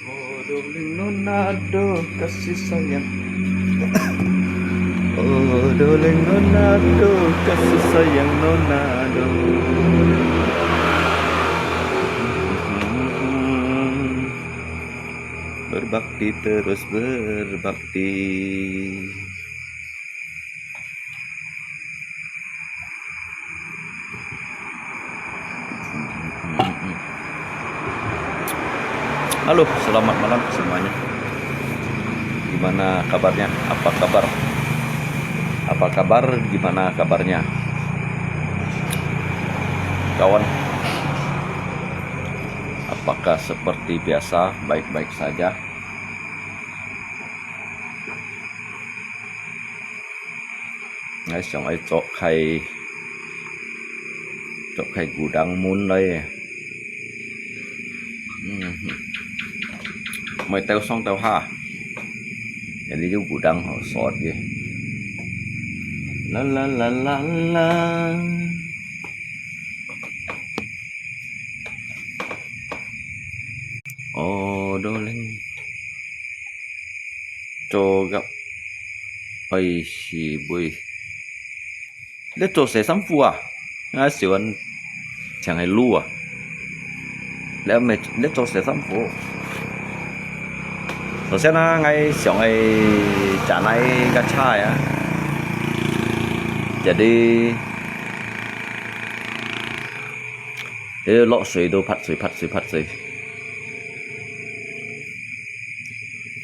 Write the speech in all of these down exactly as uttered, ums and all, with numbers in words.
Oh, darling nona do, kasih sayang. Oh, darling nona do, kasih sayang nona do. Berbakti terus berbakti. Halo, selamat malam semuanya. Gimana kabarnya? Apa kabar? Apa kabar? Gimana kabarnya? Kawan, apakah seperti biasa, baik-baik saja? 𠊎想愛做開，做開古董門來。嗯，毋愛鬥上鬥下，這裡有古董好耍个。啦啦啦啦啦。 哦，都能做个，哎，是喂，你做洗衫褲啊？啊，喜歡像个路啊？你咪，你做洗衫褲？首先呢，𠊎想愛講來个車啊，這裡，這落水都潑水，潑水，潑水。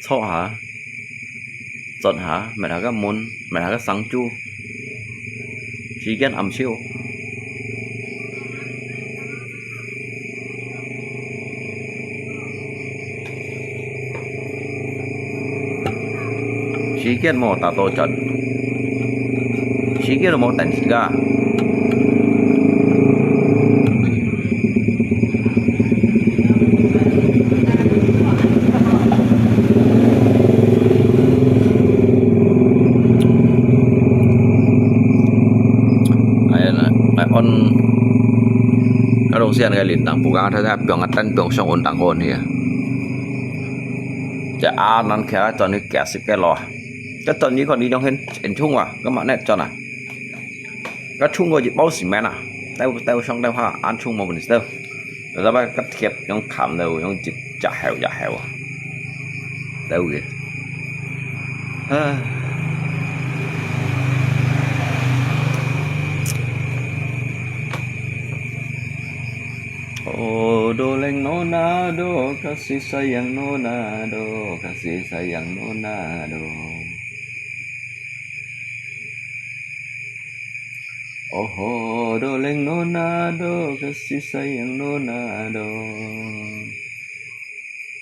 坐下，坐下，搣下个門，搣下个生珠，時間暗少。時間無打到轉。 時間都無等時間。哎呀，來，來，on，該東西啊，該鈴鐺，不過它在放啊，等放上on當好呢。這啊，咱徛在轉去解釋个咯。 該轉你看你用現現充啊，該magnet轉啊，該充過一包cement啊，兜兜上兜下，恁充無問題兜。有得把該貼用砍了，用一隻厚一厚啊，兜个。唉。 Oh, darling nona do, kasih sayang nona do, kasih sayang nona do. Oh, darling nona do, kasih sayang nona do.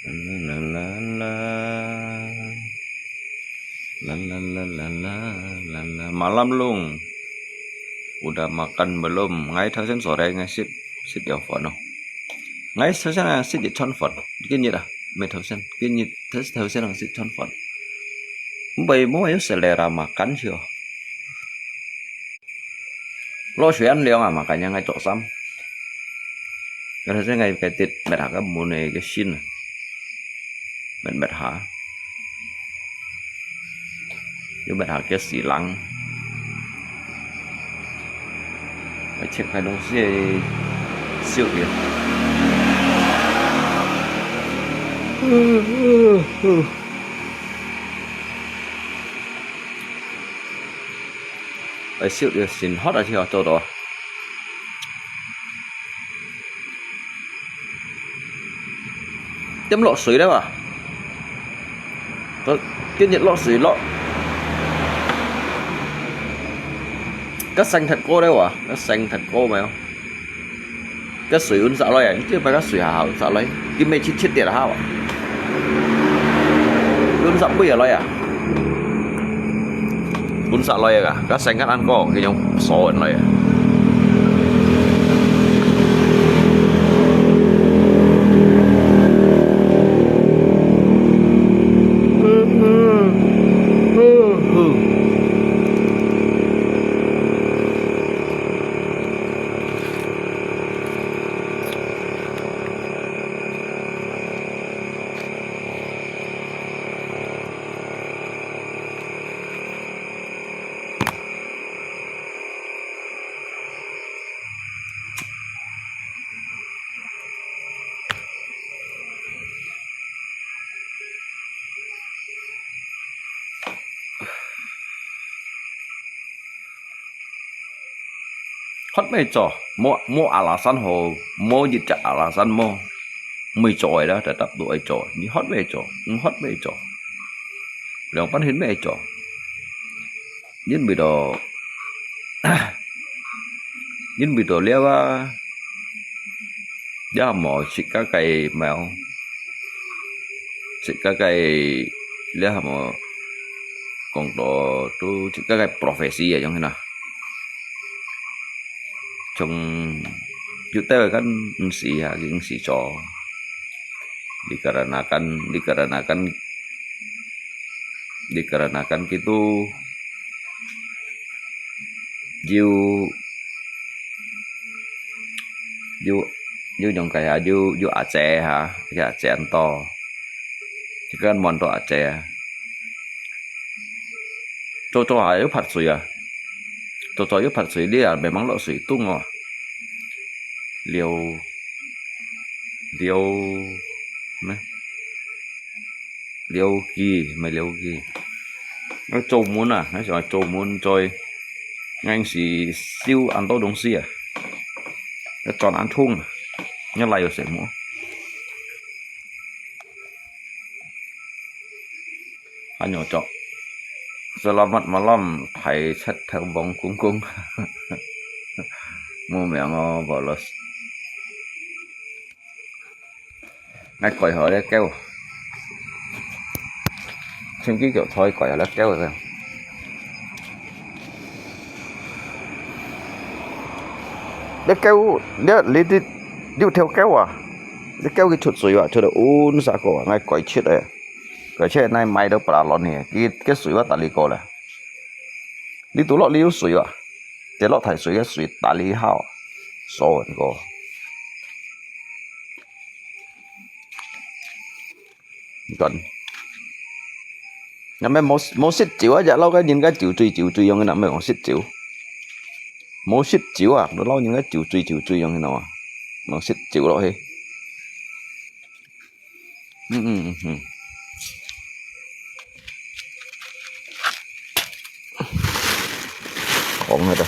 La la la la. La la la la la la la. Malam, Lung. Udah makan belum? Ngai thâu sen sore ngai sip, sip yau phone no. Ngai thâu sen ngai sip yit chon phone. Kin yit ah? Mai thâu sen. Kin yit thâu, thâu sen ngai sip chon phone. Mbai mo yau selera makan sio. Lo suy ăn liang ah, makanya ngai chok sam. 該頭先𠊎个跌，搣下个門个个線啊，搣搣下，又搣下个死冷。𠊎切開東西，燒掉。愛燒掉先好啊，先做到。 點落水了啊？該今日落水落，該生忒過了啊？該生忒過無？該水運煞來啊？你這擺該水還好煞來，今日去七點下啊？運煞尾啊來啊？ 本煞來个，該生个恁高，佢用鎖人來个。學乜做，無，無阿拉山好，無一隻阿拉山無，毋會做个啦，tetap都愛做。你學乜做，毋學乜做，兩班學乜做。因為到，因為到了啊，也無自家个貓，自家个，了無講到都自家个profesi啊，樣啦。 從有兜个kan毋使啊，佢毋使做。Dikarenakan, dikarenakan, dikarenakan佢都有，有，有樣个啊，有，有阿姐哈，佢阿姐恁多，佢kan問到阿姐啊。 做做下又潑水啊，做做又潑水，你也免望落水凍哦。了，了，咩？了機，毋係了機。愛做門啊，𠊎想愛做門，做，硬係燒恁多東西啊，愛轉恁痛啊，愛來有什麼？ 還有做。Selamat malam, Thai Chat Thai Wong Kung Kung. Mu miang o bolos. Ngai koi ho le kêu. Chim ki kêu thoi koi ho le kêu. Le kêu, le li di, liu theo kêu à. Le kêu ki chut sui wa, chut un sa ko, ngai koi chit e. Koi chit nai mai do para lon ni, ki, ki sui wa ta li ko le. Li tu lo liu sui wa. Te lo thai sui, ki sui ta li hao. So ko. Kan. Nè mè mò, mò sit chiu á, ya lau cái nhìn cái chiu chui chiu chui yong nè mè mò sit chiu. Mò sit chiu á, lau nhìn cái chiu chui chiu chui yong nè mò. Mò sit chiu lo he. Ừ, ừ, ừ, ừ. Khổ người ta.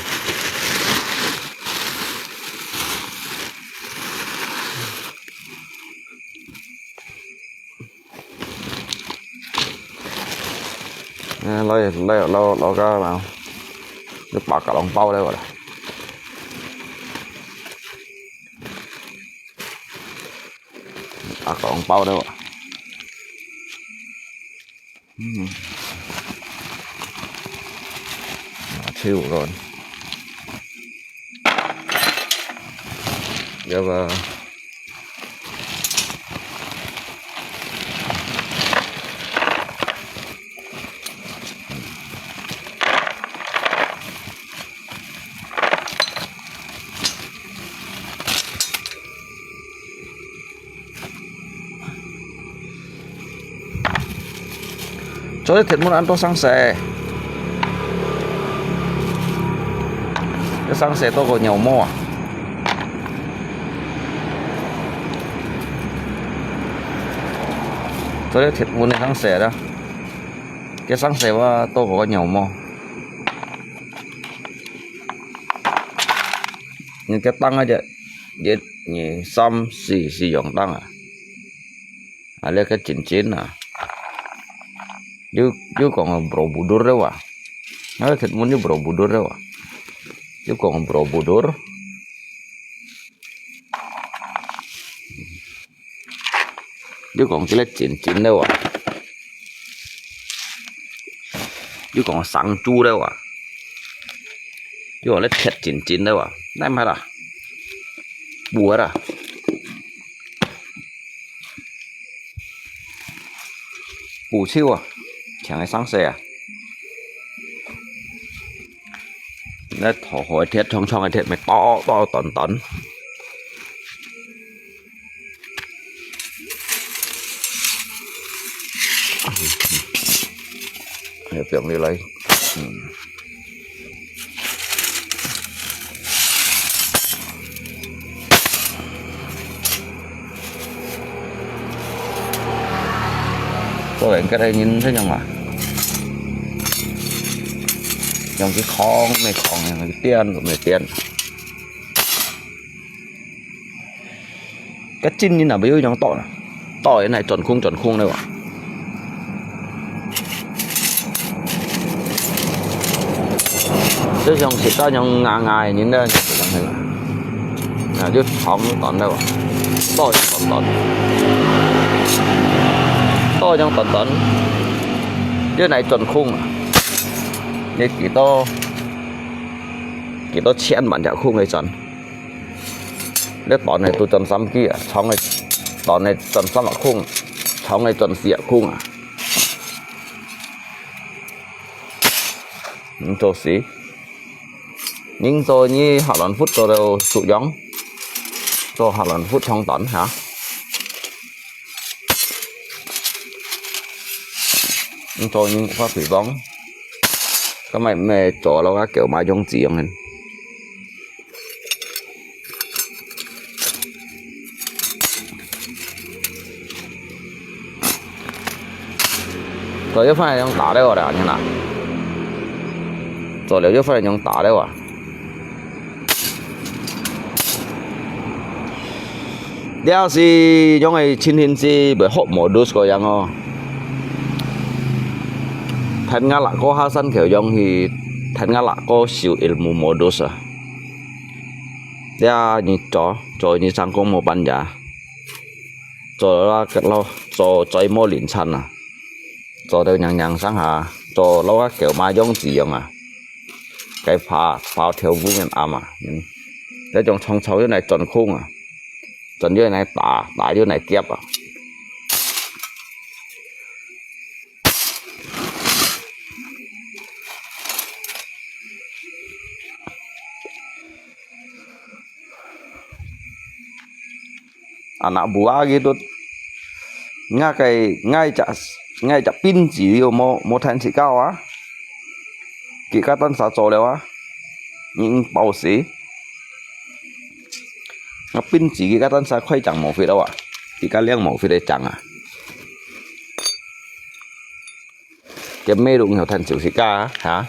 À, lôi, lôi, lôi, lôi cái mà. Nước bọt cả lòng bao đây rồi. Bọt cả lòng bao đây rồi. Ừm. À, thiêu rồi. Giờ mà 做這鐵門恁多生鏽，這生鏽多過羊毛啊！做這鐵門个生鏽啦，這生鏽啊多過羊毛。你這釘啊，一、一、二、三、四，四樣釘啊！ 啊，這个真真啊。有、有講Borobudur了哇。啊，鐵門有Borobudur了哇。有講Borobudur。有講這个真真了哇。有講生珠了哇。有講這鐵真真了哇。哪毋係啦？布个啦。 布手啊，像个生鏽啊。該塗好个鐵，長長个鐵，乜刀刀短短。哎，放入來，嗯。 做人个人怎樣啊？用去扛乜扛，用去顛乜顛。 該真人啊，毋會有樣倒啦，倒个來轉空轉空个哇。就像自家樣硬硬个人呢，就係啦。啊，就長短个哇，倒樣短短，倒樣短短，就來轉空啊！你幾多幾多千萬隻空个轉？ 這短个都轉三支啊，長个，短个轉三隻空，長个轉四隻空啊。你做事，人做你下輪窟做到出樣，做下輪窟長短哈。你做人發肥光，今日毋係做到啊，狗買種子樣个。 做了翻來用打了啦，你看。做了又翻來用打了啊。這係用个情形係會學modus个樣哦。聽𠊎拉哥下山口樣去，聽𠊎拉哥修ilmu modus啊。 這你做，做你成功無半日，做到个咯，做最無靈產啊，做到硬硬生下，做到个狗買樣子樣啊，該爬爬跳舞个暗啊，嗯，這種長長又來轉空啊，轉又來打，打又來夾啊。 Anak buah gitu. Ngai kai, ngai cak, ngai cak pinci yo mo, mo than si kau ah. Ki katan sa cho leo ah. Ning pau si. Nga pinci ki katan sa khoi chang mo fit awa. Ki ka liang mo fit chang ah. Cái mê đủ nhiều thành tựu xịt ca hả?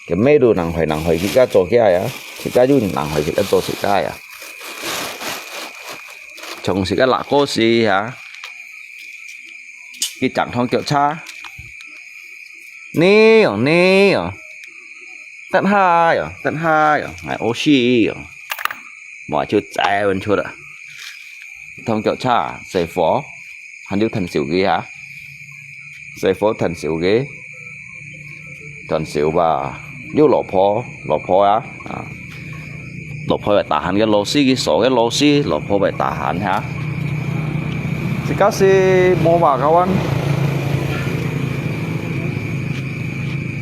Cái mê đủ nặng hỏi nặng hỏi xịt ca cho kia ya. Xịt ca du nặng hỏi xịt ca cho xịt ca ya. Chồng xịt ca lạ cô xì hả? Cái chẳng thông kiểu cha. Nè, nè. Tận hai, tận hai. Ngài ô xì. Mà chưa chạy vẫn chưa đã. Thông kiểu cha, xe phó. Hàn du thần xỉu kì hả? Xe phó thần xỉu kì. Thần xỉu bà. Yú lỏ phó, lỏ phó á. À. Lỏ phó phải tả hàn cái lô xí, cái sổ cái lô xí, lỏ phó phải tả hàn hả? Xì cá xì mô bà cao ăn.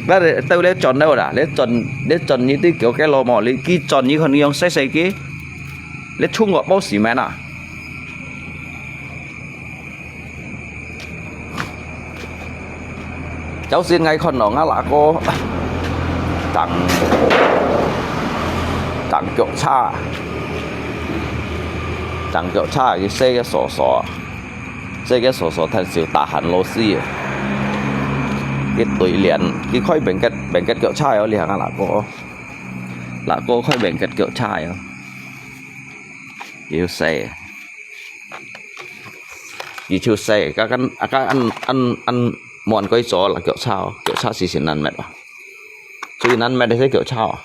Bác tao lấy tròn đâu đã, lấy tròn, lấy tròn như tí kiểu cái lô mò, lấy kì tròn như còn用xay xay kì. Lấy chung gọi bố xỉ mẹ nè. 朝晨𠊎看到吾阿哥，蹬，蹬腳車，蹬腳車去洗个掃掃，洗个掃掃，但是有打鼾螺絲个。佢對聯，佢開免結，免結腳車哦，你看吾阿哥，阿哥開免結腳車哦，有洗。 佢就洗，該跟，啊，該恁，恁，恁滿鬼做啦，腳車哦，腳車是真難搣啊。最難搣个係腳車啊。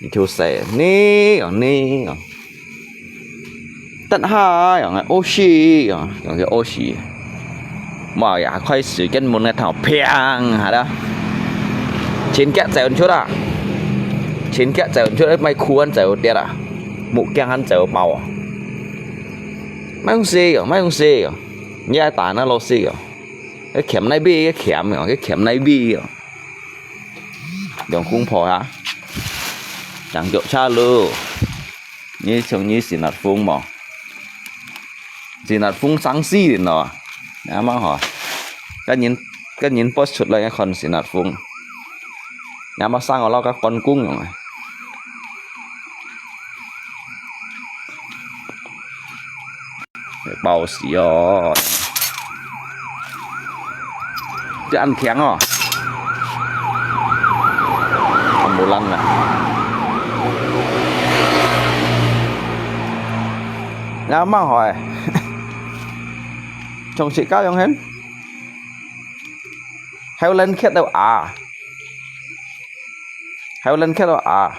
佢就洗，呢哦，呢哦。得下樣个，屙屎哦，樣个屙屎。哇呀，開始跟門个頭，砰下啦。清潔走出啊，清潔走出，莫哭還走跌啊，目鏡還走爆啊。 買東西哦，買東西哦，你愛打那螺絲哦，愛鉗那邊，愛鉗哦，愛鉗那邊哦。兩公婆啊，兩腳車路，你像你是那風無？是那風生死人咯，你阿媽吼，跟人，跟人播出來看是那風，你阿媽生我老个關公用啊。 爆死哦！這恁強哦！看無人啊！那蠻好誒，從自家用先，還有人看到啊！ 還有人看到啊，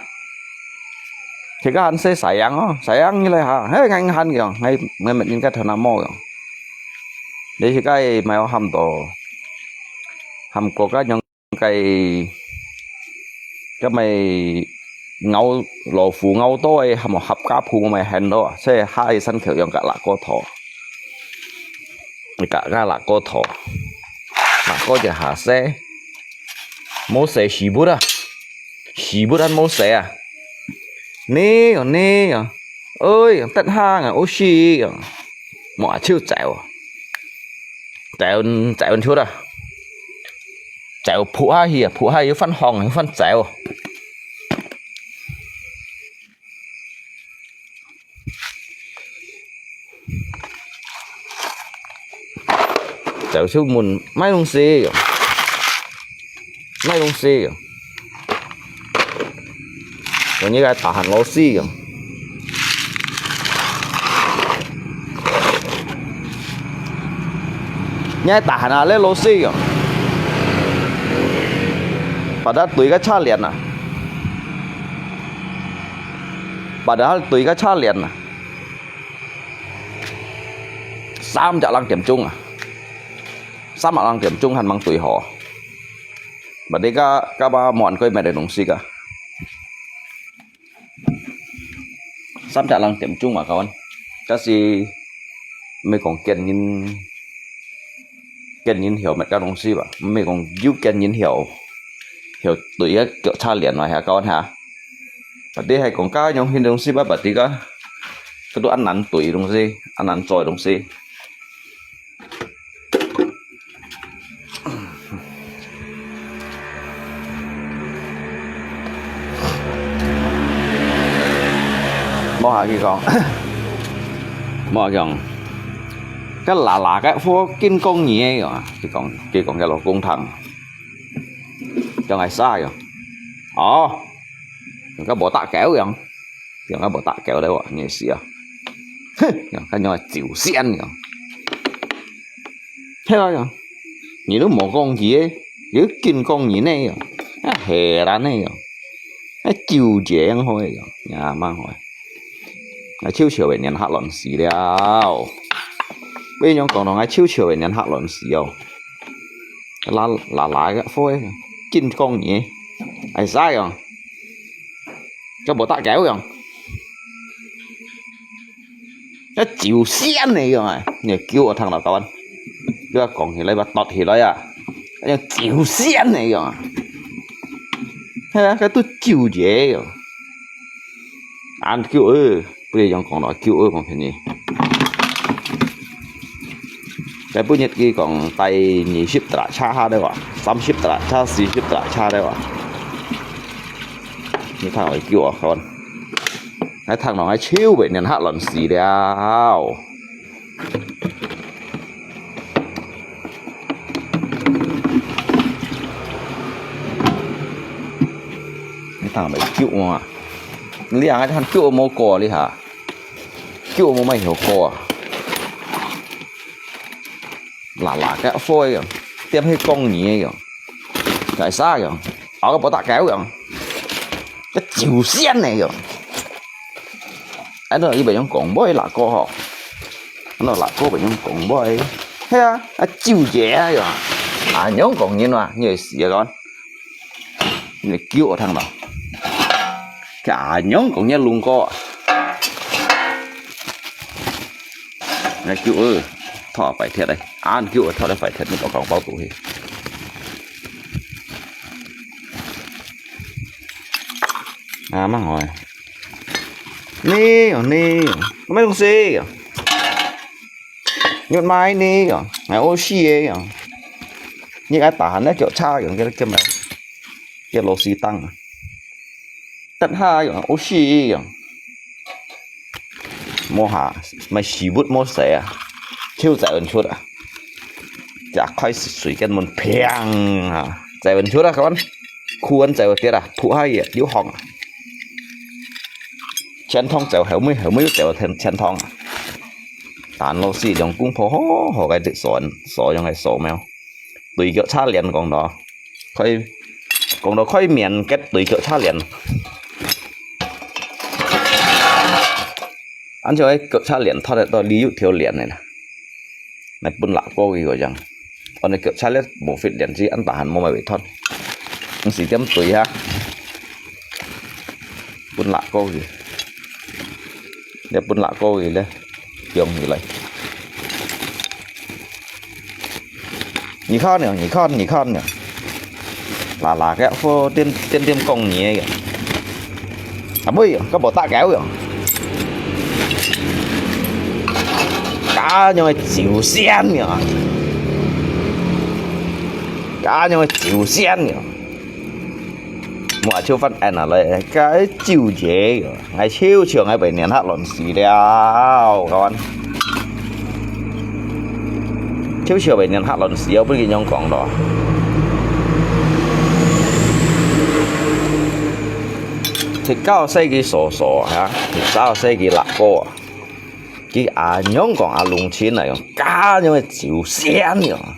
自家還細細樣哦，細樣你來哈，嘿，硬喊樣，𠊎，𠊎乜應該同那毛樣。你自家買好喊到，喊過該樣該，該買咬老虎咬到誒，喊合家鋪買喊到啊，所以下一山口樣个拉過頭。 你个个拉過頭，拉過一下洗，無洗屎朏啊，屎朏還無洗啊。你哦，你哦，哎呀，得閒啊，屙屎啊，無就走啊，走，走出啊，走撲下去啊，撲下去又翻風，又翻走啊。 走出門買東西，買東西，用你个大漢老師用。你還大漢啊，你老師用，把他對个車輪啊，把他對个車輪啊。 三隻零點鐘啊，三隻零點鐘還吂對好。Berarti ka，ka ba muan kau met東西ka。三隻零點鐘嘛，kawan。Kasi，毋係講見人，見人曉met个東西吧，毋係講有見人曉，曉對个腳車輪啊，kawan哈。Berarti係講該樣形東西吧，berarti ka，佢都恁難對東西，恁難做東西。無下佢講，無下佢講，該拉拉个貨緊講你个啊，佢講，佢講个老公聽，講係啥樣？哦，用个無打狗樣。 用个無打狗咧，你死啊！哼，用个用个酒仙樣。係啊，用，你都無講佢个，你都緊講人呢樣，啊，係啦呢樣，啊，酒姐樣好个樣，也蠻好个。啊，笑笑个人嚇亂死了。被人講到啊，笑笑个人嚇亂死哦。拉拉拉个貨，緊講人，哎，啥樣？ 佢無打狗樣。該酒仙个樣啊，你叫我聽到kawan，你話講起來，把奪起來啊，像酒仙个樣啊。係啊，該都酒姐樣。恁叫呃，不如用講到叫呃講便宜。該本日佢講帶二十隻車下了啊，三十隻車、四十隻車了啊。你看𠊎噭啊，看。𠊎聽到𠊎手尾連下亂死了。你聽到噭啊？你啊，𠊎看噭無過啊，你哈？噭無乜有過啊？ 啦啦个火个樣，點起講你个樣，該啥樣，拗个無打狗樣，个酒仙个樣。安到伊袂用講話啦哥吼，安到啦哥袂用講話，係啊，啊酒爺啊樣，啊樣講人啊，你會死个講。 你噭啊聽到？佢恁樣講你龍哥啊？你噭呃，拖擺鐵咧，恁噭啊拖咧擺鐵，你莫講包肚去。啊，慢好欸。你哦，你哦，什麼東西哦？你買你哦，買好死个哦。你愛打還那腳叉哦，給他幹嘛？ 一螺絲釘啊，得下樣，好死樣。摸下，買屎物摸死啊，手仔搵出啊，一開始水跟門砰啊，仔搵出啊，看，褲仔仔跌啊，仆下去啊，流汗啊。錢塘走後尾，後尾又走錢，錢塘啊。但螺絲兩公婆好好个，所，所用个所苗。 對腳叉鏈講到，可以，講到可以免結對腳叉鏈。恁樣个腳叉鏈拖得到你有條鏈个啦，來分拉過去个樣。安尼腳叉鏈無fit鏈子，恁大漢無買會斷，毋使點對哈。 分拉過去，你分拉過去咧，用起來。你看呢，你看，你看呢，啦啦个火點點點講你个，啊，尾个，个無打狗个，家用个酒仙个，家用个酒仙个。 莫就翻恁啊來，該酒爺哦，𠊎就像𠊎被人嚇亂死了，講。就像被人嚇亂死，我不跟你講咯。十九歲个嫂嫂啊，十九歲个六哥啊，佢阿娘講阿龍親啊，用家用个酒仙哦。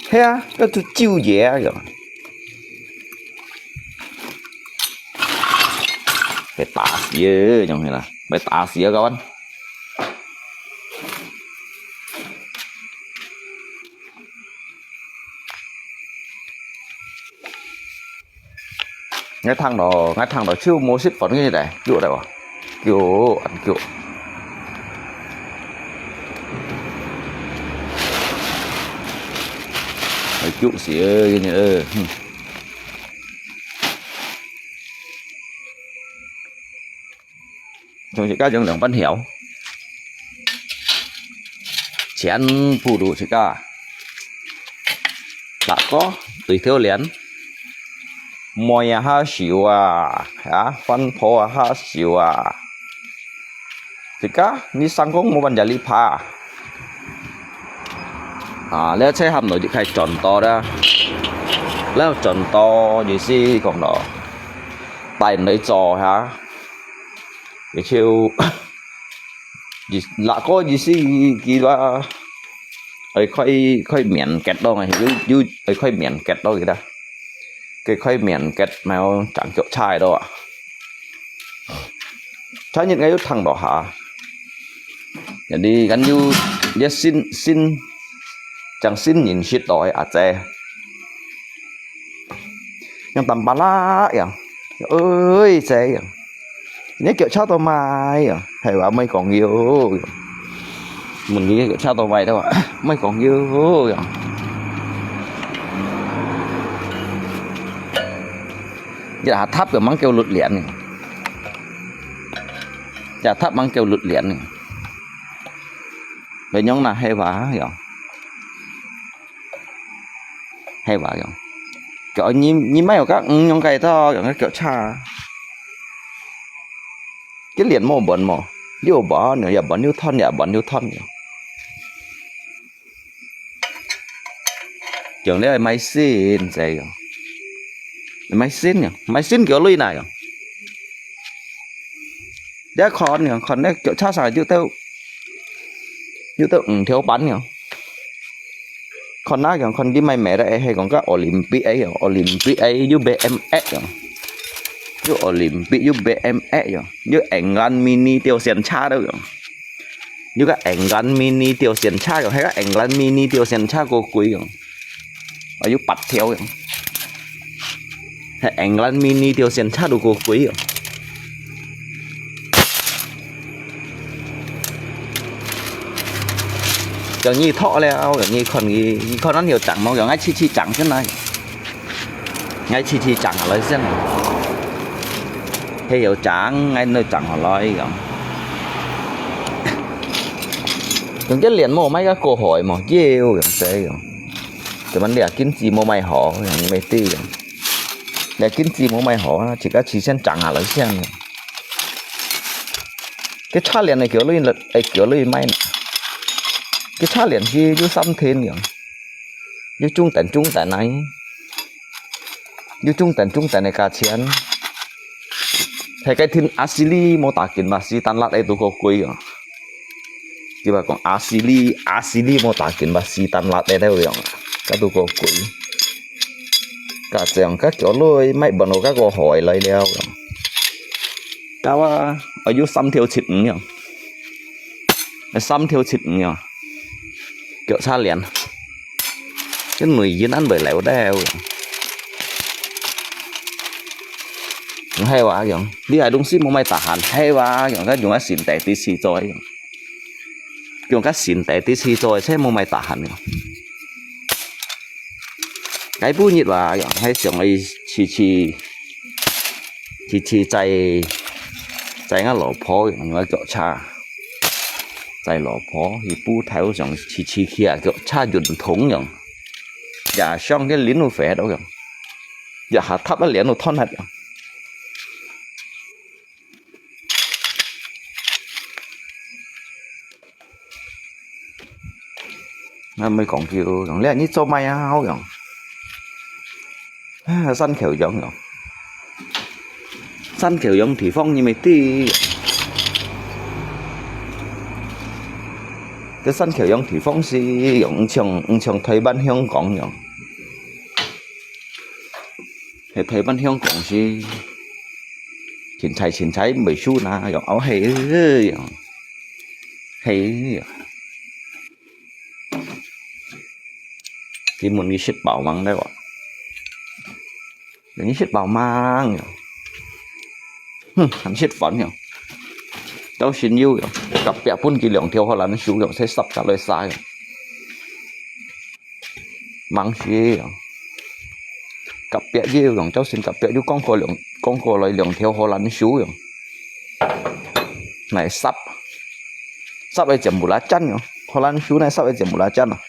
係啊，該就酒爺啊，用。 被打死个，種起來，被打死个，kawan。𠊎聽到，𠊎聽到就無食飯个咧，噭得無？噭，恁噭。哎，噭死个，你，呃，哼。 像自家種涼拌條，全部都自家。六哥，對頭連，妹啊下手啊，啊，番婆啊下手啊。自家，你生工無辦法理怕。啊，這車含落就開轉到啦。這轉到意思講咯，帶人來做哈。 佢就，意，六哥意思佢，佢話，愛開，開面結咯，有，有，愛開面結咯，佢啦。佢開面結，咪有正腳差咯啊。昨日𠊎有聽到下，人哋，人有，一新，新，正新認識到个阿姐。 樣澹巴拉樣，哎，這樣，你腳叉到埋樣，係話莫講喲，問你腳叉到埋了啊，莫講喲樣。這下塔个吂夠六連呢，這塔吂夠六連呢。 會仰哪係話樣？係吧？樣，腳你你買有个五樣个到，樣个腳叉，佢連無門無，又無呢，也無又斷，也無又斷樣。 樣了買新仔樣，買新樣，買新腳鐳哪樣？你看樣，看你腳叉上有兜，有兜五條板樣，看哪樣，看佢買咩个，係講个奧林匹克樣，奧林匹克有B M X樣，有奧林匹克有B M X樣，有England Mini挑戰車都樣。 有个England Mini挑戰車樣，係个England Mini挑戰車過貴樣，啊有八條樣，係England Mini挑戰車都過貴樣。樣你托了，樣你看佢，你看恁有長毛，樣愛試試長先來。 𠊎試試長下來先。係有長，𠊎來長下來樣。用个連無買个過好个無，要樣仔樣。這滿這根子無買好，樣你乜知樣。這根子無買好啊，自家試先長下來先樣。个叉連个腳鐳，个腳鐳買呢。个叉連係有三天樣。 有中等中等來，有中等中等个價錢。係个聽阿西里無打緊嘛，斯坦納个都過貴啊。佢話講阿西里，阿西里無打緊嘛，斯坦納个都樣，該都過貴。價錢个腳鐳買分我該個好个來了。該話，啊有三條七五樣，三條七五樣，腳叉連。 个內因恁會流掉。係話樣，你个東西無買tahan，係話樣，該用个新底底試做樣，用个新底底試做，先無買tahan樣。該本日話樣，係想愛試試，試試載，載吾老婆樣，用个腳叉。 載老婆去埔頭上試試去啊，腳叉運動樣，也想个輪路肥到樣，也下塌啊，連路斷忒樣。𠊎毋會講究，用這你做麼个啊，好樣。啊，山口洋樣。 山口洋地方你乜知，這山口洋地方係樣，毋像，毋像臺灣香港樣。係臺灣香港係，凊彩凊彩賣書那樣，哦，係樣，係樣。佢問你食飽吂咧哇？ 你食飽吂樣？哼，還食飯樣？朝晨有樣，隔壁分佢兩條荷蘭樹樣，使煠下來晒樣。吂係樣，隔壁有樣，朝晨隔壁有扛過兩，扛過來兩條荷蘭樹樣，來煠，煠个全部拉糝樣，荷蘭樹呢煠个全部拉糝啊。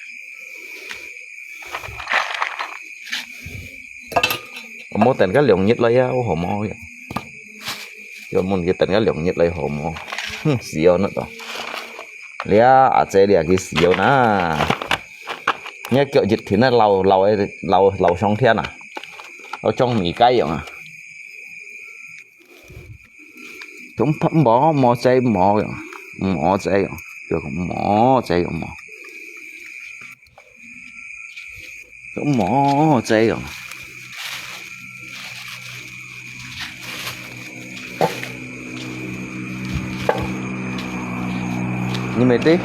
無等个兩日來啊，好無呀？就問佢等个兩日來好無？哼，死哦，那都。這阿姐這佢死哦那。你腳一停啊，流，流个，流，流上天啊，流像米雞樣啊。 都無，無濟無樣，無濟樣，就講無濟樣無，都無濟樣。你乜知？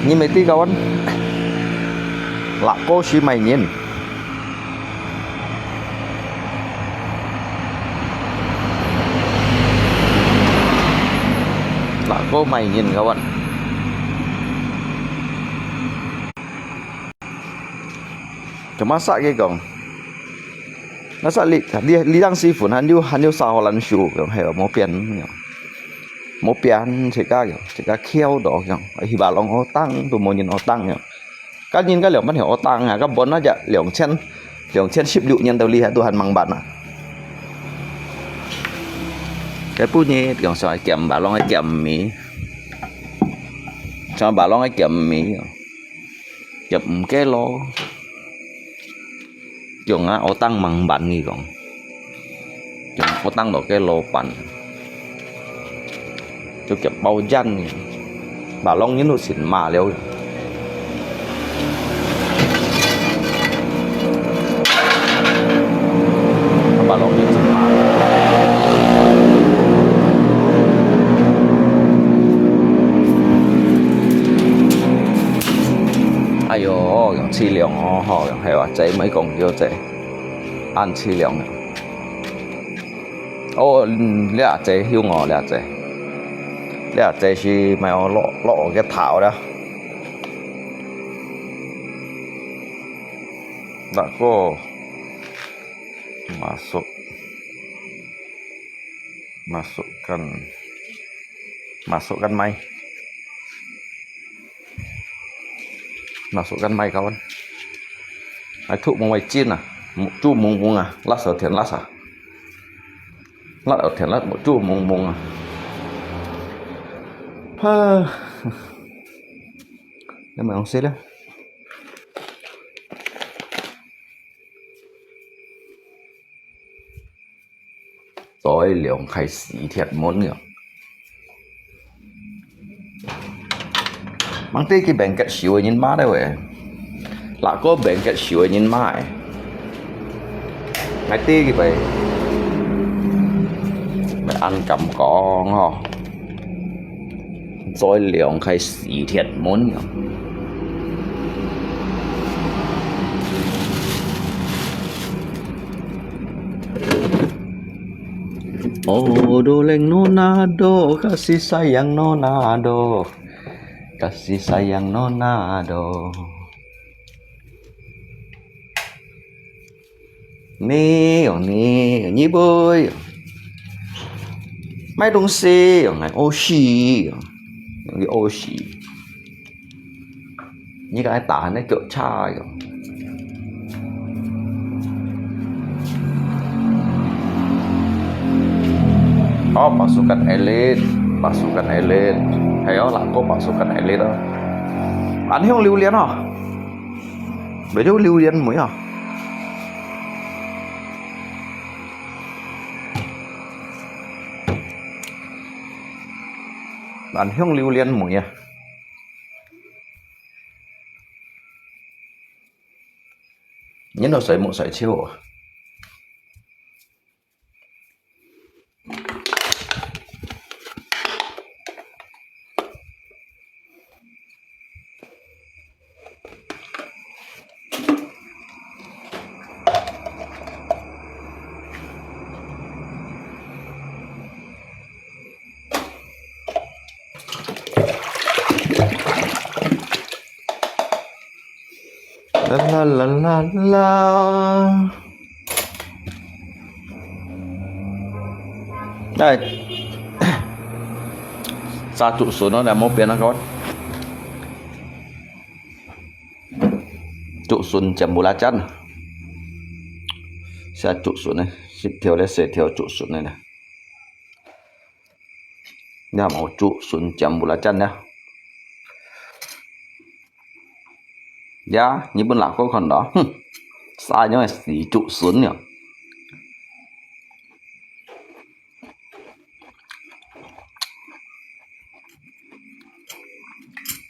你乜知kawan？Lako係麼人？ Lako麼人kawan？Cuma sa佢講，masa你，你，你當時份還有，還有煠荷蘭樹，講係無變。無變，自家樣，自家翹到樣，去Ba Long學堂都無人學堂樣。該人該兩百條學堂啊，該本來就兩千，兩千十六年到這下都還吂辦啊。該本呢，用上係鹹，Ba Long个鹹味，像Ba Long个鹹味哦，鹹雞肉。 用啊，學堂吂辦呢講，用學堂落个老闆，就鹹包煙呢，Ba Long人都先罵了。Ba Long人先罵了。哎喲，用淒涼哦，吼，用係話，這毋係講笑，這。 恁淒涼啊。哦，嗯，這隻有哦，這隻。這隻係買哦，落，落个頭了。那個masukkan，masukkan，masukkan mai。 Masukkan mai kawan. Ai thuk mông mai chin à, mông chu mông mông à, lát sờ thiện lát sờ. Lát ở thiện lát mông chu mông mông à. Ha. Để mà ông xí đấy. Choi liòng khai xì thiệt môn kìa. Mang tê kì bèn kẹt xìu ê nhin ma đê wê. Lạ kô bèn kẹt xìu ê nhin ma ê. Ngai tê kì bèn. Bèn ăn cắm có hò. Choi liòng khai xì thiệt môn kìa. Oh, doleng nona do, kasih sayang nona do, kasih sayang nona do. Nè, nè, nè bơi. Mai đông xì, ngai ô xì, ngai ô xì. Nè cái ta nè kiểu cha yo. Oh, pasukan elit, pasukan elit. Hay oh, lạ kô pasukan elit oh. Ăn hiông liu lian oh. Bê chú liu lian mùi oh. Ăn hiông liu lian mùi ah. Nhớ nó sấy mũ sấy chiêu à. La la la la la. Đây. Sa trụ sún nó là một bên nó có. Trụ sún chấm bù lá chăn. Sa trụ sún này, xếp theo đấy, xếp theo trụ sún này nè. Nè, một trụ sún chấm bù lá chăn nè. Ya, Nhật Bản là có còn đó. Hừm. Sa nhớ là xí trụ sún nhỉ.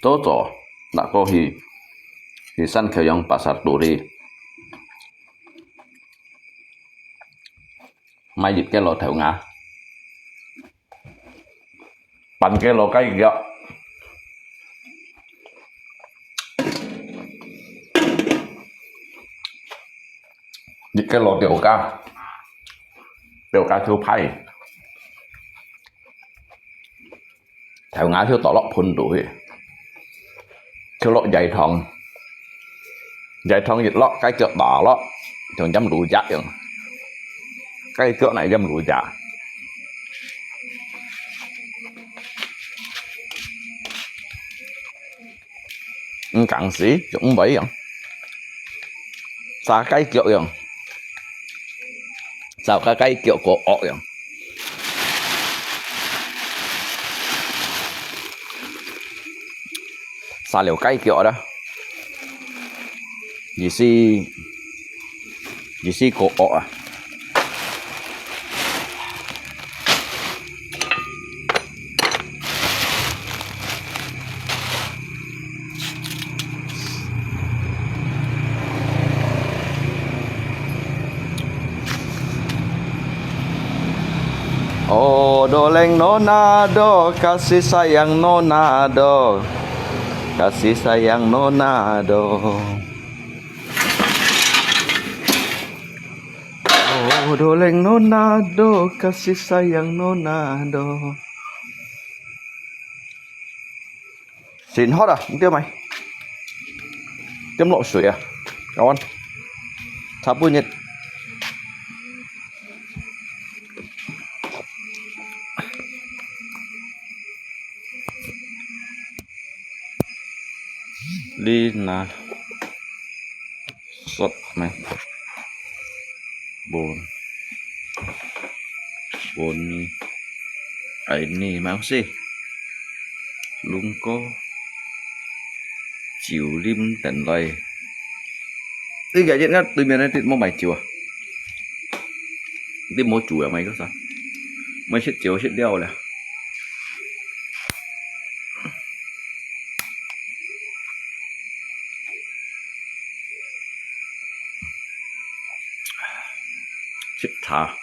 Tố tố, đã có hì, hì săn khéo yong bà sạt tù đi. Mai dịp cái lò thèo ngã. Bắn cái lò cái kìa. Dịp cái lò tiểu ca. Tiểu ca thiếu phay. Thèo ngã thiếu tỏ lọ phun đủ hì. Thiếu lọ dạy thòng. Dạy thòng dịp lọ cái kẹo tỏ lọ. Thường dăm đủ dạy. Cái kẹo này dăm đủ dạy. 毋敢食，就毋會樣。炸雞腳樣，炸雞腳過鑊樣。炸了雞腳啦，意思，意思過鑊啊！ Odoleng nona do, kasih sayang nona do, kasih sayang nona do. Odoleng nona do, kasih sayang nona do. 先好啦，你點買？點落水啊，搞完，差不多。你拿 sốt mè. Bún. Bún ni. Ai ni mau si. Lung ko. Chiu lim ten lai. Ê, cái gì ngắt tụi mình này tụi mua mày chiu à? Tụi mua chủ à mày có sao? Mày xếp chiu xếp đeo là. Sip tha.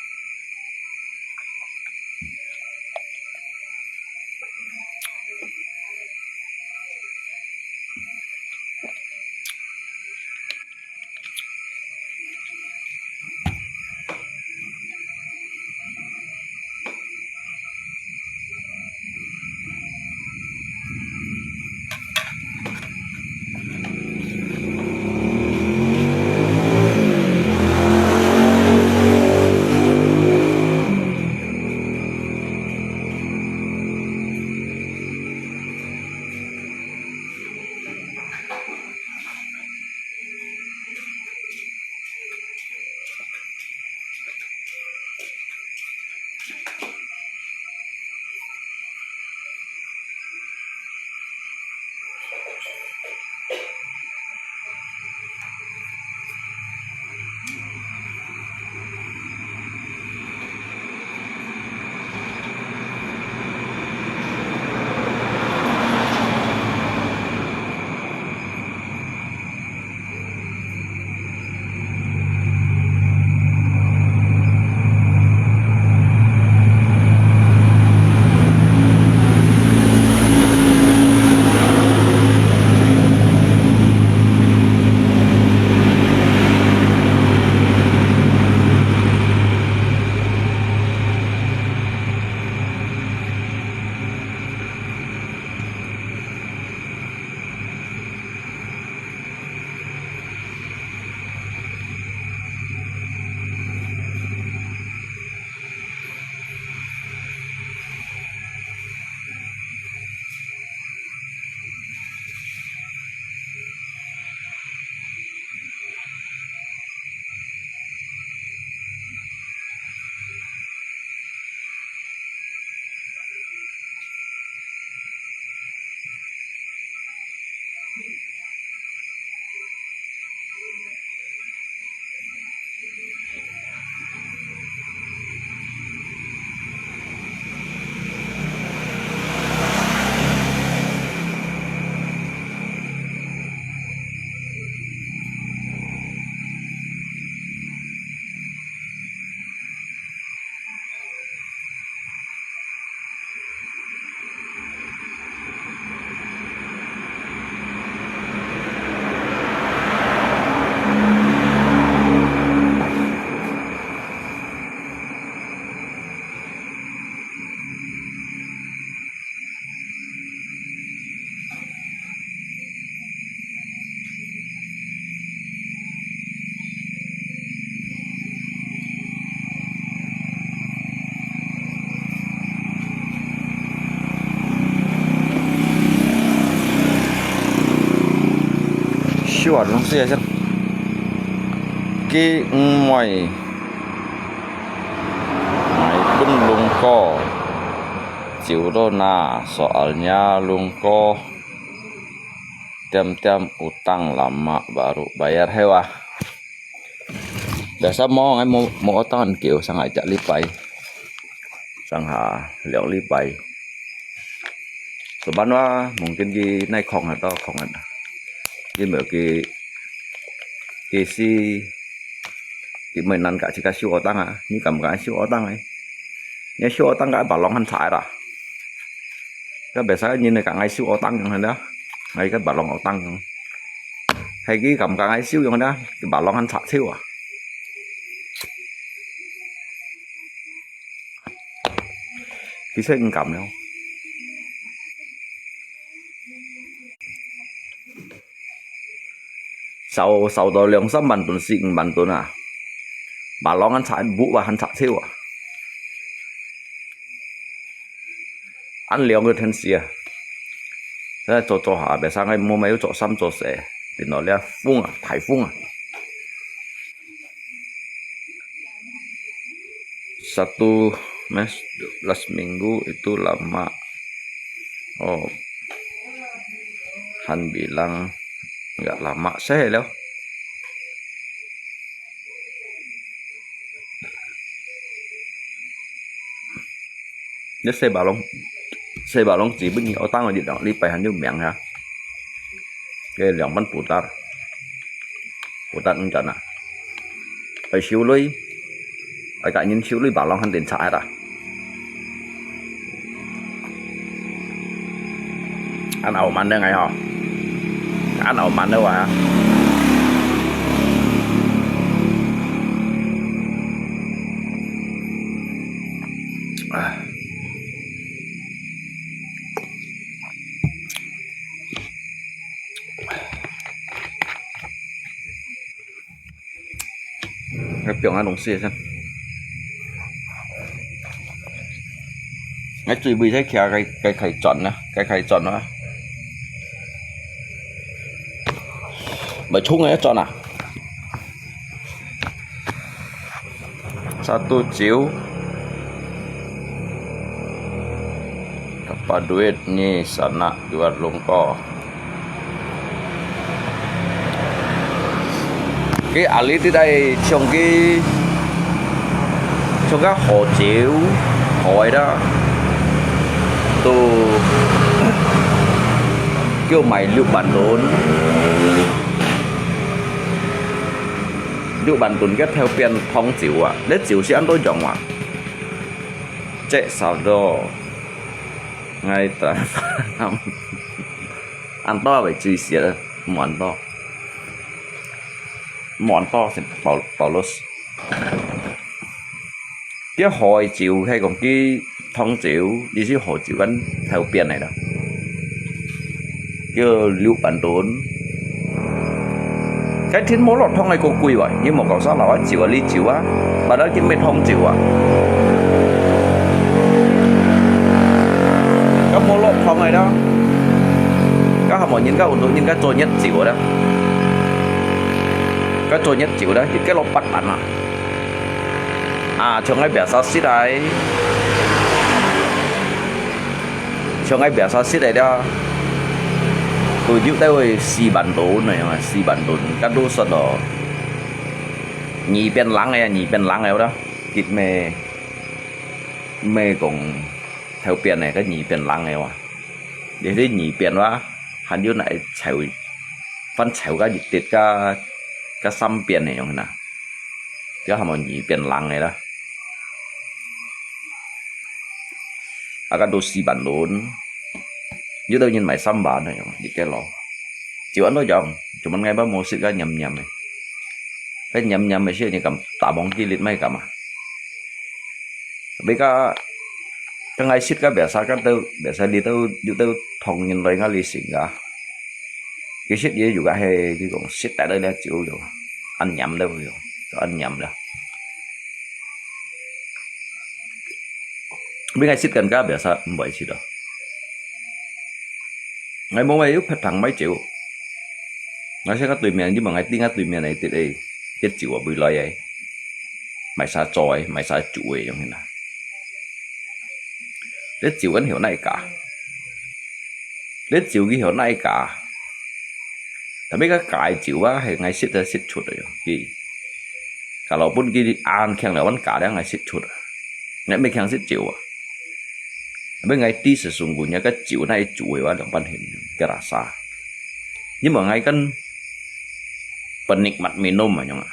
就話攏死啊先。佢毋會，𠊎分龍哥，走到哪，soalnya龍哥，點點utang lama baru bayar，係哇？Biasa無，𠊎無，無utang久，上下一禮拜，上下兩禮拜。Sebab mungkin佢哪空啊，到空啊。佢無佢，佢係，佢無能夠自家收utang啊，你敢敢收utang啊？你收utang个，balong還差啦。該biasa人來講，愛收utang樣啦，愛个balong utang樣。係佢敢敢愛收樣啦，balong還差少啊。其實毋敢了。少，少到兩三萬噸、四五萬噸啊，balong還差，木啊還差少啊。恁樣个天時啊，這做做下，biasa𠊎無買，又做三做四，等到這風啊，颱風啊。 Satu mes, dua belas minggu itu lama. Oh, han bilang nggak lama sih lo. Dia saya balong, saya balong chỉ bưng ở tang ở địa đạo đi phải han nhu miệng ha. Cái lòng bắn putar. Putar enggak nak. Phải siu lui. Phải cả nhân siu lui balong han tiền chạy ra. Ăn ẩu mặn đây ngày hò. Ăn ẩu mặn đâu à. À. Cái piong ăn uống xì xem. Ngay tùy bì thấy kia cái, cái khay chọn nè, cái khay chọn đó. Mà chung ngay chọn à? Satu ciu. Dapat duit ni sanak dua lungko. Cái ali ti đây trồng cái, trồng cái hồ chiếu, hồ đó. Tụ kêu mày lựu bản tốn. Lựu bản tốn cái theo phiên phong chiếu à. Lết chiếu sẽ ăn đôi dòng à. Chết sao đó. Ngay ta ăn to vậy chui xiết, món to. Món to thì bảo, bảo lốt. Cái hỏi chiếu hay còn cái thông chiếu, đi chứ hỏi chiếu ăn theo phiên này đó. Kêu lựu bản tốn. Cái thiên mô lọt thông này có quỷ vậy, nhưng mà cậu sao là chiếu à, lý chiếu à, bà đã kiếm mệt thông chiếu à. Cái mô lọt thông này đó. Cái hàm mộ nhìn cái ổn định, nhìn cái trôi nhất chiếu đó. Cái trôi nhất chiếu đó, thì cái lọt bắt bắn à. À, trong cái bẻ sao xít đấy. Trong cái bẻ sao xít đấy đó. Tôi dụ đây ơi, xì bản đồ này mà, xì bản đồ, cắt đô sọt đó. Nhị biên lắng này, nhị biên lắng này đó. Kịp mê, mê cũng theo biên này, cái nhị biên lắng này mà. Để thấy nhị biên đó, hẳn dụ này chịu, phân chịu cái dịch tiết cái, cái xăm biên này, không nè. Cái hàm mộ nhị biên lắng này đó. Akan tu xì bản đồ. Như đâu nhìn mày xăm bản này, đi cái lò. Chiếu ăn đó dòng, chúng mình ngay bác mua xịt cái nhầm nhầm này. Cái nhầm nhầm này xịt này cầm tám bóng kia lít mấy cầm à. Bây giờ, cái ngày xịt cái bẻ sao cái đâu, bẻ sao đi đâu, đi đâu thông nhìn rồi ngay lý sinh cả. Cái xịt gì dù cả hè, cái cũng xịt tại đây là chiếu dù. Ăn nhầm đâu dù, cho ăn nhầm đâu. Bên ngay xịt gần cả bẻ sao, không phải xịt đâu. Ngày mùng ngày lúc phải thẳng máy chiếu. 𠊎先个對面，因為𠊎知𠊎對面个，一个酒啊，會來个，賣啥做个，賣啥酒个，樣形啊。這酒跟曉哪家？這酒佢曉哪家？Tapi該家个酒啊，係𠊎食都食出个，佢，kalau pun佢恁強了，阮家了，𠊎食出啊。𠊎毋係強食酒啊。Tapi𠊎知sesungguhnya該酒哪一酒个話，兩半形，个rasa。因為𠊎跟penikmat minum啊，樣啊。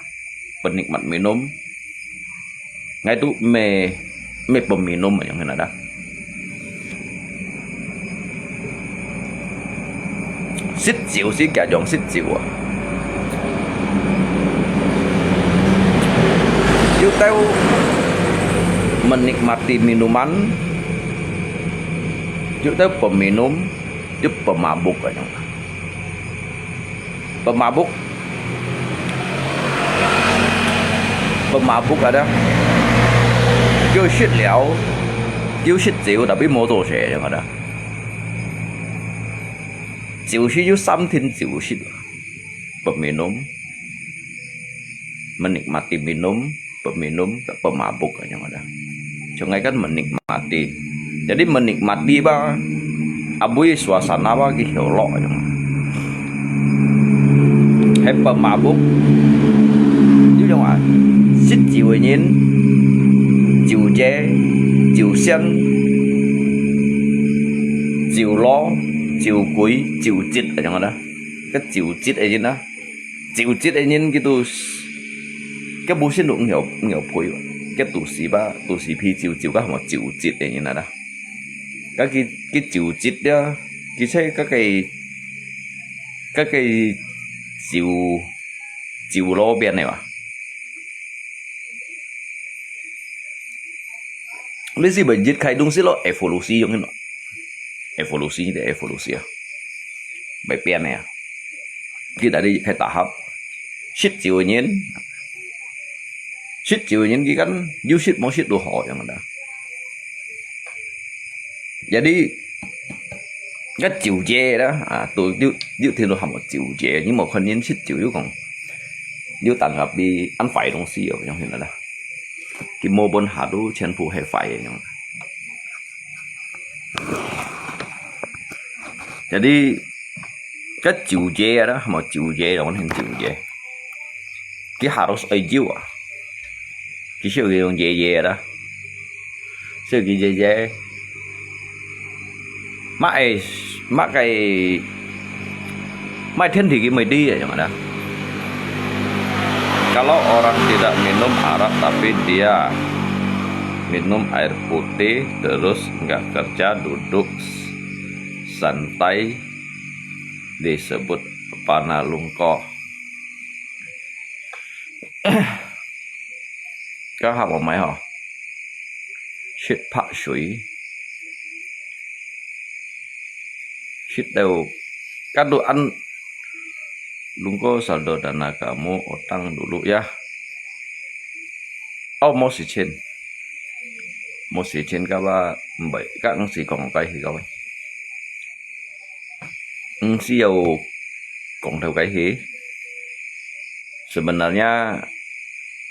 Penikmat minum，𠊎都毋係，毋係peminum啊，樣形啊。食酒係該種食酒啊。有兜menikmati minuman，有兜peminum，有pemabuk啊，樣。Pemabuk，pemabuk ada，佢食了，佢食酒，tapi無做事，樣ada。酒係有三種酒食，peminum，menikmati minum，peminum，pemabuk，樣ada。像𠊎kan menikmati。Jadi menikmati吧，啊，每suasana吧，佢曉樂，樣。係pemabuk，有種啊，食酒个人，酒醉、酒仙、酒佬、酒鬼、酒疾，樣啊。該酒疾个人啊，酒疾个人佢都，佢本身都毋曉，毋曉配，佢都係吧，都係配酒，酒个麼酒疾个人啊啦。該佢，佢酒疾了，佢在該个，該个酒，酒路邊个吧。 你係會一開東西咯，evolusi，樣形咯。Evolusi，你evolusi啊，會變个啊。佢帶你開大學，食酒个人，食酒个人佢kan有食無食都好，樣个啦。Jadi，該酒醉啦，啊，都有，有聽到喊我酒醉，你無看人食酒，有講，有當下比恁壞東西哦，樣形啦。 佢無分下肚全部係壞个樣。Jadi，該酒醉啊啦，麼酒醉，orang很酒醉。佢下肚係酒啊，佢笑佢用醉醉啦，笑佢醉醉。 Mak ai, mak ai, mak ai天地佢mesti yang ada. Kalau orang tidak minum arak tapi dia minum air putih terus nggak kerja duduk santai disebut panah lungkoh. 該下無買吼，食白水，食到，該都恁，lungkoh saldo dana kamu utang dulu ya。哦，無時間，無時間，該話毋會，該毋係講該係講。 毋係有講到該去。Sebenarnya,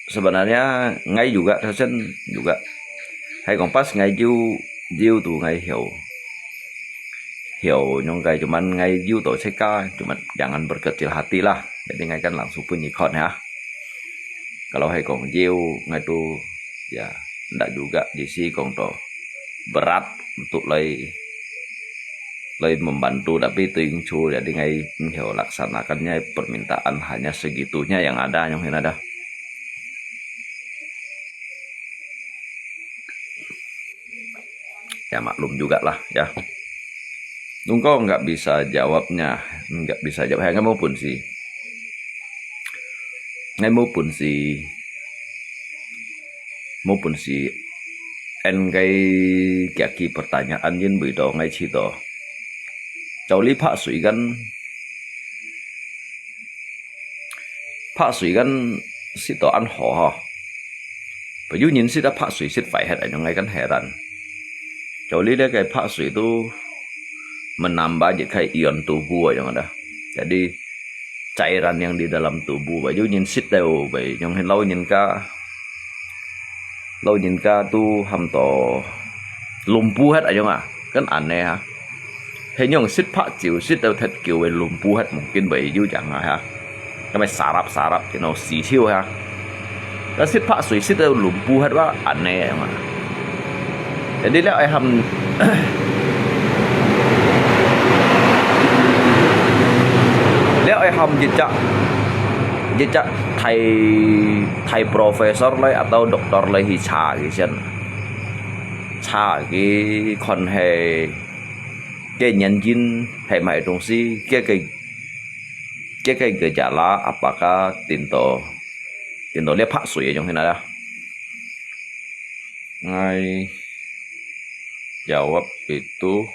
sebenarnya ngai juga, dosen juga. Hai kong pas ngai ju, ju tu ngai hiu. Hiu nyong kai cuman ngai ju to ceka, cuman jangan berkecil hati lah. Jadi ngai kan langsung pun ikon ya. Kalau hai kong ju, ngai tu, ya, ndak juga, jadi si kong to berat untuk lai, lai membantu, tapi tu yang cu, jadi ngai ngiau laksanakannya permintaan hanya segitunya yang ada, yang ada. Ya, maklum juga lah, ya. Nungko nggak bisa jawabnya, nggak bisa jawab. Hai, ngai mau pun si. Ngai mau pun si. Mau pun si. En ngai kiaki pertanyaan yin bui do ngai ci do. Cau li pak sui kan. Pak sui kan sit do an ho ha. Yu yin sit a pak sui sit fai het a nyong ngai kan heran. Cau li le kai pak sui tu menambah jit kai ion tubuh a nyong ada. Jadi, cairan yang di dalam tubuh, 會有人食到，會有人老人家，老人家都喊到lumpuh 啊，恁樣啊，kan aneh ha。係樣食白酒，食到忒久个lumpuh 个，mungkin會有樣啊哈。該麼sarap-sarap，you know，死臭哈。該食白水食到lumpuh 个話，aneh樣啊。Jadi 了愛喊，了愛喊一隻，一隻大，大 professor 來，atau doktor 來去查佢先。查佢看係个原因係麼个東西，个个，个个gejala apakah tinto，tinto 這白水个樣形啊。Ngai jawab itu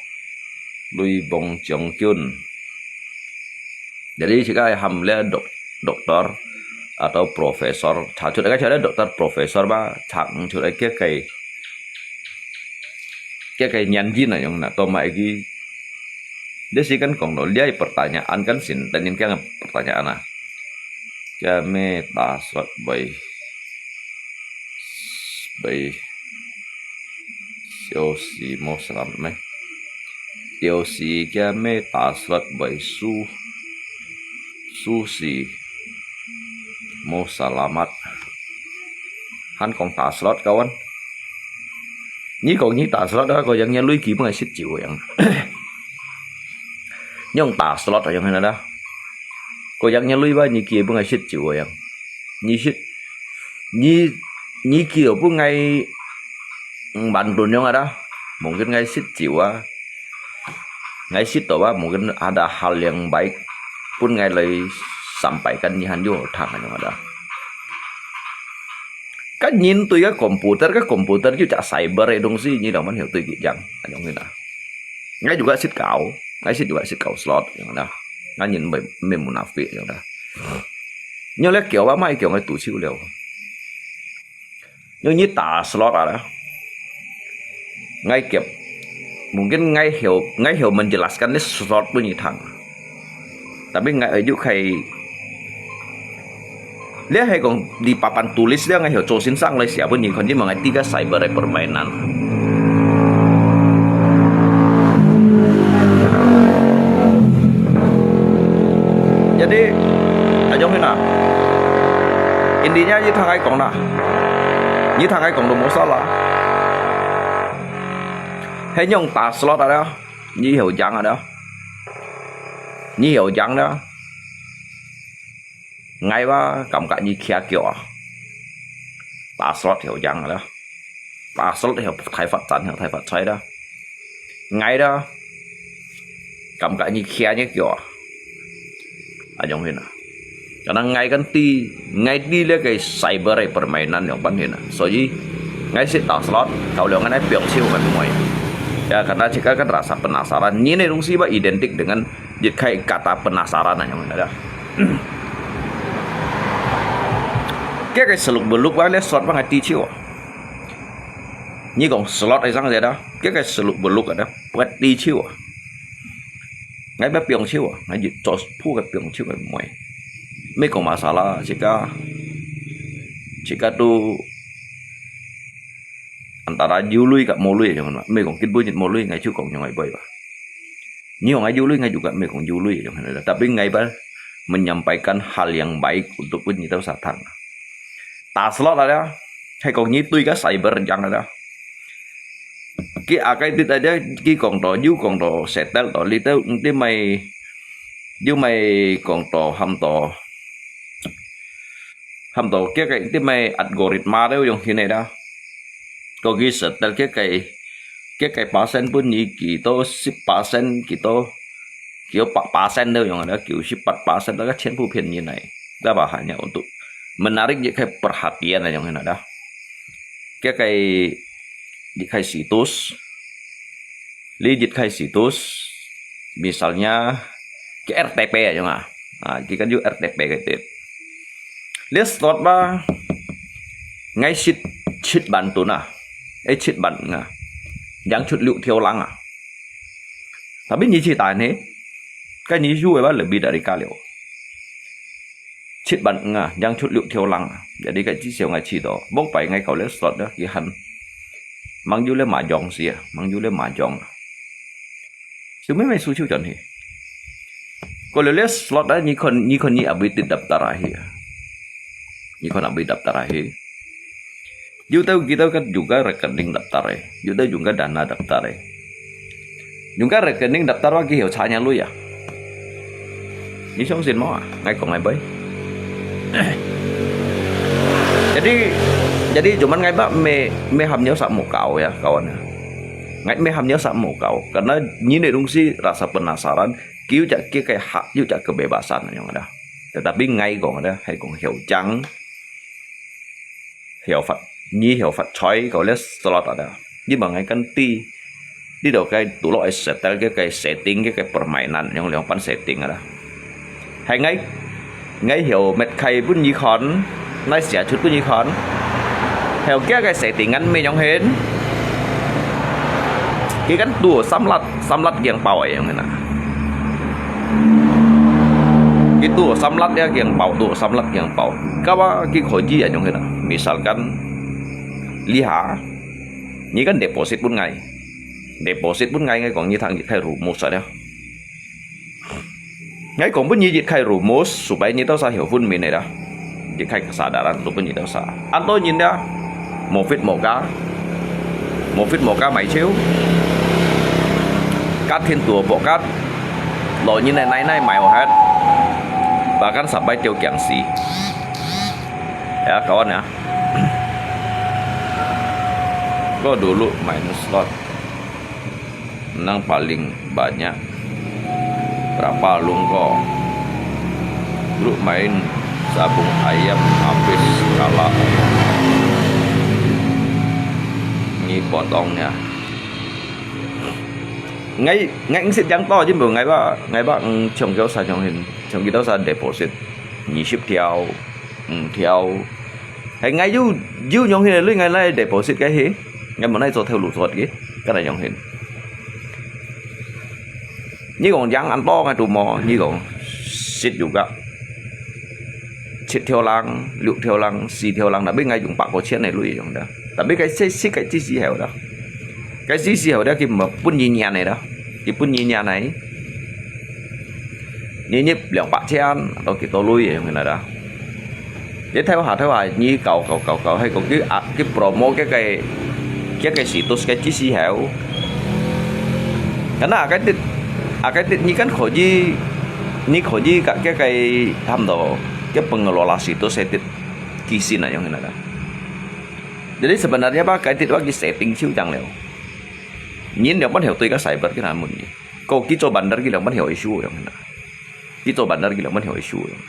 lui bong jong kyun. Jadi，自家喊了 dok-，doktor atau professor，查出來个，查了 doktor、professor 吧，查出來个个，个个原因啊，樣那，到麼个，這時間講到這个pertanyaan kan，先等人个pertanyaan啊。Kami tasot boy。Bai. Siosi mo salamat mai. Siosi kami tasot bai su. Susi mo salamat. Han kong tasot kawan. Ni kong ni tasot ah, ko yang nya lui ki bungai sit jiu yang. Nyong tasot yang hana da. Ko yang nya lui ba ni ki bungai sit jiu yang. Ni sit, ni, ni ki pun ngai, mm, bantun yang ada. Mungkin ngai sit jiwa. Ngai sit to ba, mungkin ada hal yang baik pun ngai lai sampaikan ni han yo thang yang ada. Kan nhìn tui cái computer, cái computer ju chak cyber cái东西, ni lo man hiểu tui ki jang, yang ni na. Ngai juga sit kau, ngai sit juga sit kau slot yang ada. Ngai nhìn mê, mê munafik yang ada. Nyo le kiau ba mai kiau ngai tu siu liao. Nyo ni ta slot ada. Ngai kiap. Mungkin ngai hiểu, ngai hiểu menjelaskan ni slot pun ni thang. Tapi ngai ayu khai. Lia hai kong di papan tulis lia ngai hiểu cho sin sang lai sia pun ni kon ji mengai tiga cyber permainan. Jadi, ayong hina. Intinya, ni thang ai kong na. Ni thang ai kong tu masalah. Hai nyong ta slot ada. Ni hiểu jang ada. Ni hiểu jang ada. Ngai ba, cảm giác ni kia kiao à. Ta slot hiểu jang ada. Ta slot hiểu thai phát triển, hiểu thai phát triển ada. Ngai ada. Cảm giác ni kia ni kiao à. Ayong hina. Karena ngai kan ti, ngai ti le cái cyber cái permainan yang ban hina. So, jadi, ngai sit ta slot, kau liang ngai piong siu ngai muai. Ya, karena jika kan rasa penasaran, ni ni 东西 ba identik dengan jit khai kata penasaran ayong hina. Cái cái seluk beluk ba le slot ba ngai ti siu. Ni kong slot ai sang je da. Cái cái seluk beluk ada. Buat ti siu. Ngai ba piong siu, ngai jit cho phu cái piong siu ngai muai. Mê kong masalah, jika, jika tu antara jiu lui ka mo lui yang mana. Mê kong kit bu jit mo lui, ngai siu kong yang ngai boy ba. Ni ngai jiu lui, ngai juga mê kong jiu lui yang mana. Tapi ngai ba menyampaikan hal yang baik untuk pun ni tau satang. Ta slot ada, hai kong ni tui ka cyber jang ada. Ki akai ti ta dia, ki kong to, yu kong to, settle to, li tau, ti mai, yu mai kong to, ham to, ham to, kia kai, ti mai algoritma tau yang hina da. Ko ki settle kia kai, kia kai percent pun ni ki to, sip percent ki to, 九十八巴仙都用了，九十八巴仙那个全部骗人来，知道吧？Hanya untuk menarik je kai perhatian yang ada. Ke kai je kai situs, li je kai situs, misalnya ke R T P aja nga. Ah, kita kan juga R T P gitu. Li slot ba, ngai sit, sit ban tu na, eh sit ban nga, yang sit liu thiau lang ah. Tapi ni cerita ni, kan ni juga ba lebih dari kali. 七萬五啊，贏出六條零啊。Jadi該至少𠊎試到，往擺𠊎搞了slot啊，佢喊，吂有了麻將時啊，吂有了麻將啊。Sumimai su就轉去。過了了slot啊，你看，你看你abis daftar ahi啊。你看abis daftar ahi。有兜佢兜个用个rekening daftar eh，有兜用个dana daftar eh。用个rekening daftar啊，佢曉查你鐳啊。你相信無啊？𠊎講𠊎會。Jadi, jadi cuman ngai ba me, me ham nyo sa mo kau ya, kawan ya. Ngai me ham nyo sa mo kau, karena ini dong si rasa penasaran, kiu cak ke kai hak, kiu cak kebebasan yang ada. Tetapi ngai kong ada, hai kong hiau chang, hiau fat, ni hiau fat choi, kau le slot ada. Ni bang ngai kan ti, Di do kai tulok ai settle ke kai setting ke kai permainan yang liang pan setting ada. Hai ngai, ngai hiau met kai pun yi kon, nai sia chut pun yi kon. Hiau kia kai setting ngan me yang hen. Ki kan tu samlat, samlat giang pau ai yang hen. Ki tu samlat ya giang pau, tu samlat giang pau. Kawa ki kho ji ai yang hen. Misalkan, liha, Ni kan deposit pun ngai. Deposit pun ngai, ngai kong ni thang yit khai rumus ada. Ngai kong pun ni yit khai rumus, supaya ni tau sa hiau pun min ada. Yit khai kesadaran tu pun ni tau sa. Anto nyin da. Mofit moka. Mofit moka mai cheu. Katin tu bokat. Lo nyin nai nai mai ohat. Bahkan sampai teu kiang si. Ya, kawan ya. Ko dulu main slot. Menang paling banyak. Berapa lungko? Dulu main sabung ayam habis kalah. Ni potongnya. Ngai, ngai ngsit yang to je, ngai ba, ngai ba, mm, chong kau sa chong hin, chong kita sa deposit. Ni sip tiau, mm, tiau. Hai ngai yu, yu nyong hin lui ngai lai deposit cái hi. Ngai mo nai cho theo lũ cho ki, cái này nyong hin. Ni kong yang an to ngai tu mo, ni kong sit juga. Chit theo lang, lũ theo lang, si theo lang, tapi ngai yung bak ko chén này lui yung da. Tapi cái si, si cái chi si heo da. Cái si si heo da ki mo pun ni nyan này da. Ki pun ni nyan này. Ni ni liang bak chén, to ki to lui yung na da. Ye theo ha theo ha, ni kau kau kau kau, hai ko ki a, ki promo cái cái, cái cái situs cái chi si heo. Karena cái tít, cái tít ni kan kho ji, ni kho ji cái cái cái tham đó, cái pengelola situs cái tít ki si na yung na da. Jadi sebenarnya ba cái tít wa ki setting chiu chang leo. Nyin liang pan heo tui ka cyber ki na mun ni. Ko ki cho bandar ki liang pan heo issue yung na. Ki cho bandar ki liang pan heo issue yung.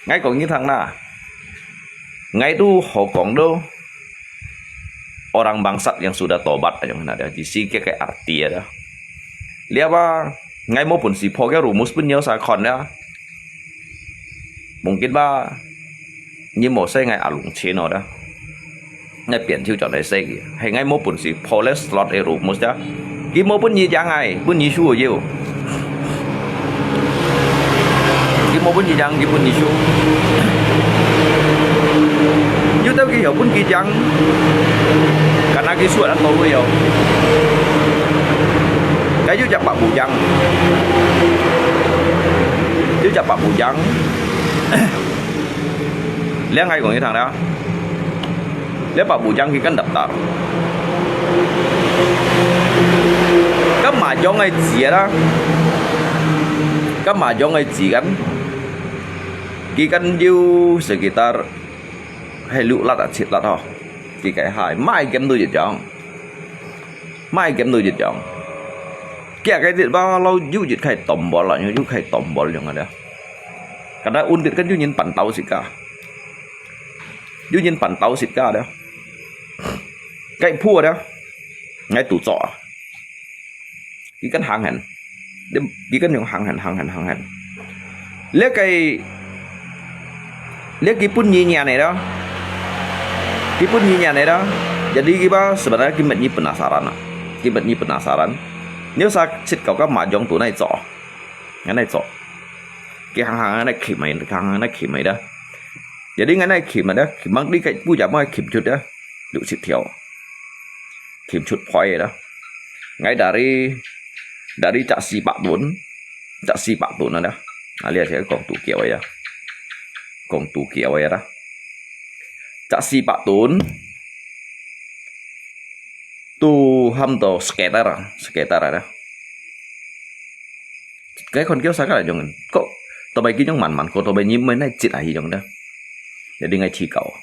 Ngai kong ni thang na. Ngai tu ho kong do. Orang bangsat yang sudah tobat yung na da. Di si ke ke arti ada. Lia ba ngai mo pun si pho ke rumus pun nyo sa kon ya. Mungkin ba, ni mo sai ngai alung chino da. Ngai pian chiu chọn dai sai ki. Hai ngai mo pun si pho le slot e rumus da. Ki mo pun ni jang ai, pun ni shu yo. Ki mo pun ni jang, ki pun ni shu. Yu tau ki yo pun ki jang. Karena ki suat atau yo. Cái yu jak pak bu jang. Yu jak pak bu jang. Liang hai kong ni thang da. Liang pak bu jang ki kan daftar. Kan ma jong ai chia da. Kan ma jong ai chia kan. Ki kan yu sekitar hai lu lat a chit lat ho. Ki kai hai. Mai kem tu je jong. Mai kem tu je jong. Kia cái tít ba lo yu yit khai tombol la, yu khai tombol yung ada. Kada un tít kan yu nyin pan tau sit ka. Yu nyin pan tau sit ka da. Cái phu da. Ngai tu cho. Ki kan hang hen. Ki kan yung hang hen, hang hen, hang hen. Lek cái, lek ki pun ni nyan này đó. Ki pun ni nyan này đó. Jadi ki ba sebenarnya ki met ni penasaran. Ki met ni penasaran. Nếu sa sit kau ka ma jong tu nai cho. Ngai nai cho. Ki hang hang nai khi mai, hang hang nai khi mai da. Jadi ngan nai khim ada, khim mang di kai pu jam mai khim chut ya. Lu sit thiau. Khim chut poi da. Ngai dari, dari cak si pak tun. Cak si pak tun ada. Alia sia kong tu kiau ya. Kong tu kiau ya da. Cak si pak tun. Tu ham to skater, skater ada. Cái con kéo xa cái là dùng có tao bay kia nhóm mặn mặn có tao bay nhím mới nai chít ai dùng đó. Jadi ngai chỉ cầu.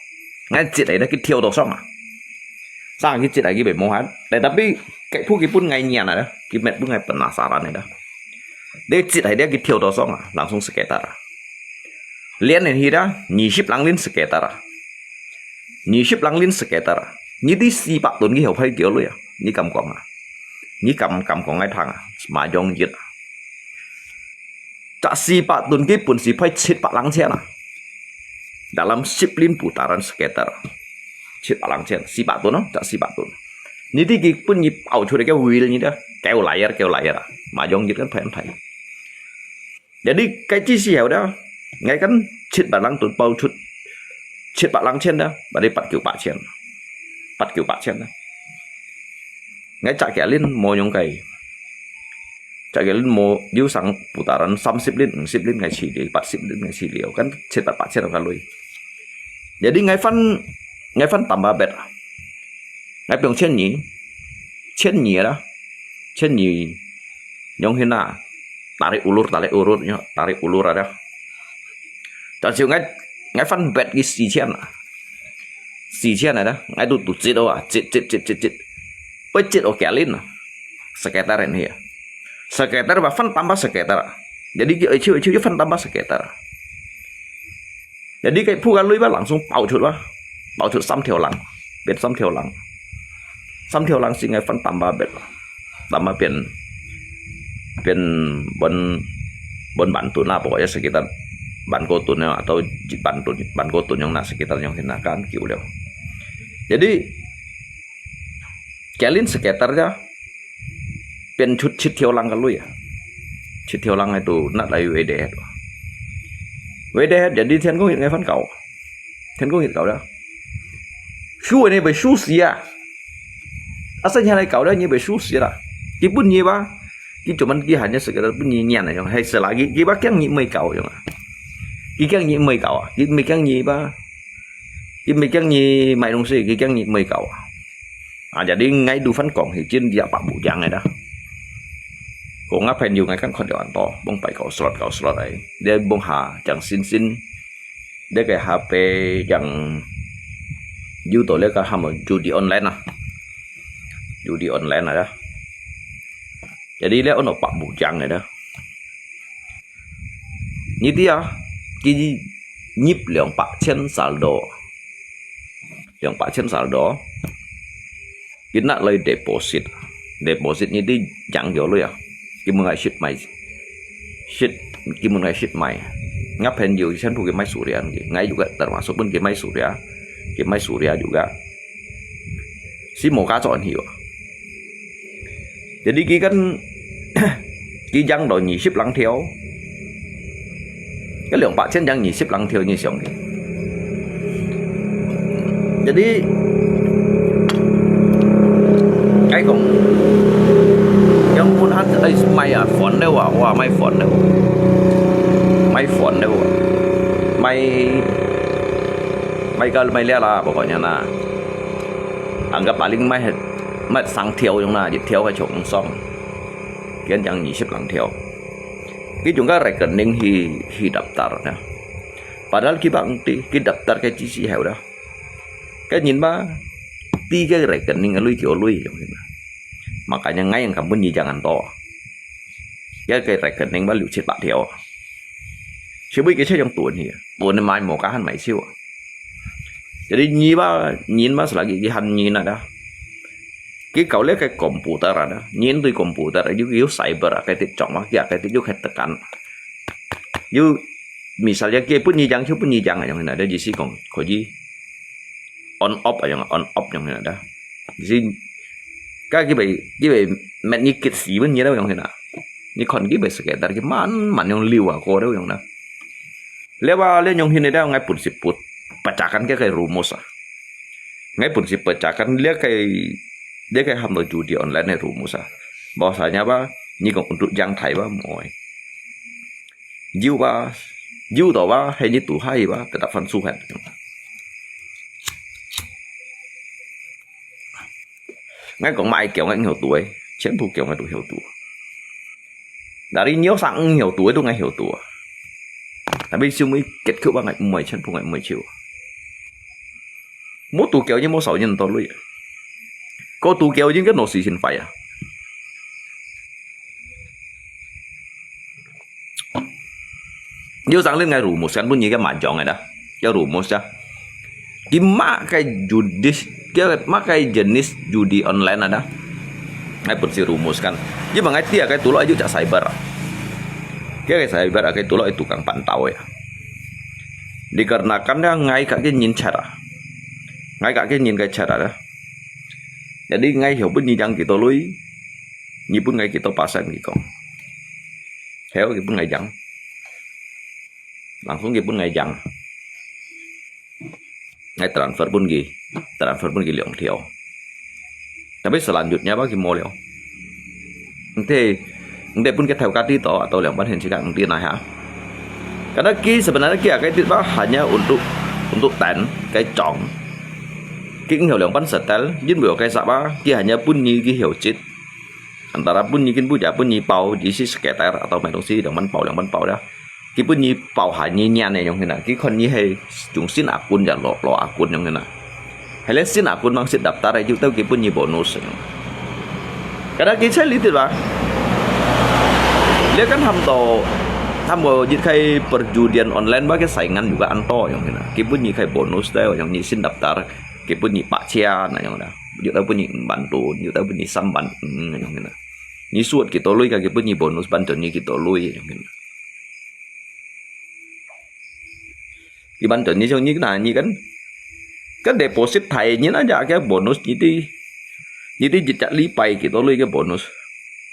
Ngai chít ai đó cái thiêu đồ xong à. Sang cái chít ai cái bị mô hán. Tại tapi cái phu cái pun ngai nhàn à đó. Cái mệt pun ngai penasaran này đó. Để chít ai đó cái thiêu đồ xong à. Langsung skater à. Liên này hi đó. Nhị ship lăng liên skater à. Nhị ship lăng liên skater à. Nhị đi si bạc tuần cái hậu phải kiểu lui à. Nhị cầm quảng à. Nhị cầm cầm quảng ngai thang à. Mà dùng dịch à. Cak si bạc tuần cái pun si phải chít bạc lăng chén à. Dalam sip lin putaran skater. Chít bạc lăng chén, si bạc tuần no, cak si bạc tuần. Ni ti ki pun ni pau chu de ke wil ni de, kêu layar, kêu layar. Mà dùng dịch kan phải phải. Jadi cái chi si heo đó, ngay kan chít bạc lăng tuần pau chut, chít bạc lăng chén đó, bà đi bắt kiểu bạc chén, bắt kiểu bạc chén đó. Ngay cak kia lin mô yung cái. Cak kia lin mô yu sang putaran sam sip lin, sip lin ngay chi đi, bắt sip lin ngay chi đi, kan chít bạc bạc chén kan lui. Jadi ngai fan, ngai fan tambah bet. Ngai piong chén ni, chén ni đó, chén ni, yung hin na, tarik ulur, tarik ulur, nyo, tarik ulur ada. Tapi ngai, ngai fan bet ki si chén. Si chén ada, ngai tu tu chít ô à, chít, chít, chít, chít, chít. Ôi chít ô kia lin. Skater ni ya. Skater ba fan tambah skater. Jadi ki ôi chiu, ôi chiu fan tambah skater. Jadi cái phu kan lui ba langsung pau chut ba. Pau chut sam thiau lăng. Bet sam thiau lăng. Sam thiau lăng si ngai fan tambah bet. Tambah pian, pian bon, bon ban tun lah, pokoknya sekitar ban ko tun ya, atau ji ban tun, ban ko tun yung na sekitar yung hin na kan kiu liu. Jadi kia lin skater ya, pian chut chít thiau lăng kan lui ya. Chít thiau lăng itu nat lai wede. Wede, jadi thian kong ngai fan kau. Thian kong ngai kau da. Shu ni bai shu si ya. Asa nyan lai kau da ni bai shu si la. Ki pun ni ba. Ki cuman ki hanya sekedar pun ni nyan na yung. Hai selagi ki ba kiang ni mai kau yung. Ki kiang ni mai kau. Ki mai kiang ni ba. Ki mai kiang ni mai dong si, ki kiang ni mai kau. À, jadi ngai du fan kong hi chin dia pak bu jang ai da. Kong ngap pen yu ngai kan khot yo an to, bong pai kau slot kau slot ai. Dia bong ha jang sin sin. Dia kai ha pe jang yu to le ka ham judi online à. Judi online à da. Jadi le ono pak bu jang ai da. Ni dia ki nhịp 兩百千 saldo. 兩百千 saldo. Ki nat lai deposit. Deposit ni ti jang yo lui à. Ki mun ngai shit mai. Shit, ki mun ngai shit mai. Ngap pen yu chen pu ki mai surian ki. Ngai juga termasuk pun ki mai suria. Ki mai suria juga. Si mo ka chọn hiu. Jadi ki kan ki jang do ni ship lang thiau. Cái 兩百千 jang ni ship lang thiau ni siang ki. Jadi cái kong yang pun han ai mai à phone đâu à, wa mai phone đâu. Mai phone đâu à. Mai mai kal mai lia la pokoknya na. Anggap paling mai mai sang thiau yung na, thiau cái chong song. Kian jang ni ship lang thiau. Ki jung ka rekening hi hi daftar na. Padahal ki bang ti ki daftar cái chi si heo da. Cái nhìn ba ti cái rekening lui kiu lui yung hin. Makanya ngai yang kampun ni jangan to. Cái cái rekening ba liu chit bak thiau. Siu bui ki che yung tuần hi. Tuần mai mo ka han mai siu. Jadi nyi ba nyin ba selagi ki han nyin ada. Ki kau le cái computer ada. Nyin tui computer yu yu cyber cái tip chong ma kia cái tip yu khai tekan. Yu misalnya ki pun nyi jang chu pun nyi jang ayong ada jisi kong koji on off ayong on off ayong ada. Jisi ka ki bai ki bai met nyi kit si pun nyi da ayong hina. Nyi kon ki bai sekedar ki man man ayong liu a ko da ayong na. Lewa le nyong hin da ngai put si put. pecahkan ke rumus啊。𠊎本是pecahkan這个，這个喊做judi online个rumus啊。Bahwasanya吧，你講untuk yang thai吧，無个。有吧，有到吧，係你肚下吧，tetap fansuhan。𠊎講麼个叫𠊎曉肚个，全部叫𠊎都曉肚。Dari nyo sang曉肚个都𠊎曉肚啊。Tapi semua結局吧，𠊎毋會全部，𠊎毋會笑。無肚叫，你無少人多累啊。Kau肚叫，應該腦屎先壞啊。Yo sang lin ngai rumus kan pun nyi ke majong ada. Ke rumus ya. Ki mak kai judi, ke mak kai jenis judi online ada. Ngai pun si rumus kan. Ye ba ngai tia kai tulok ayu cak cyber. Ke kai cyber kai tulok tukang pantau ya. Dikarenakan ya ngai kak ke nyin cara. Ngai kak ke nyin kai cara dah. Jadi ngai hiau pun nyi jang kita lui. Nyi pun ngai kita pasang nyi kong. Hiau ki pun ngai jang. Langsung ki pun ngai jang. Ngai transfer pun ki. Transfer pun ki liang thiau. Tapi selanjutnya apa ki mau liau. Ente, ente pun ke thau kati to atau liang pan hen cika ente nah ha. Karena ki sebenarnya ki akai tit bah hanya untuk, untuk tan, kai chong. Ki ngau liang pan setel, jin bu kai sapa, ki hanya pun nyi ki hiau chit. Antara pun nyi kin bu ja pun nyi pau, di si sekitar atau mai dong si liang pan pau, liang pan pau dah. Ki pun nyi pau ha nyi nyan ne yong hina. Ki kon nyi hai jung sin akun ja lo, lo akun yong hina. Hai le sin akun mang sit daftar ai ju tau ki pun nyi bonus yong. Kada ki chai litit ba. Lia kan ham to, ham ko jit kai perjudian online ba ki saingan juga anto yong hina. Ki pun nyi kai bonus tau yong nyi sin daftar. Ki pun nyi pak chia na yong da. Ju tau pun nyi ban tun, ju tau pun nyi sam ban, mm, yong hina. Nyi suat ki to lui ka ki pun nyi bonus ban tun nyi ki to lui yong hina. Iban tun nyi chong nyi na nyi kan. Kan deposit thai nyi na ja ke bonus nyi ti. Nyi ti jit jak li pai ki to lui ke bonus.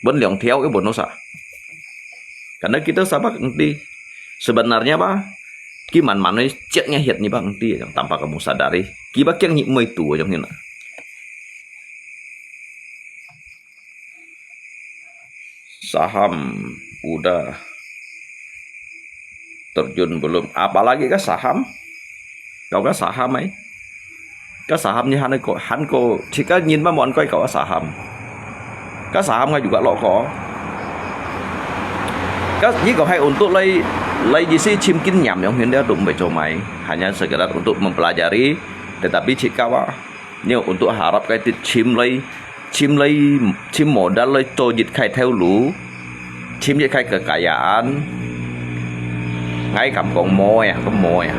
Bon liang thiau ke bonus ah. Karena kita sabak nti. Sebenarnya ba. Ki man man noi cek nya hiat nyi ba nti. Tanpa kamu sadari. Ki ba kiang nyi moi tu jong hina. Saham udah terjun belum? Apalagi ka saham? Kau ka saham ai? Ka saham ni han ko, han ko, chika nyin ba mon koi kau saham. Ka saham ngai juga lo ko. Ka ni ko hai untuk lai, lai jisi chim kin nyam yong hin dia dum bai cho mai. Hanya sekedar untuk mempelajari, tetapi chika ba. Nyo untuk harap kai tit chim lai, chim lai, chim modal lai to jit khai theo lu, chim jit khai kekayaan. Ngai kam kong mo ya, ko mo ya.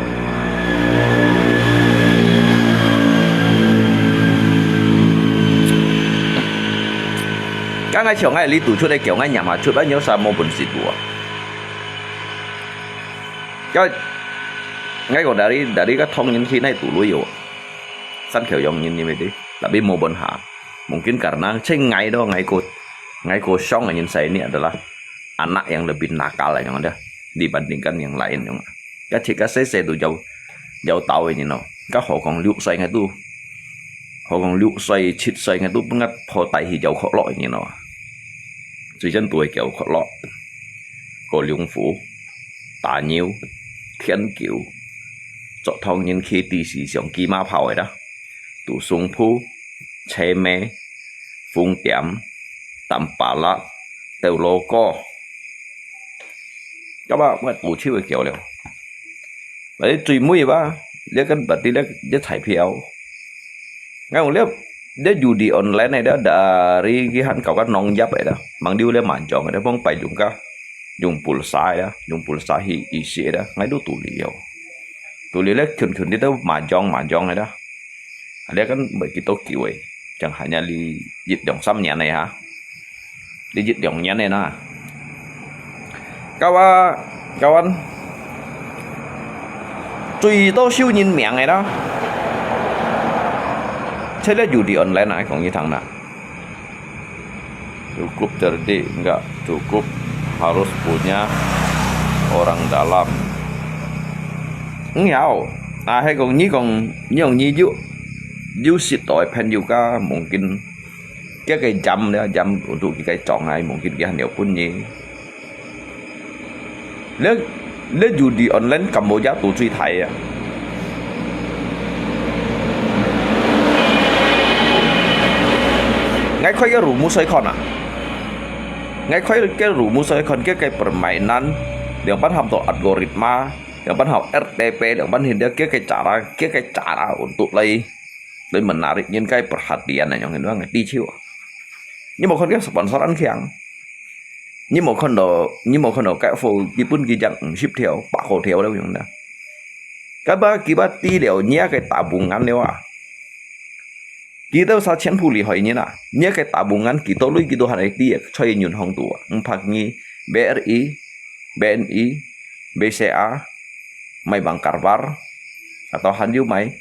Ka ngai chiang ngai li tu chut ai kiau ngai nyam ha chut ai nyo sa mo bun si tu. Ka ngai ko dari, dari ka thong nyin khi nai tu lu yo. San khiau yong nyin nyi mei ti, tapi mo bon ha. Mungkin karena cheng ngai do ngai ko, ngai ko shong nyin sai ni adalah anak yang lebih nakal yang ada dibandingkan yang lain yang. Ka chek ka sai sai tu jau, jau tau ni no. Ka ho kong liu sai ngai tu. Ho kong liu sai chit sai ngai tu pengat ho tai hi jau kho lo ni no. Cui chen tu kiau kho lo. Ko liung fu, ta nyiu, thian kiu. Chok thong nyin khi ti si siang ki ma phao ai da. Tu sung phu, che me, fung tiam, tam pa la, teu lo ko. Ka ba, ba tu chiu kiau liao. Ba ti chui mui ba, lia kan ba ti lia, lia chai phiao. Ngai ong lia, lia judi online ai da, dari ki han kau ka nong yap ai da. Mang diu lia man jong ai da, phong pai jung ka. Jung pulsa ai da, jung pulsa hi isi ai da. Ngai du tu liao. Tu liao lia khun khun ti da man jong, man jong ai da. Lia kan bai ki to kiu ai. Chang hanya li yit dong sam nian ai ha. Li yit dong nian ai na. Kawa, kawan. Chui to siu nyin miang ai na. Chai lia judi online ai kong yi thang na. Cukup cerdik, enggak cukup harus punya orang dalam. Enggak. 啊，係講你講，你講你有，有識到个朋友家，mungkin佢个jam了，jam untuk佢个障礙，mungkin佢還有分你。你，你judi online Kamboja tu最大啊！𠊎開个rumus來看啊，𠊎開个rumus來看，佢个permainan，兩班合到algoritma，兩班合R T P，兩班現在佢个cara，佢个cara untuk來，來menarik人个perhatian啊，樣，你知道，你知道啊。你無看佢sponsor恁強。 你無看到，你無看到該貨基本佢正五十條、百過條了樣啦。該把佢把知了，你个tabungan了啊！佢兜啥全部厲害人啊！你个tabungan幾多鐳，佢都還會知啊，在銀行肚啊，五百二，B R I、B N I、B C A，買Bank Karbar，atau還有買，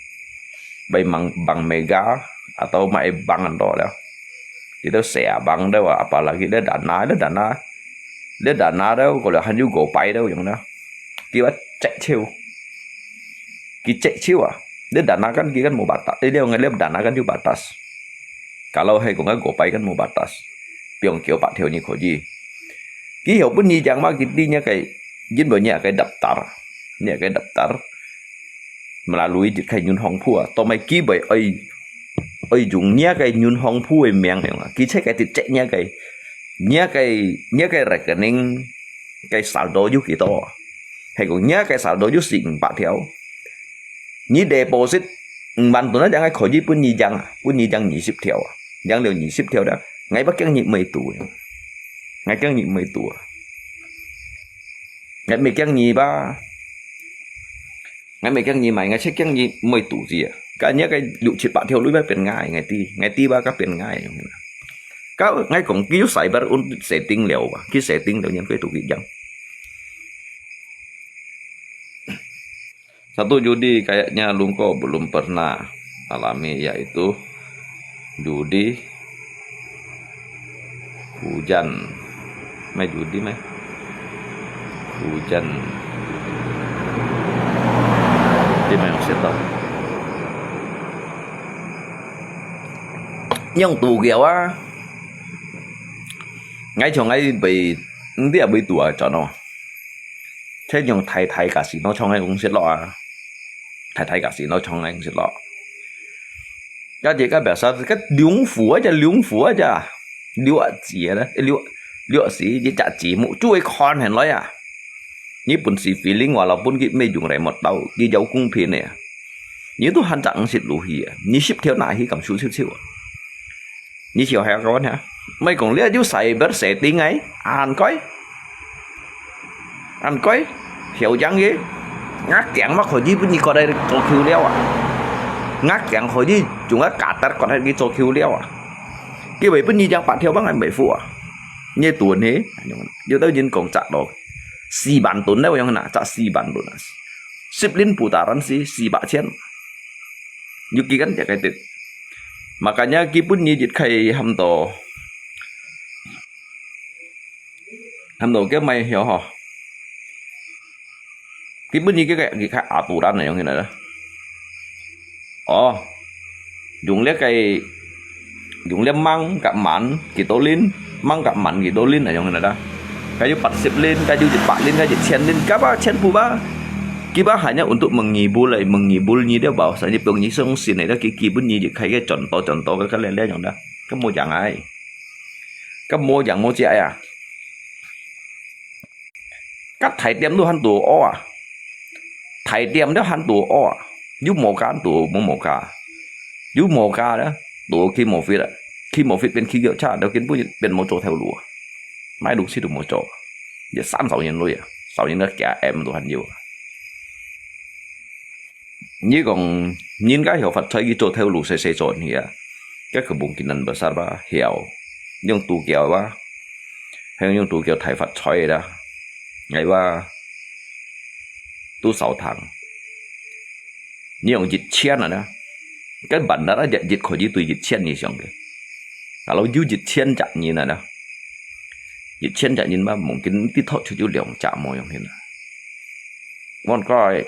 買Bank, Bank Mega，atau買Bank多了。 Itu saya bang dah, apalagi dia dana, dia dana, dia dana dah, kalau hanyu gopai dah yang dah. Kiwa cek ciu. Ki cek ciu ah. Dia dana kan, ki kan mau batas. Eh, dia ngelip dana kan ju batas. Kalau hai kong gopai kan mau batas. Piong kiu pak thiu ni koji. Ki hiu pun ni jang ma ki ti nya kai, jin bo nya kai daftar. Nya kai daftar. Melalui jit kai nyun hong phu ah. Tomai ki bai oi, oi jung nya kai nyun hong phu oi miang oi nga. Ki cek kai tit cek nya kai. Nya kai, nya kai rekening kai saldo yu kito. Hai kong nya kai saldo yu si eng pak thiau. Ni deposit eng ban tu na jang kai koji pun ni jang, pun ni jang ni sip thiau. Jang liu ni sip thiau dah. Ngai pak kiang ni mei tu. Ngai kiang ni mei tu. Ngai mei kiang ni ba. Ngai mei kiang ni mai, ngai cek kiang ni mei tu ji ah. Ka nya kai lu chit pak thiau lui ba pen ngai, ngai ti, ngai ti ba ka pen ngai. Ka ngai kong ki yu cyber un setting liu ba, ki setting liu nyan kai tu ki jang. Satu judi kayaknya Lungko belum pernah alami, yaitu judi hujan. Mai judi mai. Hujan. Di mai maksud tau. Yang tu kiau ah. Ngai chong ngai bai, ndia bai tu ah chong no. Chai nyong thai thai kasino chong ai kong sit lo ah. Thai thai kasino chong ai kong sit lo. Ka je ka biasa ka liung fu aja, liung fu aja. Liu a ji le, liu, liu si ji ja ji mu, chu ai kon hen lo ya. Ni pun si feeling wala pun ki mei jung rai mot tau, ki jau kung phin ya. Ni tu han chak sit lu hi ya. Ni sip thiau na hi kam su siu siu. Ni siu hai kawan ha. Mai kong lia ju cyber setting ai. An koi. An koi. Hiau jang ye. Ngak kiang ma kho ji pun ni ko dai cho kiu liao ah. Ngak kiang kho ji jung a ka tar ko dai ki cho kiu liao ah. Ki wei pun ni jang pat thiau bang ai mei fu ah. Ni tuan he. Yo tau jin kong chak lo. Si ban tun dai yang na chak si ban tun ah. Sip lin putaran si, si bak cian. Yu ki kan jak kai tit. Makanya ki pun ni jit khai ham to. Ham to ke mai hiau ho. Ki pun ni ke kai, ki khai aturan na yang hina. Oh. Jung le kai Yung liam mang kak man, kito lin, mang kak man kito lin, ayong na da. Kayu pat sip lin, kayu jit pak lin, kayu jit cian lin, kaba cian pu ba. Kiba hanya untuk menghibur lai, menghibur ni dia bahwasanya pung ni sung sin ai da ki ki pun ni jit kai ke contoh contoh ke kalian lian yang da. Kamu jangan ai. Kamu jangan mau ciak ya. Ka thai tiam tu han tu o a. Thai tiam tu han tu o a. Yu mo ka han tu mo mo ka. Yu mo ka da. Tu ki mo fit a. Ki mo fit pin ki kyo cha. Da kin pu pin mo cho theo lu a. Mai lu si tu mo cho. Ya san sao yin lu ya. Sao yin da kia em tu han yu a. Ni kong, nin ka hiau fat choi ki cho theo lu se se cho ni a. Ka ke bung kin nan besar ba hiau. Yung tu kiau ba. Heng yung tu kiau thai fat choi da. Ngai ba. Tu sao thang. Ni yung jit cian a na. Ka bandar a jit jit kho jit tu jit cian ni siang ke. Kalau yu jit cian jak ni na na. Jit cian jak ni ma mungkin ti thok chu ju liang jak mo yung hin na. Mon koi.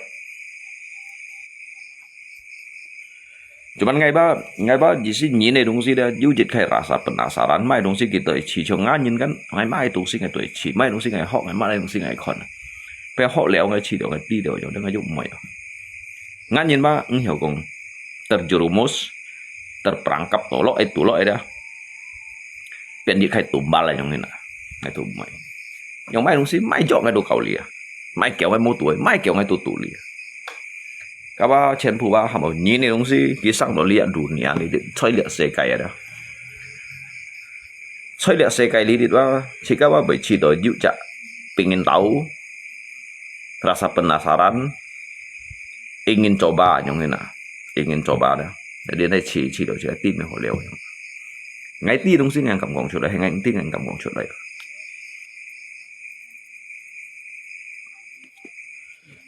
Cuman ngai ba, ngai ba意思人个东西咧，有一个rasa penasaran，买东西佢都会试，像俺人kan，ngai买东西ngai都会试，买东西ngai学，ngai买东西ngai看。别学了，ngai试了，ngai知了，有那个又唔会啊。俺人嘛，唔晓讲，terjerumus，terperangkap，tolok itu lo ada。变一开tumbal lah yang ngena，ngai都唔会。Yang买东西买着ngai都搞理啊，买叫ngai冇对，买叫ngai都独立啊。Kapa全部啊，还冇人个东西，佢生到这dunia里，在这世界啊，在这世界里啊，自家话会知道有只pingin tahu，rasa penasaran，ingin coba yang ngena，ingin coba dah。Jadi ngai试试了，就知咩好了。Ngai知东西ngai敢讲出来，ngai知ngai敢讲出来。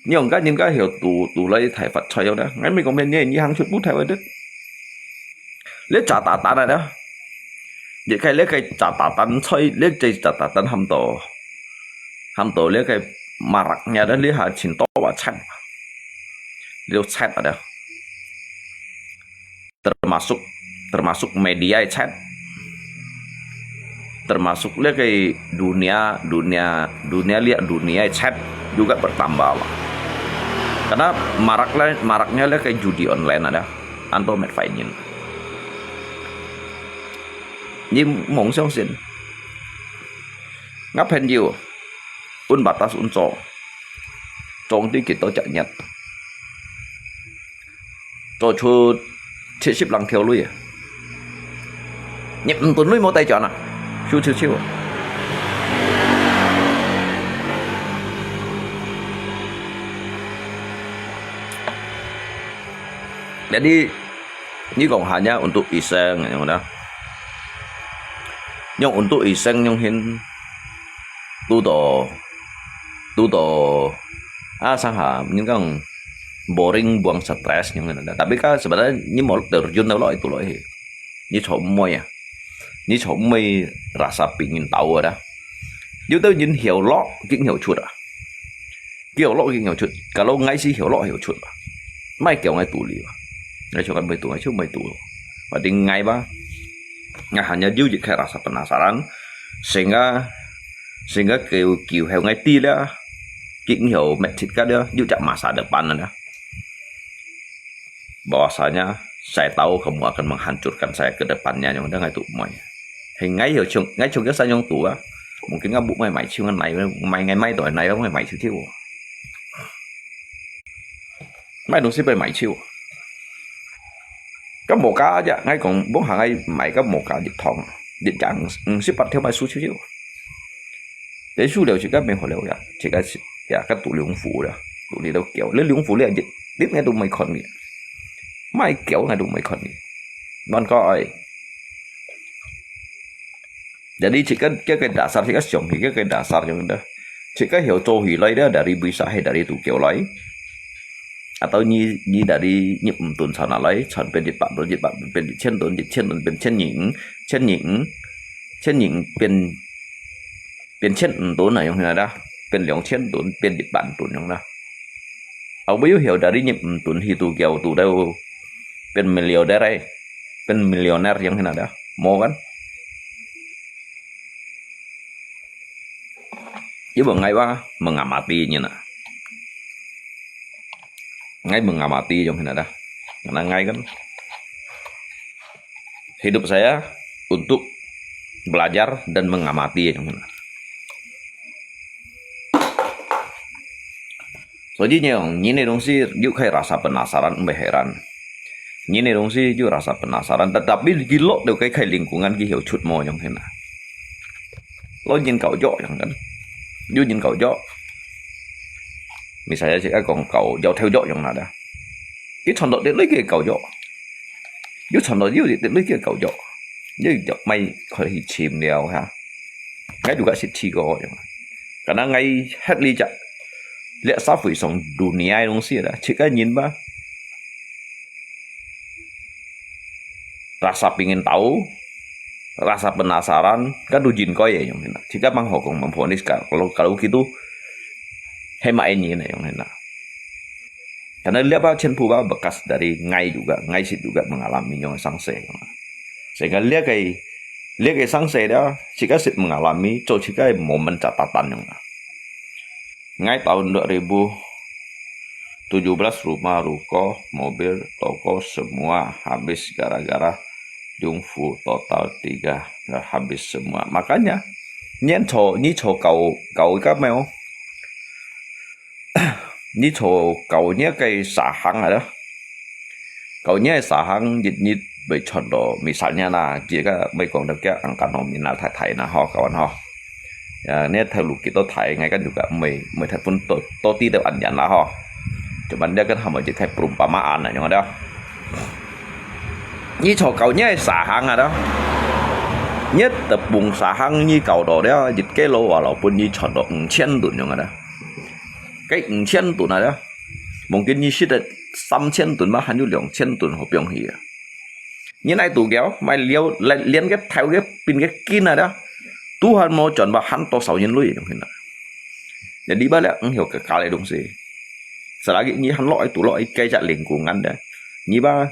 你用个人家晓读，读来大发财了呢？俺没讲咩，你，你行出不台湾的，你炸弹弹的呢？你看那个炸弹弹菜，你这炸弹弹喊到，喊到那个马拉呀的，你还请到我菜，你都菜了的。 termasuk termasuk media chat, termasuk le ke dunia dunia dunia liak dunia chat juga bertambah lah. Karena marak le, maraknya le ke judi online ada, anto met fainin. Ni mong xiong sin. Ngap pen jiu, un batas un co, trong di kito cak nyat. 做出七十零條鐳啊！你毋斷鐳無帶轉啊，咻咻咻啊！Jadi，你講下呢，untuk iseng，你講呢？用untuk iseng用hin，堵到，堵到，啊，上下，你講 boring buang stres nyo ngena. Tapi ka sebenarnya ni mau terjun lo itu lo eh. Ni chok moi ah. Ni chok moi rasa pingin tahu ada. Yo tau jin hiau lo, king hiau chut ah. Hiau lo king hiau chut. Kalau ngai si hiau lo hiau chut ah. Mai kiau ngai tu li ah. Ngai chok kan mai tu, ngai chok mai tu. Berarti ngai ba. Ngai hanya yo jik kai rasa penasaran. Sehingga, sehingga kiau, kiau hiau ngai ti lah. King hiau met chit ka dia, yo jak masa depan ada. Bahwasanya saya tahu kamu akan menghancurkan saya ke depannya, yang udah ngai tu moi. Hei ngai yo chung, ngai chung ke san yang tu ah. Mungkin ngai bu mai mai chiu ngai nai, mai ngai mai tu nai mai mai chiu chiu. Mai dong si bai mai chiu. Ka mo ka ja, ngai kong bong ha ngai mai ka mo ka jit thong. Jit jang, si pat thiu mai su chiu chiu. Để su liu chỉ có mình hỗ liu ya, chỉ có ya các tụ liu phủ đó, tụ liu đâu kiểu, lấy liu phủ liu, tiếp ngay tụ mày còn đi, mai kiểu ngay tụ mày còn đi, non có ai. Jadi chỉ có cái cái dasar, chỉ có sống thì cái cái dasar như đó, chỉ có hiểu cho hỉ lấy đó, dari bisa hay dari tụ kiểu lấy. Atau nyi, nyi dari nyi mtun sana lai, chan pen jit pat tun, jit pat pen jit chen tun, jit chen tun pen chen nying, chen nying, chen nying pen, pen chen tun na yong hina da, pen liang chen tun pen jit pat tun yong da. Au bu yu hiu dari nyi mtun hi tu kiau tu dau pen millionaire ai, pen millionaire yong hina da, mo kan? Ibu ngai ba mengamati nyi na. Ngai mengamati yong hina da. Karena ngai kan hidup saya untuk belajar dan mengamati yong hina. Soji nyong, nyi ne dong si yu kai rasa penasaran, mbe heran. Nyi ne dong si yu rasa penasaran, tetapi gilok deu kai kai lingkungan ki hiu chut mo yong hina. Lo nyin kau jok yong kan. Yu nyin kau jok. Misalnya si kong kau jok theo jok yong na da. Ki chon dok de lei ki kau jok. Yu chon dok yu de lei ki kau jok. Yu jok mai kho hi chim liao ha. Ngai juga sit chi ko yong. Karena ngai het li jak. Liak sa fui song dunia dong si da. Chika nyin ba. Rasa pingin tahu, rasa penasaran, kan tu jin koi ya yong hina. Chika mang ho kong mang phonis ka, kalau, kalau gitu, hema ini na yong hina. Karena liapa全部ba bekas dari ngai juga, ngai sit juga mengalami nyong sangse. Sehingga liake, liake sangse dia, jika sit mengalami, so jika momen catatan nyong. Ngai tahun dua ribu tujuh belas rumah, ruko, mobil, toko semua habis gara-gara Yungfu total tiga, habis semua. Makanya, nyen cho, ni cho kau, kau ikan meo. Ni cho kau ni cái xã hàng ada. Kau ni xã hàng, ni, ni bai chọn đó, misalnya na, jika bai kong được cái angkat no mina thai thai na ho, kawan ho. Ya, ni thai lu kita thai ngai kan juga mai, mai thai pun to, to ti teo an yan la ho. Cuman dia kan hama jik thai perumpamaan na, nyong ada. Ni cho kau ni xã hàng ada. Ni tepung xã hàng ni kau đó dia, jik kilo walaupun ni chọn đó 五千 tun, nyong ada. Cái 五千 tun ada. Mungkin ni sit 三千 tun ba, han yu 两千 tun ho piong hi. Ni nai tu kiao, mai liao, liên cái thao cái pin cái kin ada. Tuhan mau chọn ba han to sao yin lui, nyong hin. Jadi ba le, ang hiu ke kale dong si. Selagi ni han lo itu lo, cái chắc lingkungan dia. Ni ba,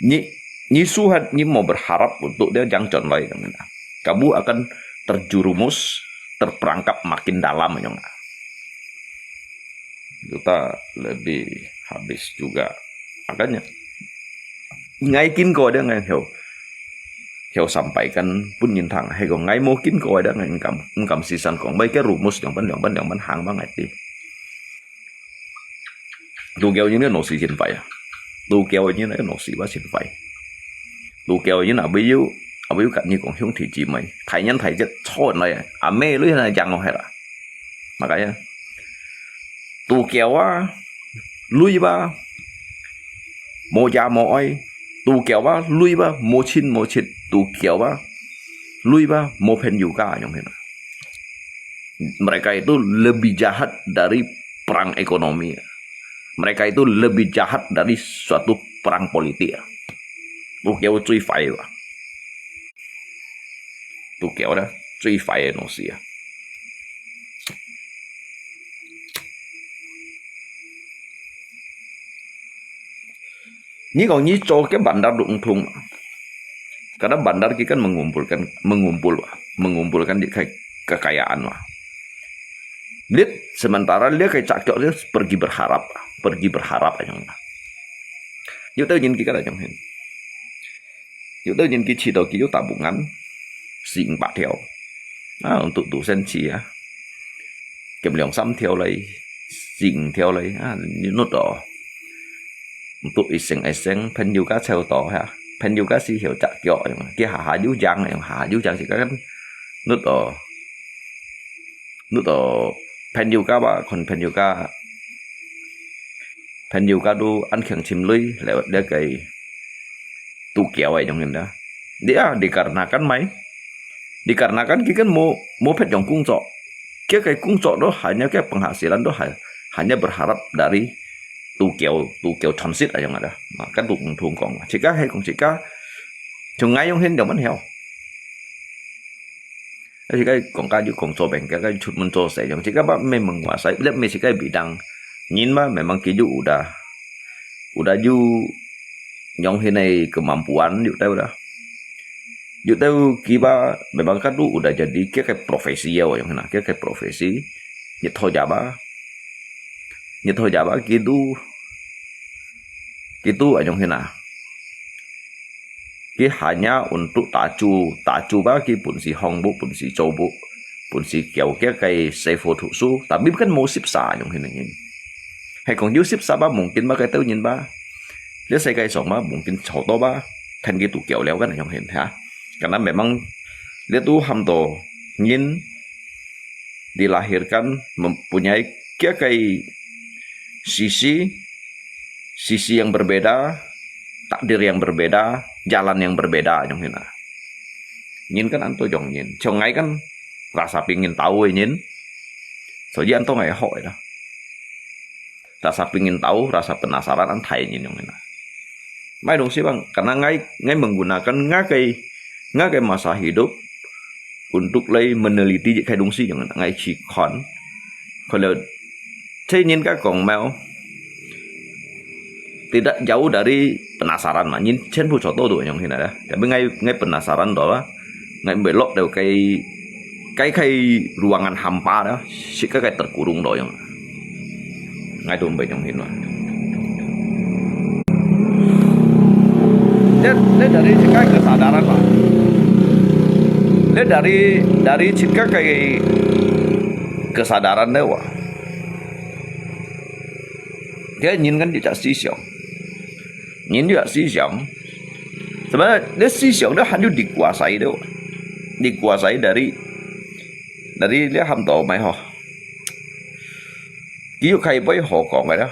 ni, ni suhat, ni mau berharap untuk dia jang chọn lai, nyong hin. Kamu akan terjerumus, terperangkap makin dalam, nyong. Juta lebih habis juga. Makanya, ngai kin ko ada ngai hiu. Hiu sampaikan pun nyin thang. Hai ko ngai mau kin ko ada ngai ngam, ngam sisan kong. Bai ke rumus yang ban, yang ban, yang ban hang ba ngai ti. Tu kiao ni no si sin fai. Tu kiao ni no si ba sin fai. Tu kiao ni na bai yu, bai yu kat ni kong hiu ti ji mai. Thai nyan thai jet chot lai. A me lui na jang ho hai la. Makanya, tu kiao a, lui ba, mo ya mo ai, tu kiao a, lui ba, mo chin mo chit, tu kiao a, lui ba, mo pen yu ka, nyong hin. Mereka itu lebih jahat dari perang ekonomi. Mereka itu lebih jahat dari suatu perang politik. Tu kiao cui fai ba. Tu kiao da, cui fai no si a. Ni kong ni cho ke bandar duk thung. Karena bandar ki kan mengumpulkan, mengumpul, mengumpulkan di ke-, kekayaan wa. Lit sementara dia ke cak dia pergi berharap, pergi berharap aja. Yu tau nyin ki kan aja hin. Yu tau nyin ki chi tau ki yu tabungan, sing pa theo. Ah, untuk tu sen chi ya. Kem liang sam theo lai, sing theo lai, ah, nut do. Untuk iseng iseng, pen yu ka chau to ha. Pen yu ka si hiu cak kio, ki ha ha yu jang, ha ha yu jang si kan nut do. Nut do, pen yu ka ba, kon pen yu ka. Pen yu ka du an kheng chim lui, lewat dia ke tu kiao ai jong hin da. Dia, dikarenakan mai. Dikarenakan ki kan mo, mo pet jong kung cho. Kia ke kung cho do hanya ke penghasilan do ha-, hanya berharap dari tu kiao, tu kiao transit ai jong ada. Nah, kan tu thung kong. Jika hai kong jika, jong ngai jong hin jong man hiao. Jika kong ka ju kong cho bengkel ka chut mun cho se jong. Jika ba memang nguasai, lihat me jika bidang. Nyin ba memang ki ju udah. Udah ju nyong hin ai kemampuan ju tau dah. Ju tau ki ba memang ka du udah jadi kia ke profesi ya, nyong hin na, kia ke profesi. Nyet tho ja ba. Nyet tho ja ba ki du. Ki du ai nyong hin na. Ki hanya untuk taju, taju ba ki pun si hong bu, pun si cho bu, pun si kiao kia ke se fo thu su. Tapi kan mo sip sa nyong hin na nyin. Hai kong yu sip sa ba mungkin ba ke tau nyin ba. Lia se ke song ba mungkin cho to ba. Then ki tu kiao liao kan nyong hin ha. Karena memang lia tu ham to nyin dilahirkan mempunyai kia ke sisi, sisi yang berbeda, takdir yang berbeda, jalan yang berbeda nyong hin na. Nyin kan anto jong nyin. Chong ngai kan rasa pingin tahu nyin. So ji anto ngai ho dah. Rasa pingin tahu, rasa penasaran an thai nyin nyong hin na. Mai dong si bang, karena ngai, ngai menggunakan ngai ke, ngai ke masa hidup untuk lai meneliti je kai dong si nyong hin na. Ngai chi kon. Kalau cai nyin ka kong mau, tidak jauh dari penasaran mah. Nyin全部找到都用现在的。Tapi ngai ngai penasaran tu lah. Ngai belok tu kai kai kai ruangan hampa dah. Si kai kai terkurung tu yang. Ngai tu belum用现在。Dia, dia dari sekai kesadaran lah. Dia dari dari sekai kesadaran dia wah. Dia nyin kan tidak sisang. Nyin tidak sisang. Sebenarnya dia sisang dia hanya dikuasai dia. Dikuasai dari dari dia ham tu mai ho. Kiu kai bai ho kong ada.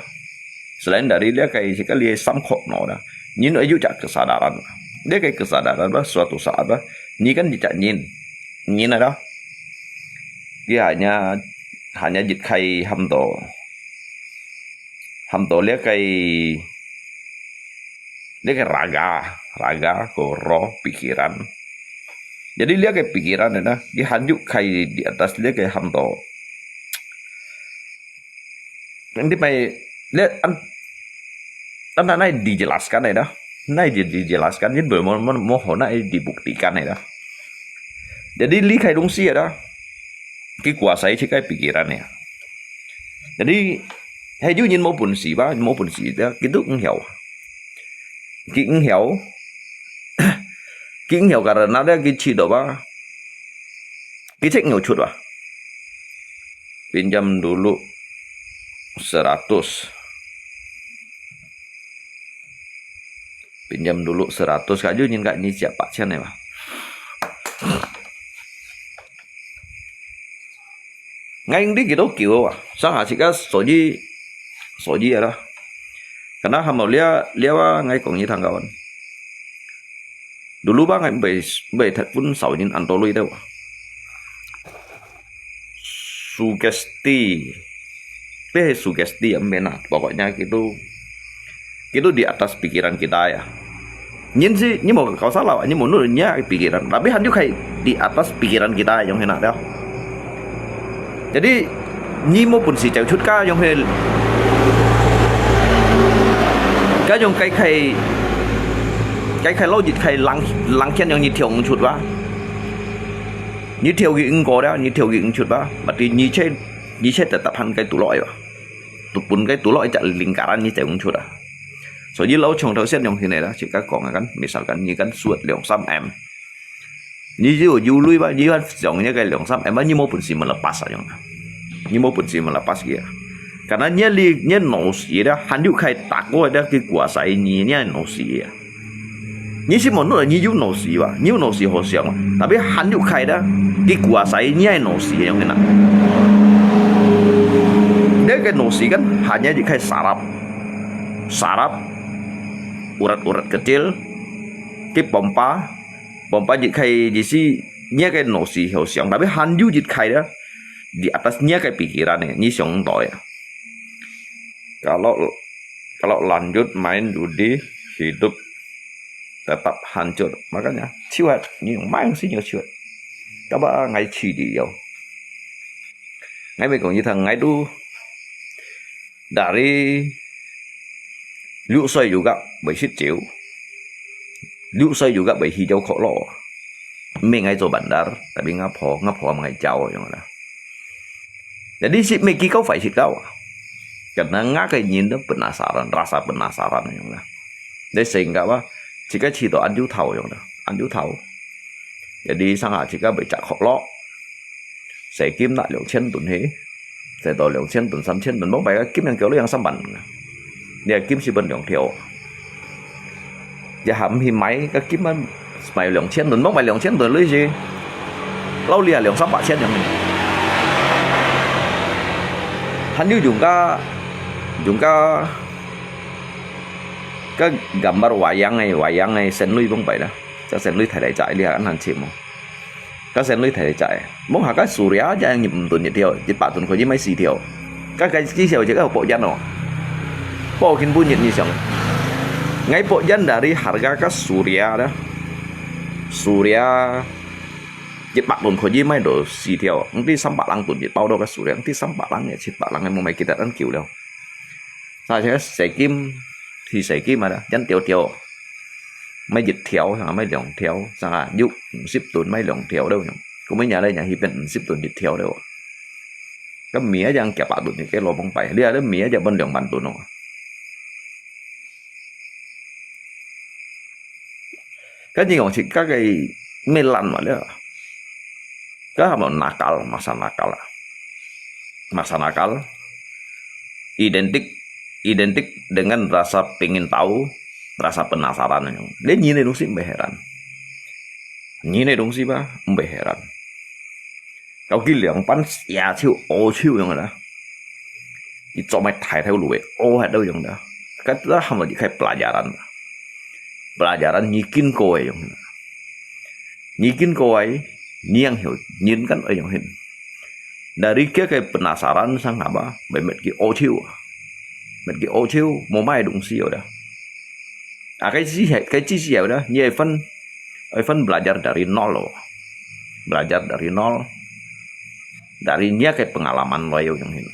Selain dari dia kai sekali samkok no dah. Nyin ayu jak kesadaran. Dia kai kesadaran bah suatu saat bah. Ni kan tidak nyin. Nyin ada. Dia hanya hanya jit kai ham tu. Ham tu dia kai dia kai raga, raga ko roh pikiran. Jadi dia kai pikiran ada. Dia hanjuk kai di atas dia kai ham tu. Nanti mai lihat an an nai dijelaskan ya dah. Nai di dijelaskan ni belum mau mau mau nai dibuktikan ya dah. Jadi 離開東西 ya dah. Kikuasai si kai pikiran ya. Jadi hai ju nyin mau 本事 bah, mau 本事 ya, kitu ngiau. Ki ngiau. Ki ngiau karena dia ki 知道 bah. Ki cek ngiau cut bah. Pinjam dulu seratus. Pinjam dulu seratus kaju nyin kak ni siap 八千 ya bah. Ngai di kitu kiu ah, sang ha sika soji soji ada. Karena ham mau lia lia ngai kong ni thang kawan. Dulu bah ngai bai bai that pun sao nyin an to lui tau. Sugesti. Pe sugesti ya mena, pokoknya kitu kitu di atas pikiran kita ya. Nyin si, nyin mau kau salah, nyin mau nurut nya pikiran. Tapi hanjuk kai di atas pikiran kita yang hena dah. Jadi, nyi mau 本事 jauh cut ka yang hel. Ka yang kai kai kai kai lo jit kai lang lang kian yang nyi tiong cut ba. Nyi tiong ki engko dah, nyi tiong ki eng cut ba. Berarti nyi che nyi che tetap han kai tulok ya. Tu pun kai tulok jak lingkaran nyi jauh cut ah. 所以 lo chong thau sian yang hena dah, jika kong kan, misalkan nyi kan suat liang sam em. Nyi jiu jiu lui ba, nyi kan siang nyi kai liang sam em, nyi mau 本事 melepas ah yang. Nyi mau 本事 melepas kia. Karena nyi li nyi nosi dah, hanjuk kai tako dah kikuasai nyi nyi nosi ya. Nyi si mau nurut nyi jiu nosi ba, nyi jiu nosi ho siang ba. Tapi hanjuk kai dah, kikuasai nyi nosi yang hena. Dia kai nosi kan hanya di kai sarap. Sarap, urat-urat kecil, ki pompa, pompa jit kai jisi nyi kai nosi ho siang, tapi hanjuk jit kai dah di atas nyi kai pikiran ni, nyi siang to ya. Kalau kalau lanjut main judi, hidup tetap hancur. Makanya, ciwat, nyi main si nyo ciwat. Kaba ngai ci di yo. Ngai mai kong nyi thang ngai tu dari 六岁 juga bai sit ciu. 六岁 juga bai hijau kok lo. Meng ngai 做 bandar, tapi ngapho, ngapho am ngai jauh yang lah. Jadi si meki kau fai sit kau. Karena ngai kai nyin tu penasaran, rasa penasaran yang lah. Jadi sehingga apa, jika ci to anju tau yang lah, anju tau. Jadi sanga jika bai jak kok lo. Sai kim nak 两千 tun he. Sai to 两千 tun, 三千 tun, mong bai ka kim yang kiau lu yang 三万. Nia kim si ban liang tiau. Ya ham hi mai ka kim man mai 两千 tun, mong bai 两千 tun lu si. Lau lia 两三百千 yang. Han yu yung ka yung ka ka gambar wayang ai, wayang ai, sen lui mong bai da. Ka sen lui thai lai chai lia an han chim mo. Ka sen lui thai lai chai. Mong ha ka Suria ja yang 五 tun 一 tiau, 一百 tun ko ji mai 四 tiau. Ka ka ji siau je ka 博眼 no. 博眼 bu nyit ni siang. Ngai 博眼 dari harga ka Suria da. Suria 一百 tun ko ji mai do 四 tiau. Nti 三百 lang tun ji pau do ka Suria. Nti 三百 lang ya, 七00 lang mo mai kita an kiu liao. Sa je sai kim 第四級嘛啦，一條條，買一條，啥買兩條，啥有五十噸買兩條了，講每日咧，日去變五十噸一條了。該米一樣幾百噸，你該老板擺，你啊，你米一樣分兩萬噸哦。 跟住講自家个咩爛嘛了，該喊做nakal，masa nakal啊，masa nakal，identik identik dengan rasa pengin tahu, rasa penasaran。你人个東西毋會heran，人个東西吧，毋會heran。 搞佢兩班野手、烏手樣啦。佢做咩大頭路个，烏下都樣啦。該都喊到一開pelajaran。Pelajaran你經過个樣啦。你經過个，你樣曉，人kan愛樣形。Dari佢个penasaran sang apa，咪搣佢烏手啊。搣佢烏手，無買東西个啦。啊，該之後，該之後啦，你愛分，愛分belajar dari nol咯。Belajar dari nol。Dari你个pengalaman來有用心啦。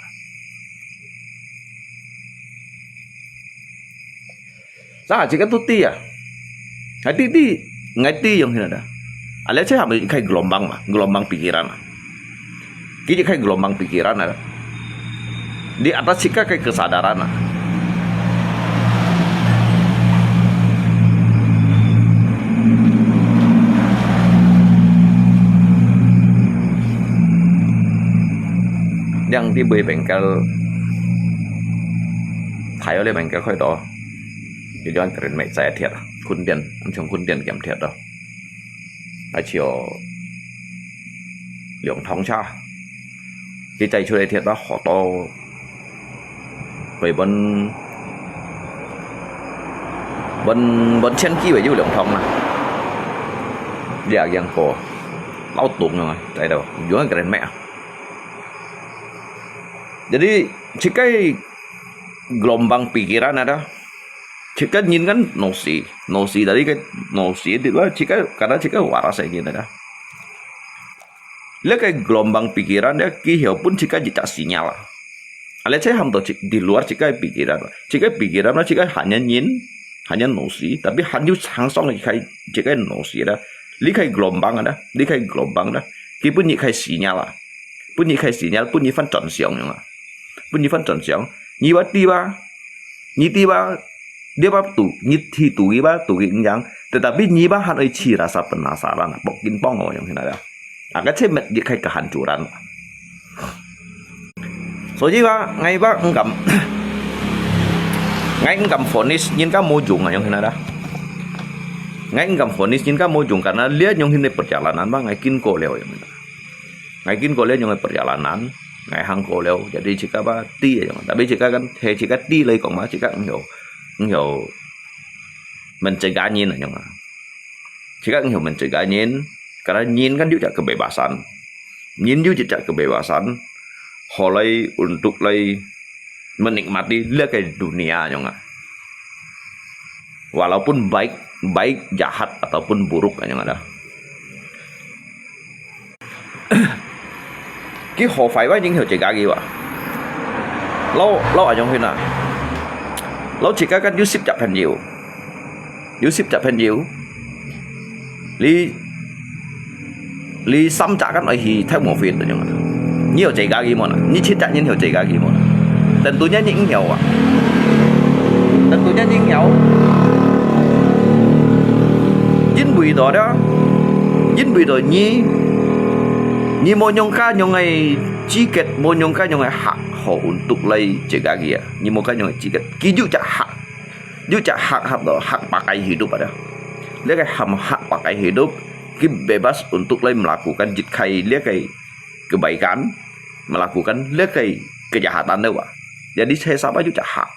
Sa，自家都知啊。Ngai知知，ngai知用心啦。啊，而且還有一開gelombang嘛，gelombang pikiran嘛。 Kini kaya gelombang pikiran ada. Di atas sika kaya kesadaran ah. Yang di bui bengkel, Thai oleh bengkel koi to. Jadi orang keren mek saya thiat, kunden, macam kunden kiam thiat to. Ai chiu 兩桶車，佢載出來鐵啊，好多，佢分分分千幾位有兩桶啦。這樣過，老凍啊，在度，有人跟人買啊。Jadi，這個gelombang pikiran ada， Cika nyin kan nosi, nosi tadi ke nosi di luar cika kada cika waras aja ada. Lek ke gelombang pikiran dia kihau pun cika jejak sinyal. Ale cai ham to cik di luar cika pikiran. Cika pikiran lah cika hanya nyin, hanya nosi, tapi hanya sangsong cika cika nosi ada. Likai gelombang ada, likai gelombang ada. Ki pun nyikai sinyal lah. Pun nyikai sinyal, pun nyivan 轉向 yang lah. Pun nyivan 轉向. Nyiwa tiba, nyi tiba, Dia ba tu, nyi thi tu iba tu ki nyang, tetapi nyi ba han oi chi rasa penasaran, pok kin pong o yang hinada. Aka che met di kai kehancuran. So ji ba, ngai ba enggam, ngai enggam vonis nyin ka mojung yang hinada. Ngai enggam vonis nyin ka mojung karena lia yang hinai perjalanan ba ngai kin ko leo yang hinada. Ngai kin ko le nyong perjalanan, ngai hang ko leo, jadi cika ba ti nyong. Tapi cika kan, he cika ti lai kong ma, cika ngyo, ngyo mencegah nyin nyong. Cika ngyo mencegah nyin, karena nyin kan juga kebebasan. Nyin juga kebebasan, holai untuk lai menikmati lek dunia nyong. Walaupun baik, baik jahat ataupun buruk nyong ada. Ki ho fai wa jing heo cika ki wa. Lo lo a jong hina. Lo cika kan Yusuf jak pen jiu. Yusuf jak pen jiu. Li li sam jak kan ai hi thai mo fit jong. Ni heo cika ki mo na. Ni cit jak ni heo cika ki mo na. Tentunya ni ngeo wa. Tentunya ni ngeo. Jin bui do da. Jin bui do ni. Nyi mo nyong ka nyong ai chi ket, mo nyong ka nyong ai hak ho untuk lai cek agi ya. Nyi mo ka nyong ai chi ket. Ki ju cak hak. Ju cak hak hak do, hak pakai hidup ada. Lek ham hak pakai hidup, ki bebas untuk lai melakukan jit kai lek kai kebaikan, melakukan lek kai kejahatan dewa. Jadi saya sapa ju cak hak.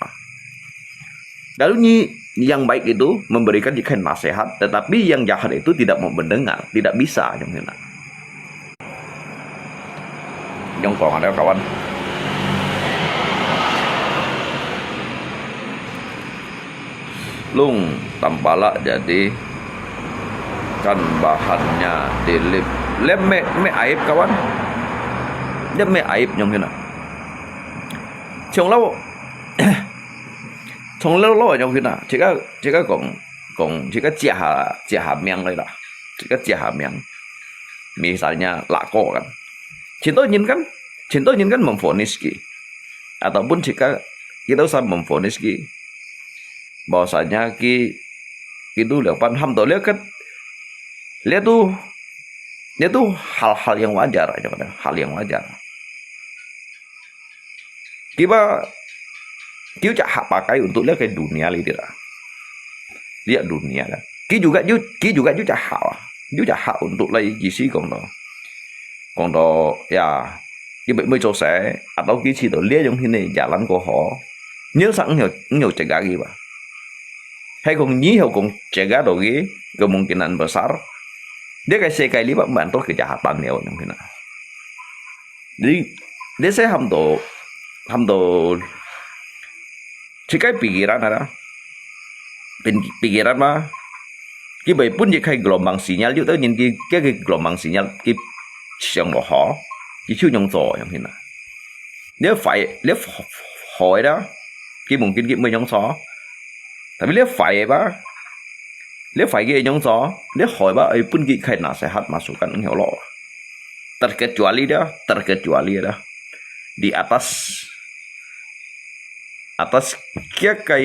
Lalu ni yang baik itu memberikan jika nasihat, tetapi yang jahat itu tidak mau mendengar, tidak bisa yang hina. Yang kong ada kawan. Lung tampala jadi kan bahannya dilip. Lem me me aib kawan. Lem me aib yang hina. Chong lau 從老老个樣形啊，自家自家講講自家食下食下命个啦，自家食下命，misalnya lako kan。Contoh nyin kan, contoh nyin kan memvonis ki, ataupun zika kita usah memvonis ki, bahwasanya ki itu 兩班 hamtau 這个 這都這都 hal-hal yang wajar aja, hal yang wajar. Kiba kiu cak hak pakai untuk 這个 dunia 裡的啦，這 dunia 啦。Ki juga kiu ki juga kiu cak hak ah, kiu cak hak untuk 來意思講到講到 ya佢每每做事，atau佢試到這樣形个 jalan 過好，你有啥你有你有 jaga 佢吧？係講你有講 jaga 到佢，kemungkinan besar，這个世界裡吧，滿多 kejahatan 了樣形啊。你你係喊到喊到，自家 pikiran ada，pin pikiran 嘛，佢會分一个 gelombang sinyal，有兜人佢佢个 gelombang sinyal 佢想無好，佢就用做樣形啊。你壞你好个啦，佢 mungkin 佢毋會用做，tapi 你壞个吧，你壞个用做，你好个吧，會分佢个 nasihat masukan 你好咯。Terkecuali 的，terkecuali 的，di atas atas 佢个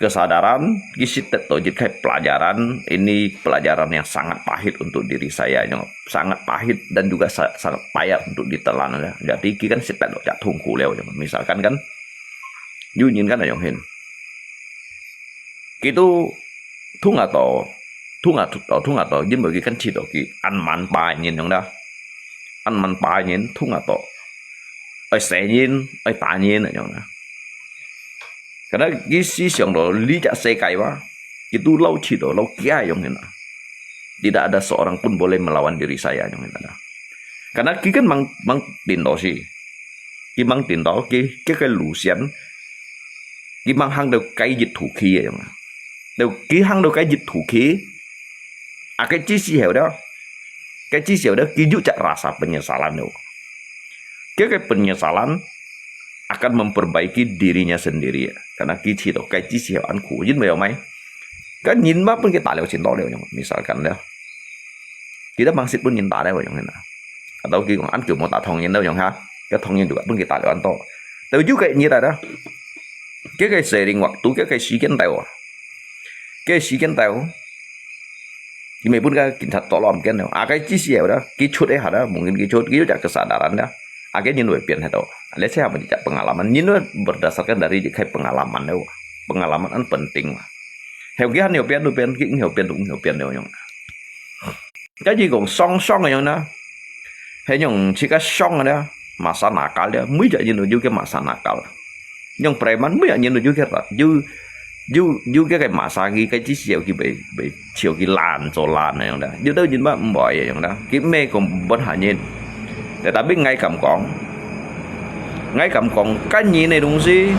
kesadaran，佢識得到一个 pelajaran，ini pelajaran yang sangat pahit untuk diri saya, yang sangat pahit dan juga sa- sangat payah untuk ditelan. Jadi 佢 kan 識得到 痛苦了。Misalkan kan，有人 kan 樣形，佢都通啊到，通啊到，通啊到，因為佢 kan 試到佢恁慢把人樣啦，恁慢把人通啊到，愛死人，愛打人樣啦。Karena 佢思想到這隻世界哇，佢都老試到老驚樣啦。Tidak ada seorang pun boleh melawan diri saya 樣啦。Karena 佢 kan mang mang 顛倒去，佢 mang 顛倒，佢佢个路線，佢 mang 行到該一途去个樣啊。到佢 行到該一途去，啊，該之時候了，該之時候了，佢有隻 rasa penyesalan 了。佢个 penyesalan akan memperbaiki dirinya sendiri。Karena 佢試到該之時候恁苦，因為有咩？該人嘛分佢打了，真多了，misalkan了，佢都 mangsit 分人打了，樣啦。Atau 佢講恁久無打唐人了，樣哈，該唐人就分佢打了恁多。到有个日啊，佢个 seiring waktu，佢个時間到啊，佢个時間到，佢 每分該警察 tolong 毋見了。啊，該之時候啦，佢出一下啦，mungkin佢出，佢有隻 kesadaran 啦，啊，該人會變喺度。Let's say 係一隻 pengalaman，人會 berdasarkan dari 一个 pengalaman 了，pengalaman 恁 penting 嘛。後佢還有變就變，佢毋曉變就毋曉變了樣。該佢講傷傷个樣啦，係用自家傷个啦，masa nakal了，每隻人都有个 masa nakal。用 preman，每隻人都有个有有有个个 masa，佢个之時候佢被被笑佢爛做爛个樣啦，有兜人嘛毋會个樣啦，佢毋係講分下人。Tetapi 𠊎敢講， 𠊎敢講，該人个東西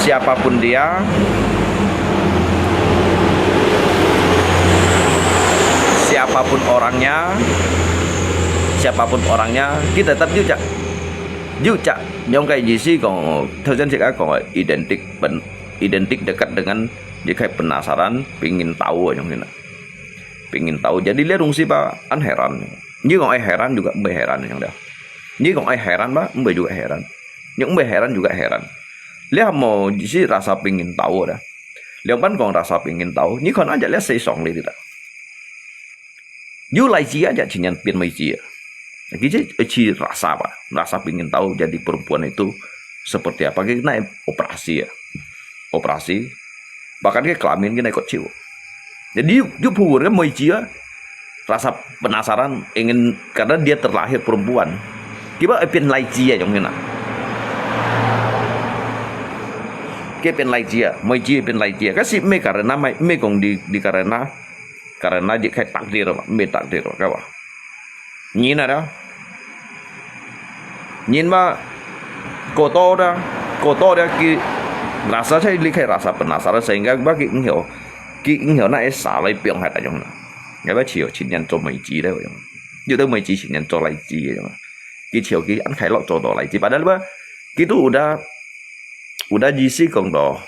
，siapa pun dia，siapa pun orangnya，siapa pun orangnya，佢 tetap 有隻有隻，用个意思講，頭先自家講个 identik identik dekat dengan 一个 penasaran，pingin tahu个樣形啦。 pingin tahu. Jadi 這東西吧，恁 heran。你講愛 heran juga 毋會 heran 樣了。你講愛 heran 吧，毋會 juga heran。你毋會 heran juga heran。這無意思 rasa pingin tahu啦。兩班講 rasa pingin tahu，你看 aja 這世上裡啦。有來自 aja 自然變來自啊。Kita 去 rasa 吧，rasa pingin tahu jadi perempuan itu seperti apa. Kita naik operasi ya. Operasi. Bahkan 个 kelamin 个 naik kecil. Jadi 有有部分个妹子啊，rasa penasaran ingin karena dia terlahir perempuan. Kiba 變來自啊，樣形啊。佢變來自啊，妹子變來自啊。Kasi 毋係 karena 毋係講 di di karena karena 一个 takdir 嘛，毋係 takdir 嘛，个哇。人啊啦，人嘛，過多啦，過多啦，佢 rasa 在你个 rasa penasaran，sehingga 佢毋曉，佢毋曉拿个沙來放下大種啦。Ngapa 只有青年做妹子咧，有兜妹子青年做來自个嘛。佢就佢恁快樂做到來，padahal apa，佢都udah，udah意思講到，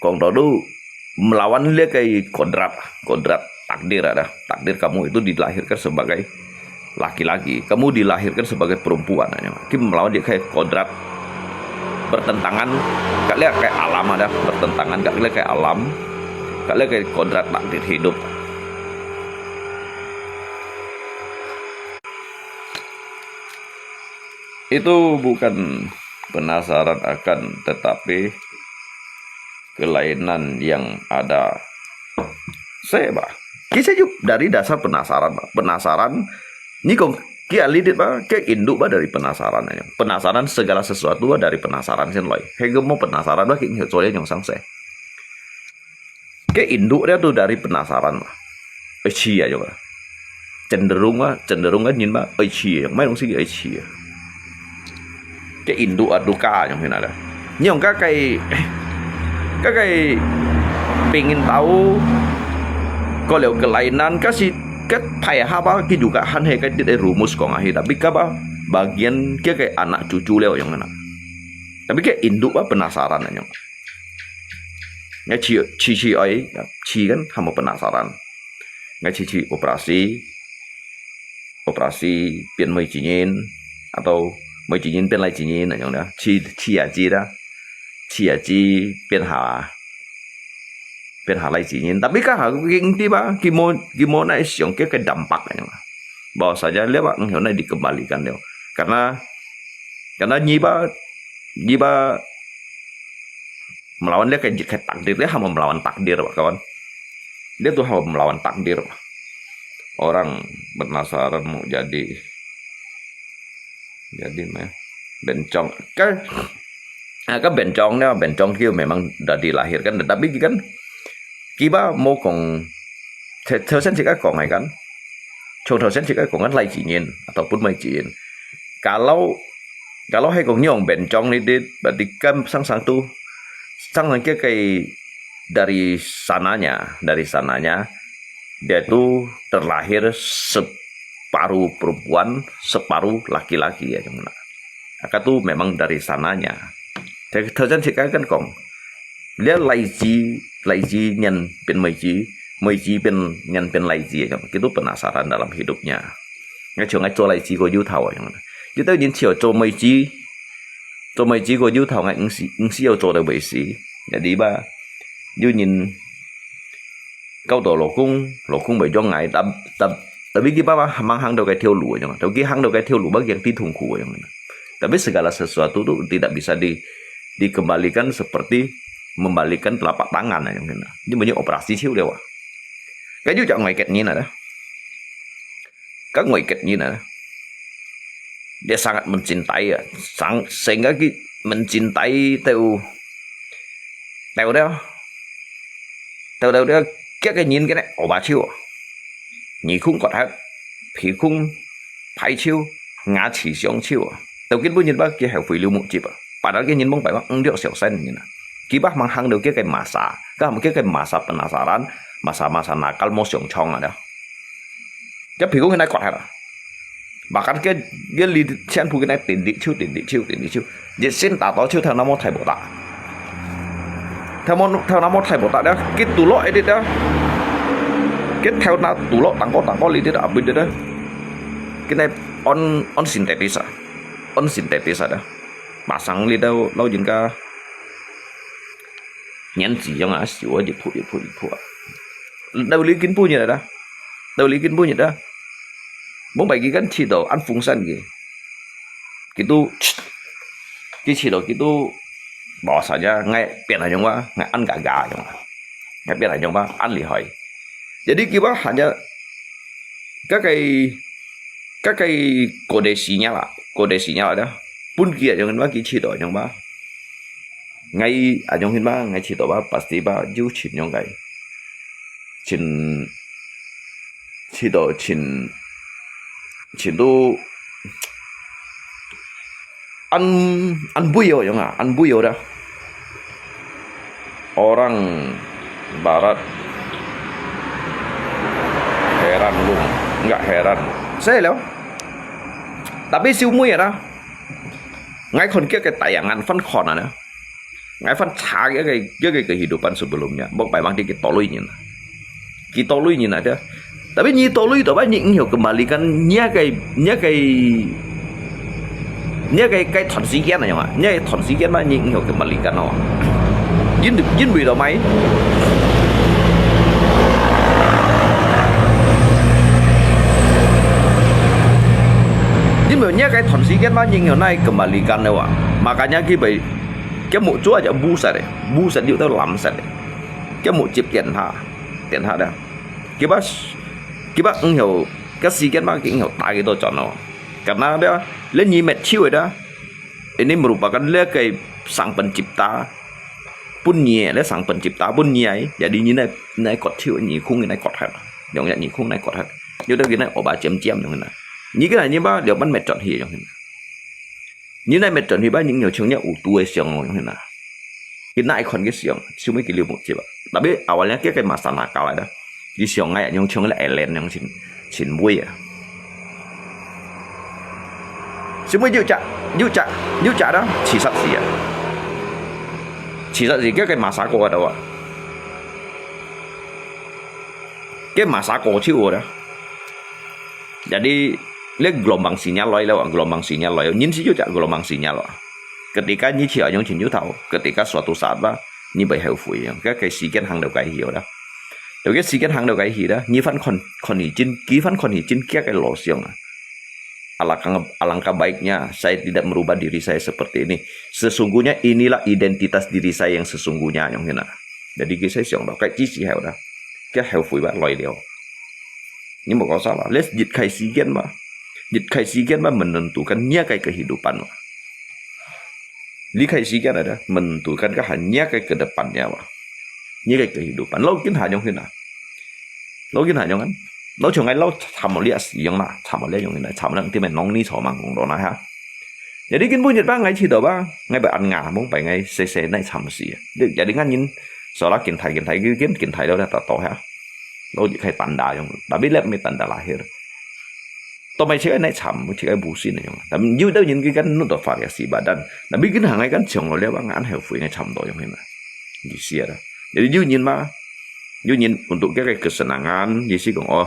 講到都melawan這个kodrat，kodrat takdir ada，takdir kamu itu dilahirkan sebagai laki-laki, kamu dilahirkan sebagai perempuan, anyo. Ki melawan dia kai kodrat bertentangan, kak lihat kai alam ada bertentangan, kak lihat kai alam, kak lihat kai kodrat takdir hidup. Itu bukan penasaran akan, tetapi kelainan yang ada. Saya, bah. Kisah juga dari dasar penasaran, bah. Penasaran, ni kong kia lidit, bah, ke induk, bah, dari penasaran aja. Penasaran segala sesuatu, bah, dari penasaran sin loi. Hei, ke mau penasaran, bah, kini coy yang sang se. Ke induk dia tu dari penasaran, bah. Ai chi aja, bah. Cenderung, bah, cenderung kan nyin, bah, ai chi, yang mai dong si ai chi. Ke induk adu ka yang hina da. Nyong ka kai, ka kai pingin tahu, ko leo kelainan, ka si, ka pai ha ba, ki juga han he ka dit rumus kong ahi, tapi ka ba, bagian ke kai anak cucu leo yang hina. Tapi ke induk ba penasaran yang. Ngai chi, chi, chi ai, chi kan, hamo penasaran. Ngai chi, chi operasi, operasi 變妹子人，atau 妹子人變倈子人，恁樣啦，試，試下子啦，試下子變下，變下倈子人。Tapi kan ha，佢，佢，佢無，佢無哪想，佢个dampak恁樣啦。Bahwasanya lewat，你可能 dikembalikan 了。Karena，karena你把，你把 melawan dia kayak, kayak takdir, dia hamo melawan takdir, bah, kawan. Dia tuh hamo melawan takdir, bah. Orang penasaran mau jadi, jadi mah, bencong. Kan, ah, kan bencong dia, bencong ki memang dah dilahirkan, tetapi ki kan, ki ba mau kong, 頭，頭先自家講个kan，從頭先自家講个倈子人，ataupun 妹子人。Kalau，kalau係講用 bencong 呢啲，berarti kan sang-sang tu, sang-sang kia kay dari sananya, dari sananya, dia tu terlahir separuh perempuan, separuh laki-laki ya, cuma. Aka tu memang dari sananya. Jadi, 頭先自家 kan 講，這倈子，倈子人變妹子，妹子變，人變倈子，ya, gitu penasaran dalam hidupnya. Ngai就愛做倈子个由頭啊，有兜人就做妹子，做妹子个由頭，𠊎毋需，毋需要做到尾時，jadi吧，有人 交到老公，老公會將𠊎，tapi，tapi，tapi佢爸爸吂行到該條路，tapi佢行到該條路，bagi yang 痛苦，tapi segala sesuatu tu tidak bisa di，dikembalikan seperti membalikan telapak tangan，你明白？Ini operasi 手了啊。該就講外國人啊，該外國人啊，dia sangat mencintai啊，成，成个佢 mencintai 到，到了，到，到了，佢个人个呢，烏白手啊，耳空割忒，鼻空排手，牙齒上手啊，到今晡日吧，佢還回流目汁啊，padahal佢人望白話，五六小三年啊，佢吧吂行到佢个 masa，佢个 masa penasaran，masa，masa nakal 無上床啊了。 佢鼻公現在割忒啦。Bahkan佢，佢離前步佢來定力手，定力手，定力手，一心打到手頭那麼大無打。頭那麼，頭那麼大無打了，佢堵落一滴了，佢頭那堵落，當高，當高一滴了，後背一滴了，佢來安，安 sintetis啊，安 sintetis啊，pasang 呢兜老人家 年紀樣啊，手啊，一步一步一步啊。到你今晡日啊，到你今晡日啊，望白佢kan試到恁風神个，佢都，佢試到佢都，bahwasanya𠊎變啊樣啊，𠊎恁gagah樣啊，𠊎變啊樣啊，恁厲害。Jadi佢話hanya，該个，該个 kode sinyal啊，kode sinyal啊，分佢啊樣啊，佢試到樣啊。 𠊎啊，樣形嘛，𠊎試到吧，pasti吧，有盡樣个，盡，試到盡，盡都恁，恁會哦樣啊，恁會哦的。Orang Barat heran lung, enggak heran. Saya lo. Tapi siu mui ada. Ngai kon kia ke tayangan fan kon ada. Ngai fan cari ke, ke, ke kehidupan sebelumnya. Bok pai mang di kita lui nyin. Kita lui nyin ada. Tapi nyi to lui to ba nyi ngiau kembalikan nya ke, nya ke, nya ke, ke thon sikian na yong a. Nya ke thon sikian ba nyi ngiau kembalikan no. Yin, yin bui to mai. Yin bui nya ke thon sikian ba nyi ngiau nai kembalikan no a. Makanya ki bai, ke mu cua ja bu sa de, bu sa liu tau lam sa de. Ke mu cip tian ha, tian ha da. Kiba, kiba ngiau, ke sikian ba ki ngiau ta ki to chon no. Karena dia, le nyi met chiu da. Ini merupakan le ke sang pencipta. Pun nyi, le sang pencipta, pun nyi ai. Jadi nyi nai, nai kot chiu, nyi khung nai kot hat. Yong ya nyi khung nai kot hat. Yau da ki nai oba ciam ciam yong na. Nyi ke nai nyi ba, liu ban met chon hi yong na. Nyi nai met chon hi ba, nyi ngiau chung nyi u tu e siang yong na. Ki nai kon ke siang, siu mui ki liu mu ciu ba. Tapi awalnya ke ke masa nakal ada. Ki siang ngai yong chung le elen yong chin, chin bui a. Siu mui yu cha, yu cha, yu cha da, chi sat si a. Chi sat si ke ke masa ko ada wa. Ke masa ko chiu da. Jadi, le gelombang sinyal loi le wa, gelombang sinyal loi. Nyin si yu cha gelombang sinyal wa. Ketika nyi chiu yong chin yu tau, ketika suatu saat ba, nyi bai hau fui yong. Ke, ke sikian hang dau kai hiu da. Tau ke sikian hang dau kai hi da. Nyi fan kon, kon hi chin, ki fan kon hi chin kia ke lo siang a. Alangkah, alangkah baiknya saya tidak merubah diri saya seperti ini. Sesungguhnya inilah identitas diri saya yang sesungguhnya yong na. Jadi ki sai siang da, kai chi si hau da. Ke hau fui ba loi liu. Nyi mu ko sa la. Le yit khai sikian ba. Yit khai sikian ba menentukan nya ke kehidupan ba. Li khai sikian ada menentukan ke hanya ke ke depannya ba. Nya ke kehidupan. Lo kin ha yong na. Lo kin ha yong kan. Lo chung ngai lo cham lia siang na. Cham lia yong na. Cham lia ti men nong ni cho mang kong do na ha. Jadi kin bu nyet ba ngai chi do ba. Ngai ba an nga mong bai ngai se se nai cham si. Jadi ngan nyin so la kin thai kin thai kin kin thai lo da ta to ha. Lo ji khai tanda yong. Tapi lep mi tanda lahir. To mai chi nai cham, chi bu sin yong. Tapi yu dau nyin ki kan nu to variasi badan. Tapi kin ha ngai kan chong lo le ba ngan hau fui ngai cham do yong na. Di sia da. Jadi yu nyin ma. Yu nyin untuk ke ke kesenangan, di si kong oh.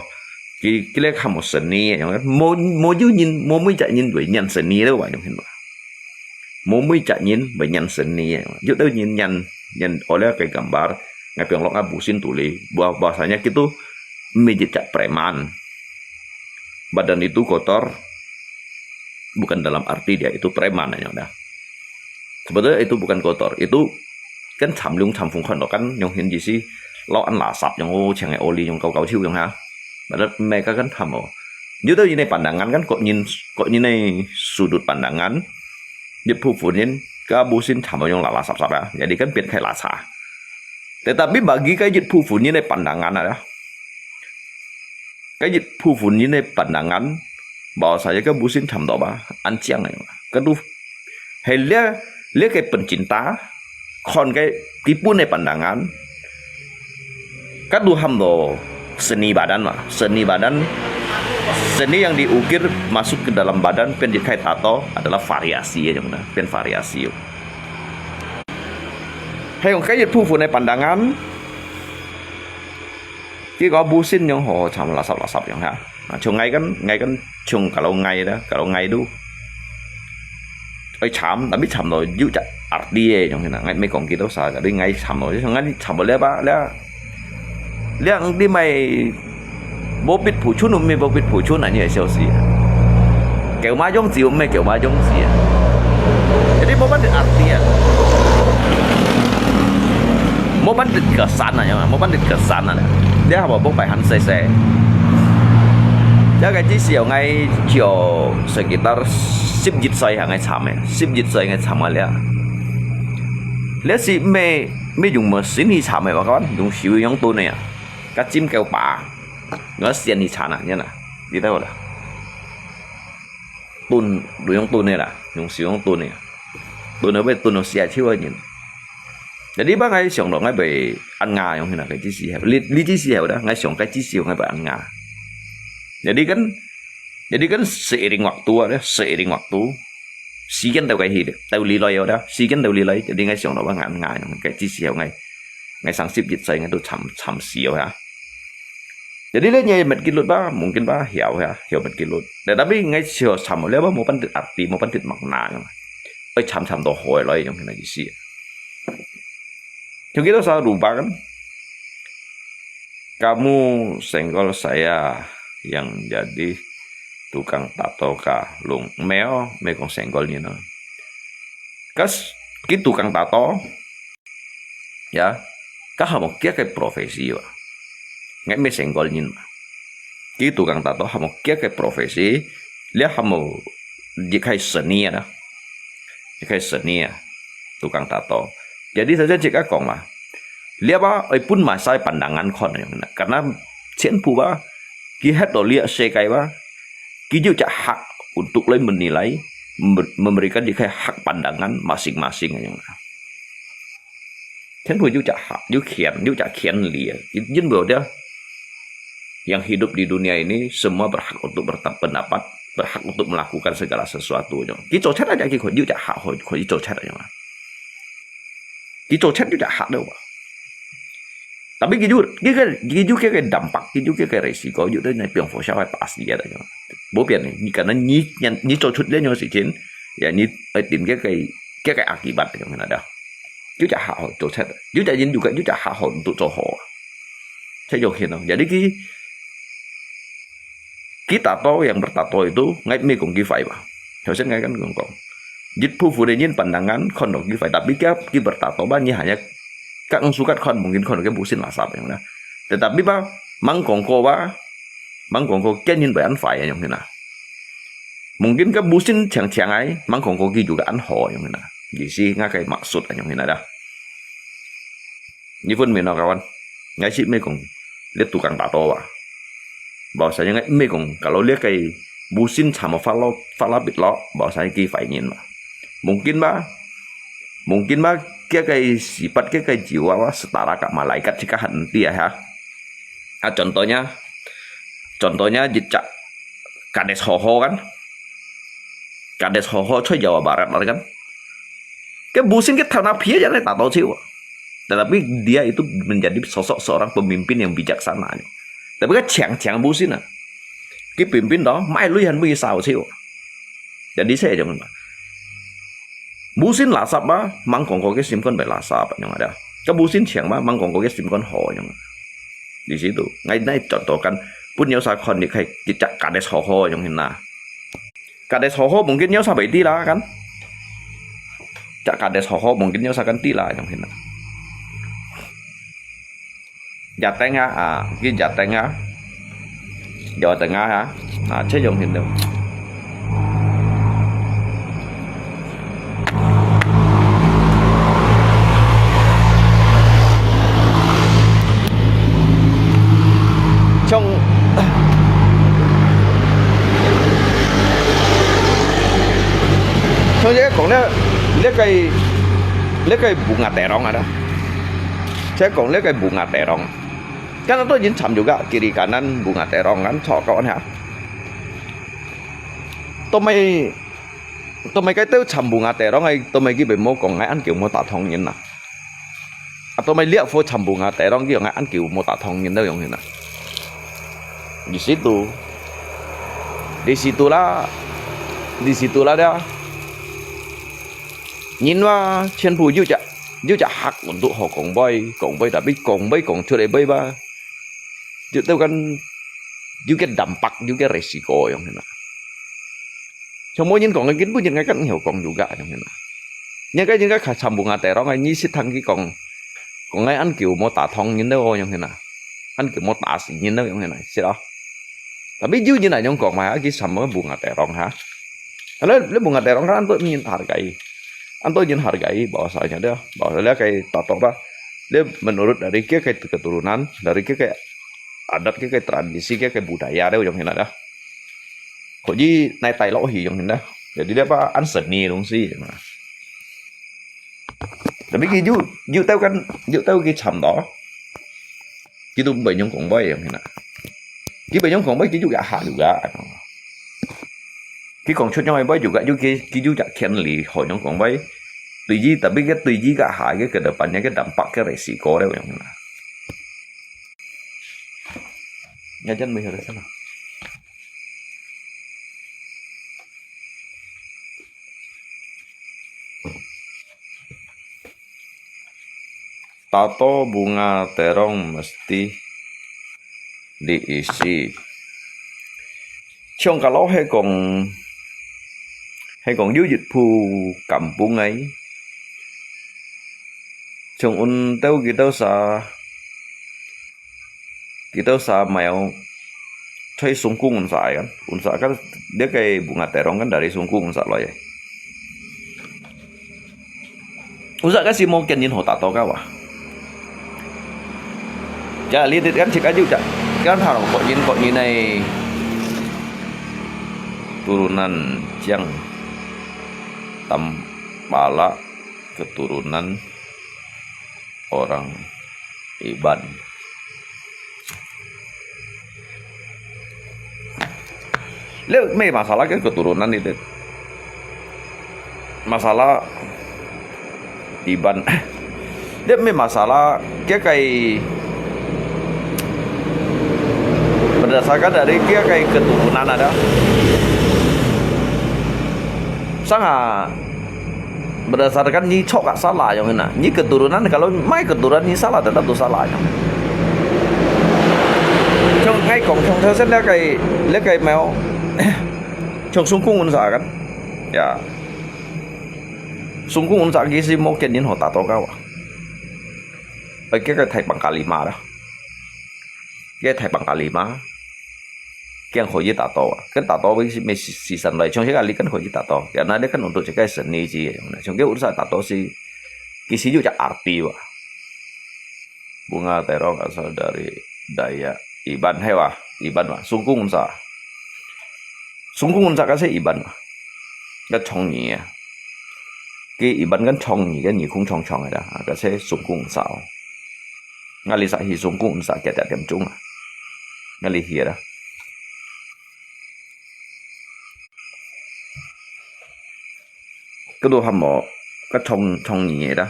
Ki, ki le kham mo seni yong. Mo, mo yu nyin, mo mui ja nyin dui nyan seni le wa yong hin ba. Mo mui ja nyin bai nyan seni. Yu dau nyin nyan, nyan oleh ke gambar. Ngai piang lok a bu sin tuli. Bahwasanya kitu mejit ja preman. Badan itu kotor. Bukan dalam arti dia itu preman yong da. Sebetulnya itu bukan kotor. Itu kan cham lung cham fung kon lo kan yong hin di si. Lo an la sap yong o chang e oli yong kau kau chiu yong ha. Badan meka kan cham o. Yu dau ini pandangan kan kok nyin, kok nyin sudut pandangan. Yit phu fun nyin, ka bu sin cham yong la la sap sap ya. Jadi kan pian khai la sa. Tetapi bagi ka yit phu fun nyin pandangan ada. Ka yit phu fun nyin pandangan, bahwasanya ka bu sin cham do ba, an chiang ai. Ka tu, hai le, le ke pencinta, kon ke tipun pandangan, Kadu ham to seni badan ma. Seni badan, seni yang diukir masuk ke dalam badan, pen dikai tato adalah variasi ya, jong na, pen variasi yo. Hai yong kai yit phu fun pandangan, ki ko bu sin yong ho cham lasap lasap yong ha. Nah, chung ngai kan, ngai kan chung kalau ngai da, kalau ngai tu. Oi cham, tapi cham lo yu ja arti e, jong na, ngai me kong ki to sa, tapi ngai cham lo, jong ngai cham lo le ba, le. Le ang di mai bo bit phu chun, me bo bit phu chun, ani ai xiao si. Kêu ma jong ziu, me kêu ma jong si. Jadi mo ban arti ya. Mo ban kesan ya, mo ban kesan ya. Dia apa bo pai han se se. Dia kai chi siu ngai chiu sekitar sip jit sai ha ngai cham e. Sip jit sai ngai cham le. Le si me, me yung mo sin hi cham e ba kan, yung siu yung tu ne ya. Ka chim kêu pa. Ngai sian hi cham na, ya na. Di tau la. Tun, du yung tun ne la. Yung siu yung tun ne. Tun ne be tun no sia chiu nyin. Jadi ba ngai xiong lo ngai bai an nga yong hina kai chi si heo. Li, li chi si heo da, ngai xiong kai chi si heo ngai bai an nga. Jadi kan, Jadi kan seiring waktu ada, seiring waktu. Sigen tau kai hi, tau li loi ada, sigen tau li loi. Jadi ngai siang lawa ngan ngai, ngai ci siau ngai, ngai sang sip jit sai ngai tu cham cham siau ya. Jadi le nyai met kilut ba, mungkin ba hiau ya, hiau met kilut. Tetapi ngai siau cham le ba mo pan tit arti, mo pan tit makna. Oi cham cham to hoi loi yang kena isi. Yung kita sa rupa kan. Kamu senggol saya yang jadi tukang tato ka lung. Meo, meo kong senggol ni no. Kas, ki tukang tato, ya, ka hamo kia kai profesi ba. Ngai me senggol ni ba. Ki tukang tato hamo kia kai profesi, lia hamo di kai seni ya. Di kai seni ya. Tukang tato. Jadi saja cik akong ba. Lia ba, oi pun masai pandangan kon yang na. Karena 全部 ba, ki het to lia sekai ba, ki juga hak untuk lai menilai, memberikan juga hak pandangan masing-masing yang na. 全部 juga hak, juga kian, juga kian lia. Yin bo dia, yang hidup di dunia ini semua berhak untuk berpendapat, berhak untuk melakukan segala sesuatu. Ki 做出 aja ki ko juga hak ho, ko 做出 aja. Ki 做出 juga hak deh ba. Tapi ki juga, ki juga, ki juga ke dampak, ki juga ke risiko, juga nai piang fo siapa pasti ada. Bo pian ni, ni karena ni, ni 做出 le nyong sicin, ya ni, eh, tim ke ke, ke ke akibat yang ada. Juga hak ho 做出, juga yin juga, juga hak ho untuk 做好. Saya yakin no. Jadi ki, ki tato yang bertato itu, ngai me kong ki fai ba. Hausen ngai kan kong kong. Jit pu fu de yin pandangan, kon dok ki fai. Tapi kia ki bertato ba, ni hanya, kak ang sukat kon, mungkin kon ke busin lasap yang na. Tetapi ba, mang kong ko ba, mang kong ko kian yin bayan fai yang na. Mungkin ke busin chang chang ai, mang kong ko ki juga an ho yang na. Di si ngai kai maksud yang na dah. Ni pun mina kawan. Ngai si me kong, le tukang tato ba. Bahwasanya ngai me kong, kalau le kai busin sama falo, fala bit lo, bahwasanya ki fai yin ba. Mungkin ba, mungkin ba, kia kai sipat, kia kai jiwa ba, setara ka malaikat sika han enti ya ha. Ah, contohnya, contohnya jejak Kades Hoho kan. Kades Hoho coi Jawa Barat lah kan. Ke busin ke tanah pia aja le tato ciu. Tetapi dia itu menjadi sosok seorang pemimpin yang bijaksana. Tapi kan chang chang busin ah. Ki pimpin to, mai lui han mui sao ciu. Jadi saya jangan. Busin lasap ba, mang kong ko ke sim kon bai lasap yang ada. Ke busin chang ba, mang kong ko ke sim kon ho yang. Di situ, ngai nai contohkan, pun yo sa kon ni kai jejak Kades Hoho yang hina. Kades Hoho mungkin yo sa bai ti lah kan. Jak Kades Hoho mungkin yo sa kan ti lah yang hina. Jateng ha, ah, ki Jateng ha. Jawa Tengah ha. Ah, cek yang hina. 像，像這講了，這個，這個bunga terong ada。這講這個bunga terong。Kan ada yin cham juga kiri kanan bunga terong kan, cok kawan ha. Tomai, tomai kai teu cham bunga terong ai, tomai ki bai mo kong ngai an kiu mo ta thong yin na. Atau mai liak fo cham bunga terong ki yong an kiu mo ta thong yin dau yong hin na. Di situ. Di situ lah. Di situ lah dia. Yin wa, 全部有隻，有隻客運都好講話，講話，tapi講話講出來話吧。就都kan，有個dampak，有個risiko yong hin na. 像無人講个，根本就ngai kan heo講juga yong hin na. Ngai kan應該ka cham bunga terong ngai nyi sit thang ki kong, kong ngai an kiu mo ta thong yin dau yong hin na. An kiu mo ta si yin dau yong hin na, sit lo. Tapi yu yin na yong kong ma, ki cham mo bunga terong ha. Kalau le bunga terong kan an to yin hargai. An to yin hargai, bahwasanya dia, bahwa le kai ta to ba. Le menurut dari kia kai keturunan, dari kia kai adat, kia kai tradisi, kia kai budaya dia yong hin na dah. Kok ji nai tai lo hi yong hin na. Jadi dia apa, an seni dong si. Tapi ki yu, yu tau kan, yu tau ki cham to. Ki tu bai yong kong bai yong hin na. Ki bai yong kong bai ki yu ya ha juga. 佢講出樣个話，有个，有佢，佢有隻權利，好像講話，對於，特別个對於个下个，个个辦个，个南北个來試過了樣啦。Ya, jangan melihat ke sana. Tato bunga terong mesti diisi. 像假如係講，係講有一部kampung个，像阮兜佢兜儕，佢兜儕苗，在Sungkung Unsa kan，Unsa kan，這个bunga terong kan dari Sungkung Unsa來个。 Unsa kasi mo kian yin ho tato ka wa. Ja, litit kan cik aju ja. Kan harong ko yin ko yin ai. Turunan Jiang Tampala, keturunan orang Iban. Lihat, may masalah ke keturunan itu. Masalah Iban. Lihat, may masalah ke kai berdasarkan dari ke kai keturunan ada. Sangat berdasarkan你著个salah樣那，你keturunan，kalau mai keturunan你salah，tetap都salah樣。像𠊎講，像頭先那个，那个苗，像Sungkung Unsa kan，ya。Sungkung Unsa佢係無建人好打到个哇。哎，這个太放假了嘛啦。 个大放假了嘛，佢可以打到啊，个打到會係咩時時辰來，像這个你跟可以打到，ya，那你跟untuk這个生理之樣呢，像个Unsa打到係，其實有隻arti啊。Bunga terong asal dari Dayak Iban，係哇？Iban哇，Sungkung Unsa。Sungkung Unsa个係Iban哇？个長耳啊，个Iban跟長耳，个耳空長長个啦，啊，个係Sungkung Unsa哦。 Ngali sa hi Sungkung Unsa kiat-kiat tiam chung ah. Ngali hi ada. Kedo hamo, kachong, chong ni da.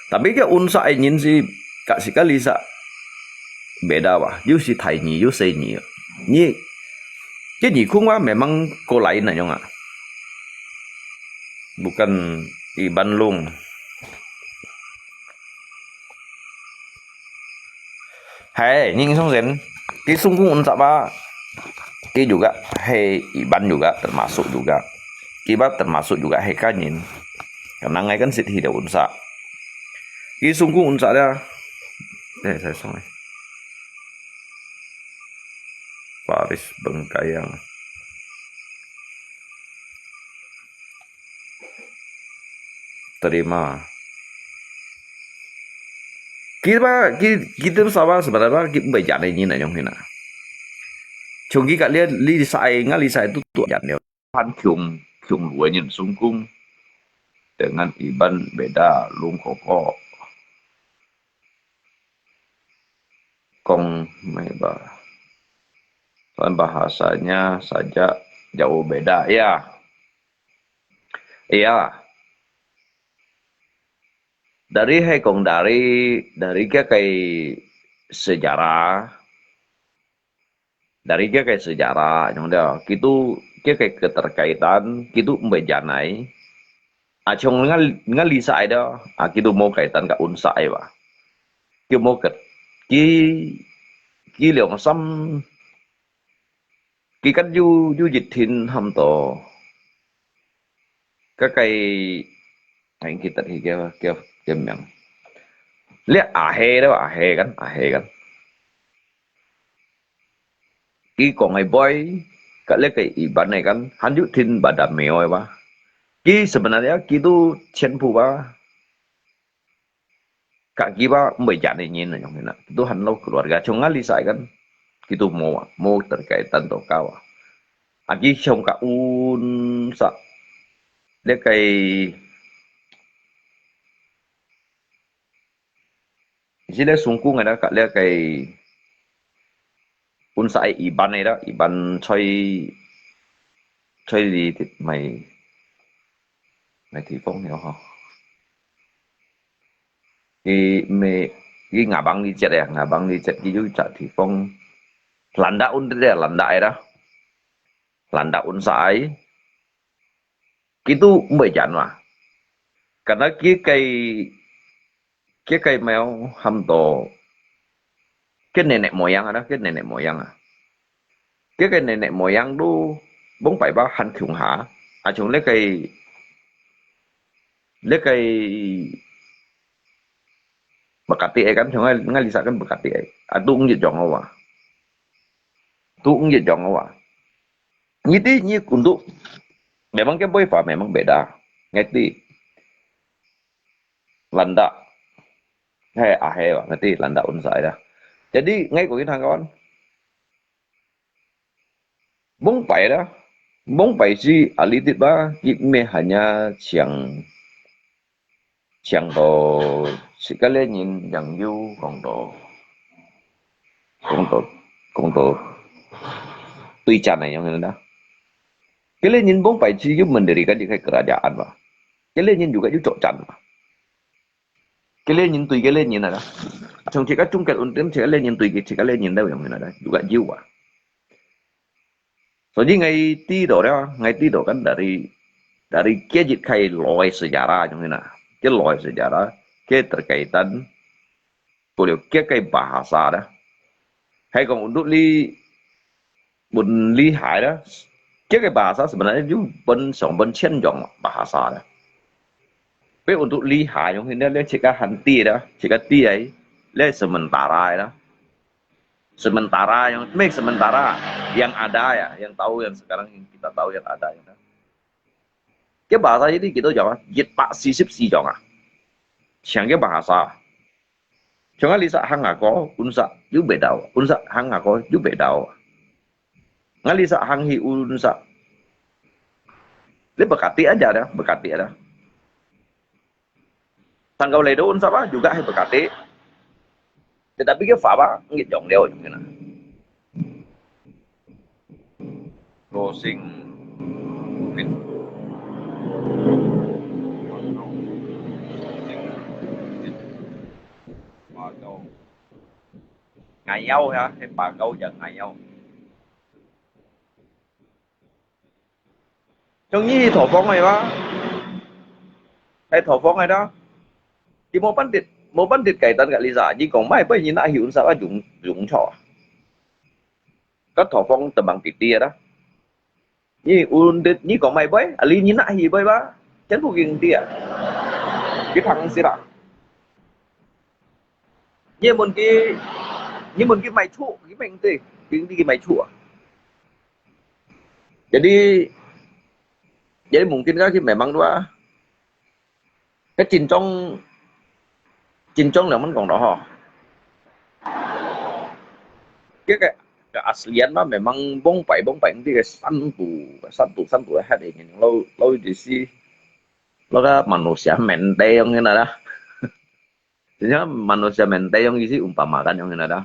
Tapi ke Unsa ai nyin si, ka si kali sa beda wa, yu si Thai ni, yu si ni. Ni, ke ni kung wa memang ko lain na yong ah. Bukan Iban Lung. Hai, ning song sen. Ki Sungkung Unsa ba. Ki juga hai Iban juga termasuk juga. Ki ba termasuk juga hai kanyin. Karena ngai kan sit hi da Unsa. Ki Sungkung Unsa da. Eh, saya song eh. Paris Bengkayang. Terima. Kita, ki-, kita sawa sebenarnya ki mbai jane ni na yong hina. Chung ki ka lia li sai nga li sai tu tu jan leo. Han kiung, kiung luai nyen Sungkung. Dengan Iban beda lung koko. Kong mai ba. Tuan bahasanya saja jauh beda. Ya. Ya. Dari hai kong dari, dari ke kai sejarah, dari ke kai sejarah, yang dia, kitu ke kai keterkaitan, kitu mbai janai. Achong ngal, ngal lisa ai dia, ah, kitu mo kaitan ka Unsa ai ba. Ki mo ket, ki, ki liong sam, ki kat yu, yu jit thin ham to. Ka kai, ai ki tat hi kia, kia, kia miang. Lia ahe da, ahe kan, ahe kan. Ki kong ai boy, ka lia kai Iban ai kan, han yu thin ba da meo ai ba. Ki sebenarnya kitu chen pu ba. Ka ki ba mbai jan ni nyin na yong hina. Kitu han lo keluarga chung ngali sai kan. Kitu mo, mo terkaitan to ka wa. Aki chung ka Unsa. Lia kai Sila Sungkung ada ka lia kai Unsa ai Iban ada, Iban choi 在這買，買地方了吼。佢毋係，佢Ngabang這節啊，Ngabang這節佢有一隻地方，landak undit啊，landak ai dah. Landak unsa ai. Kitu mbei jan wa. Karena kikai, kikai mèo ham to, ke nenek moyang ada, ke nenek moyang ah. Kikai nenek moyang tu, bông pai ba han khiung ha. A chung le kai, le kai, bakati ai kan chung ai, ngali sa kan bakati ai. A tu ngi jong wa. Tu ngi jong wa. Ngi ti ngi kundu. Memang ke boi fa, memang beda. Ngai ti. Landak. Hai, ahe wa, ngai ti landak unsai dah. Jadi, ngai ko kin hang kawan. Bông pai dah. Bông pai si ali tit ba, kit me hanya chiang. Chiang to, si ka le nyin yang yu kong to. Kong to, kong to. Tui chan ai yang dah. Ke le nyin bông pai si yu mendirikan di kai kerajaan ba. Ke le nyin juga yu chok chan ba. Ke le nyin tui ke le nyin ada. Chung chik ka chung ke untin chik ke le nyin tui ke chik ke le nyin da yang ada. Juga jiu wa. So di ngai ti do da, ngai ti do kan dari, dari kia jit kai loi sejarah yang ina. Ke loi sejarah, ke terkaitan, boleh ke kai bahasa da. Hai kong untuk li 本厲害啦。這个 bahasa sebenarnya 就本，上本淺種 bahasa 啦。Tapi untuk 厲害 yang ini咧，自家很低啦，自家低哎，咧 sementara 啦。Sementara yang，咩 sementara，yang ada ya，yang tahu yang sekarang yang kita tahu yang ada yang。Ke bahasa ini kita jawab，一百四十四種啊，全个 bahasa。 Chunga lisa hang ako, unsa, yu bedau. Unsa hang ako, yu bedau. Nga lisa hang hi unsa. Le bekati aja dah, bekati dah. Tangkau ledo unsa ba, juga hi bekati. Tetapi ke fa ba, ngit jong leo jong kena. Closing. Pagau. Ngayau ya, he pagau ya ngayau. Trong ni thổ phóng này ba. He thổ phóng này đó. Di mo pandit, mo pandit kaitan ka lisa, ni kong mai bai ni na hiun sa ba jung, jung cho. Ka thổ phóng tembang titi ya da. Ni undit ni kong mai bai, ali ni na hi bai ba. Chen pu ging tia. Ki thang sira. Ni mun ki, ni mun ki mai chu, ki meng ti, ging ti ki mai chu. Jadi, jadi mungkin ka ki memang dua. Cái chính trong, chính trong là mình còn đó hả? Cái, cái, cái aslian mà memang bông pai, bông pai cái săn tù, săn tù, săn tù hết đi, lâu, lâu gì xí, lâu cái manusia mente yang ini dah. Jadi manusia mente yang isi umpamakan yang ini dah.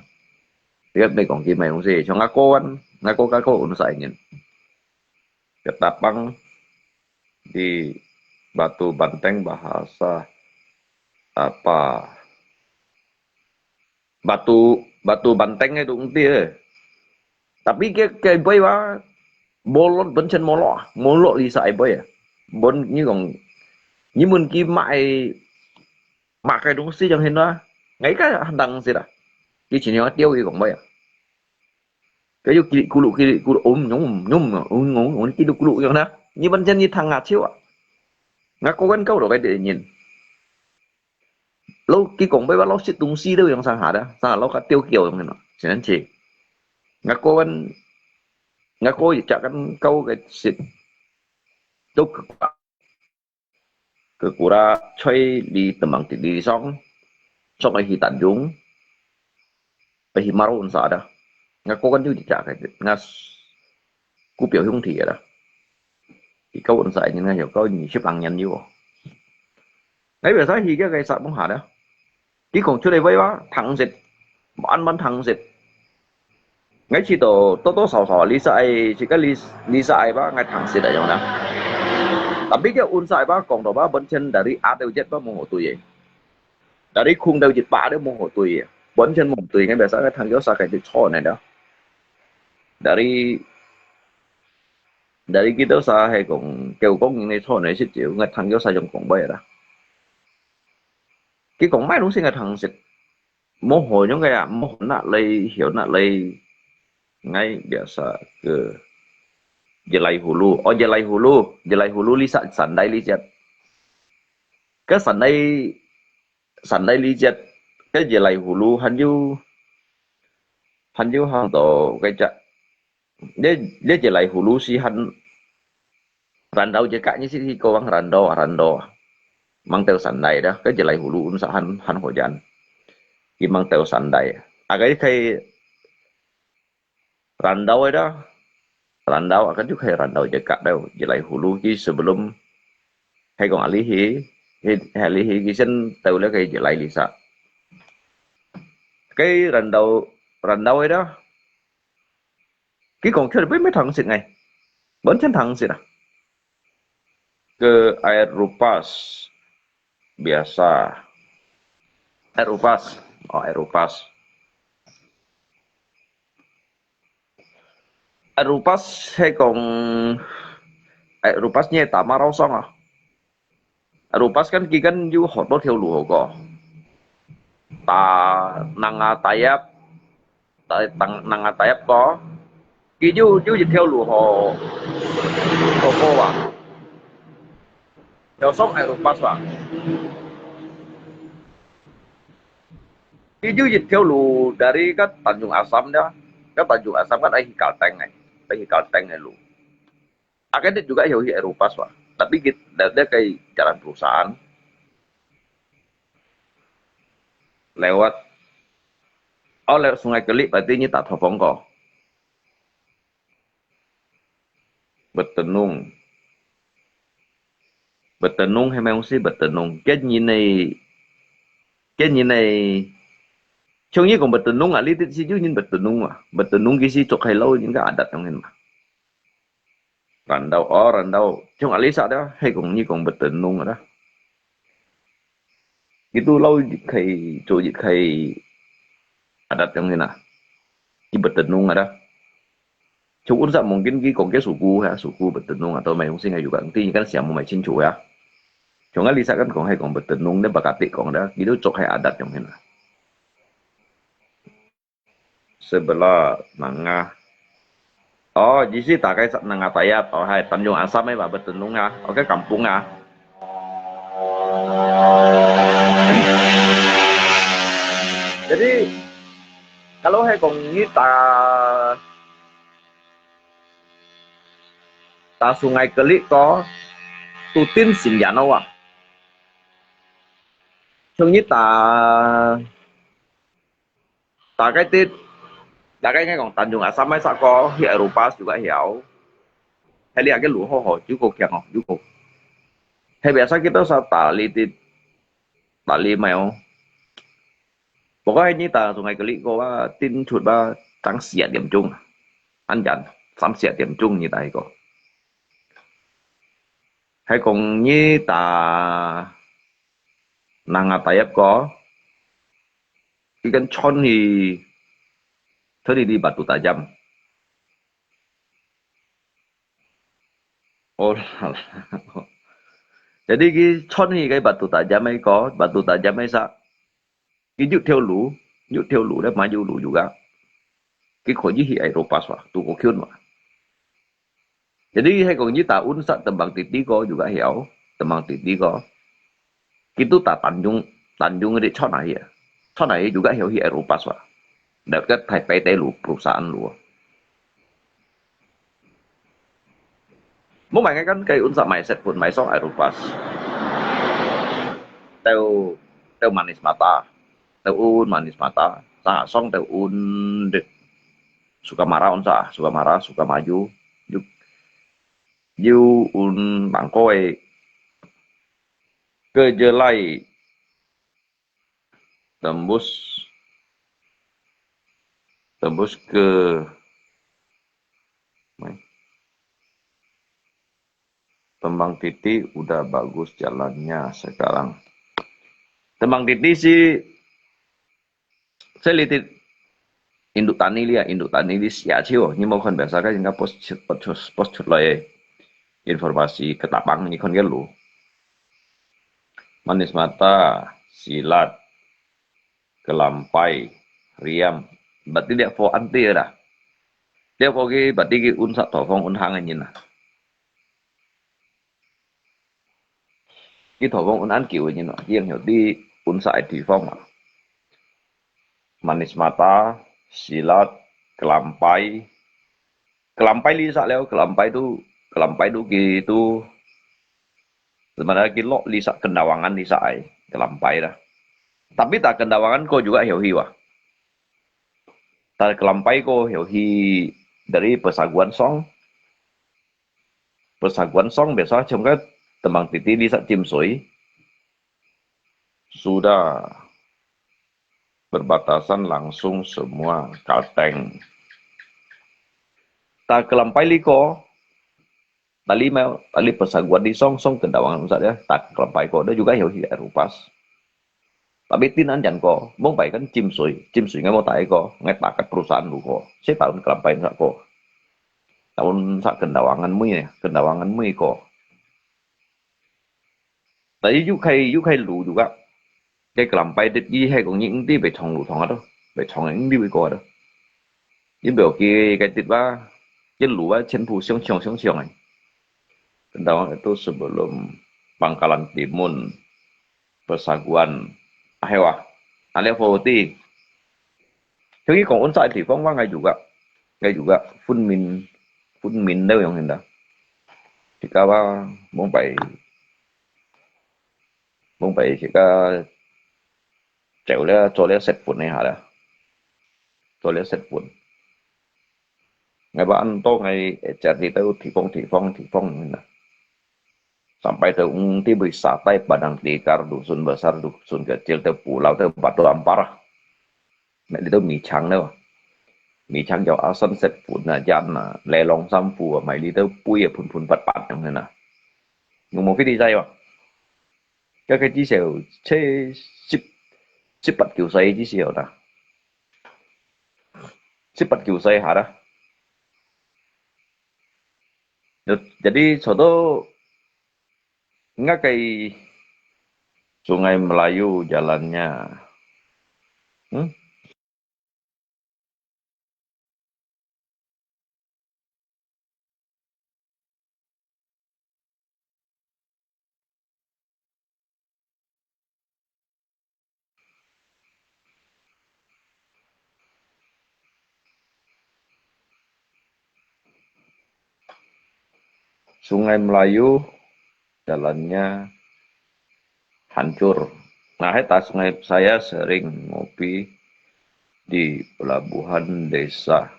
Dia ni kong ki mai yang si, chong aku kan, aku kan aku unsa ingin. Ketapang di Batu Banteng bahasa apa? Batu, Batu Banteng itu enti eh. Tapi ke, ke boy ba, bolon bencen molok, molok di sa boy. Bon ni kong, ni mun ki mai, mai cái đúng si jang hin da. Ngay ka handang si da. Ki chin yo tiêu ki kong boy. Cái yu kili kulu, kili kulu, um, nhung, nhung, um, nhung, um, kili kulu yang na. Ni ban chen ni thang ngà chiu à. Ngà cô gắn câu đó cái để nhìn. Lâu ki kong bai ba lâu sit tung si đâu yang sang hà đó. Sang hà lâu ka tiêu kiều yang nó. Sen chi. Ngà cô gắn, ngà cô chắc gắn câu cái sit. Đâu cực. Kekura choi li temang ti li song, song ai hi Tanjung, ai hi Maro unsa da. Nga ko kan ju ti cha kai, nga s-, ku piao hiong ti da. Ti kau unsa ni nga hiao kau ni ship ang nyan yu. Ngai biasa hi kia kai sa mong ha da. Ti kong chu lei vai wa, thang sit. Ban ban thang sit. 𠊎知道多多少少Lisa ai，自家Lis-，Lisa ai吧，𠊎聽識來樣啦。Tapi佢Unsa ai吧，講到吧，本身dari A到Z吧，無好對个。Dari空到一百都無好對个，本身無好對，𠊎biasa𠊎聽佢啥个就錯呢了。Dari，dari佢都啥係講，叫講人个錯呢，識少，𠊎聽佢啥樣講話啦。佢講麼个東西𠊎聽識。 無好樣个啊，無好哪裡曉哪裡。𠊎biasa ke Jelai Hulu. Oh, Jelai Hulu. Jelai Hulu Lisa Sandai Lisa. Ke Sandai, Sandai Lisa. Ke Jelai Hulu han yu, han yu hang to ke jak. Dia, dia Jelai Hulu si han Randau je kak ni si, si kawang Randau, Randau. Mang teu Sandai dah, ke Jelai Hulu Unsa han, han hojan. Ki mang teu Sandai. Agai kai Randau dah. Randau akan ju kai Randau je kak dah, Jelai Hulu ki sebelum hai kong alih hi, hi, alih hi ki sen teu le kai Jelai Lisa. Kai Randau, Randau dah. Ki kong kyo le bai mai thang sit ngai. Bon chen thang sit ah. Ke air rupas biasa. Air rupas. Oh, air rupas. Air rupas hai kong air rupas nye ta ma rau song ah. Air rupas kan ki kan yu hot dot thiau lu ho ko. Ta nang a tayap, ta tang nang a tayap ko. Ki yu yu yit thiau lu ho, ho ko wa. Thiau song air rupas wa. Ki yu yit thiau lu dari ka Tanjung Asam dia, ka Tanjung Asam kan ai hi Kalteng ai, ai hi Kalteng ai lu. Akan dit juga hi Eropa sua. Tapi kita ada kai jalan perusahaan. Lewat, oh, lewat Sungai Kelik berarti ni tak thopong ko. Betenung. Betenung hai mai si betenung. Ken ni nei, ken ni nei. Chung ni kong betenung ah, litit si ju ni betenung ah. Betenung kisi cok hai lau ni ka adat yang hin ma. Randau, oh, randau. Chung alisa dah, hai kong ni kong betenung dah. Itu lau kai, cho kai adat yang ni na. Ki betenung dah. Chung Unsa mungkin ki kong ke suku ya, suku betenung atau mai yung sing juga. Ti kan siapa mai chin chu ya. Chung alisa kan kong hai kong betenung dah bakati kong dah. Itu cok hai adat yang ni na. Sebelah nangah. Oh, di si takai sa nangah tayat. Oh, hai, Tanjung Asam ai ba betenung ah. Oke, kampung ah. Jadi, kalau hai kong ni ta, ta Sungai Kelik ko, tutin sin yan ah. Chung ni ta 大概的，大概應該講，Tanjung Asam mai sa ko，去Eropa juga曉。Hai lihat ke luho ho，juga強哦，juga。Hai biasa kita sa tali di，tali mai哦。不過你打從該個里個啊，定出吧，當四點鐘啊，安然三四點鐘你打一個。還講你打 Nang atayap ko, ikan chon hi, tadi di Batu Tajam. Oh, jadi ki chon hi kai Batu Tajam ai ko, Batu Tajam ai sa. Ki yu thiau lu, yu thiau lu le ma yu lu juga. Ki ko yi hi ai ropas wa, tu ko kyun wa. Jadi hai kong yi ta un sa tembang titi ko juga hiau, tembang titi ko. Kitu ta Tanjung, Tanjung di chon ahi. Chon ahi juga hiau hi Eropa sua. Dekat Taipei te lu perusahaan lu. Mo mai kan kai un sa mai set pun mai song Eropa. Teu, teu manis mata. Teu un manis mata. Sa song teu un dit. Sukamara unsa, Sukamara, Sukamayu, yu, yu un bangkoi, kejelai, tembus, Tembus ke Tembang Titi udah bagus jalannya sekarang. Tembang Titi si 這裡的印度丹尼利啊，印度丹尼利寫手，你無看biasa kan應該 post 出 post 出來个 informasi Ketapang，你看个路。Manis mata, silat, kelampai, riam. Berarti dia fo anti dah. Dia fo ki berarti ki unsa tho fong un hang anyin lah. Ki tho fong un an kiu anyin lah. Yang hio di unsa ai ti fong lah. Manis mata, silat, kelampai. Kelampai lisa leo, kelampai tu, kelampai tu ki tu. Sebenarnya ki lok lisa kendawangan lisa ai, kelampai dah. Tapi tak kendawangan ko juga hio hi wah. Tak kelampai ko hio hi dari Pesaguan Song. Pesaguan Song biasa cuma Tembang Titi lisa Cim Sui. Sudah berbatasan langsung semua Kalteng. Tak kelampai liko, tali mau, tali Pesaguan di Song Song kendawangan usah dia, tak kelampai ko, dia juga hio hi Erupas. Tapi tin an jan ko, mong pai kan Cim Sui, Cim Sui ngai mau tak ko, ngai tak ke perusahaan lu ko, si tahun kelampai usah ko. Tahun sa kendawangan mui, kendawangan mui ko. Tapi yuk kai yuk kai lu juga. Cái kelampai dit yi hai kong yi đi về trong lu trong đó, về trong đi về qua đó. Yên biểu kia cái dit ba, cái lu ba chen pu xiong xiong xiong xiong ai. Kendawangan itu sebelum Pangkalan Timun, Pesaguan, ahewa, aleh forty. Jadi kong unsa ti fong ba ngai juga, ngai juga phun min, phun min đâu yang hendak. Jika ba mong pai, mong pai jika 走了，做了十分的下了，做了十分。Ngai ba an to ngai cari tahu ti fong ti fong ti fong na. Sampai tahu ung ti bui satai Padang Tikar, dusun besar, dusun kecil, tahu pulau, tahu Batu Ampar. Mai li tahu mi chang tahu. Mi chang jauh asan set pun na jan na, lelong sampu mai li tahu pui phun phun pat pat yang na. Ngomong fiti sai ba. Cái cái chỉ số chế sip sip pat kiu sai chỉ số ta. Sip pat kiu sai hả ta. Jadi soto ngakai Sungai Melayu jalannya. Hmm? Sungai Melayu jalannya hancur. Nah, hai ta Sungai, saya sering ngopi di pelabuhan desa,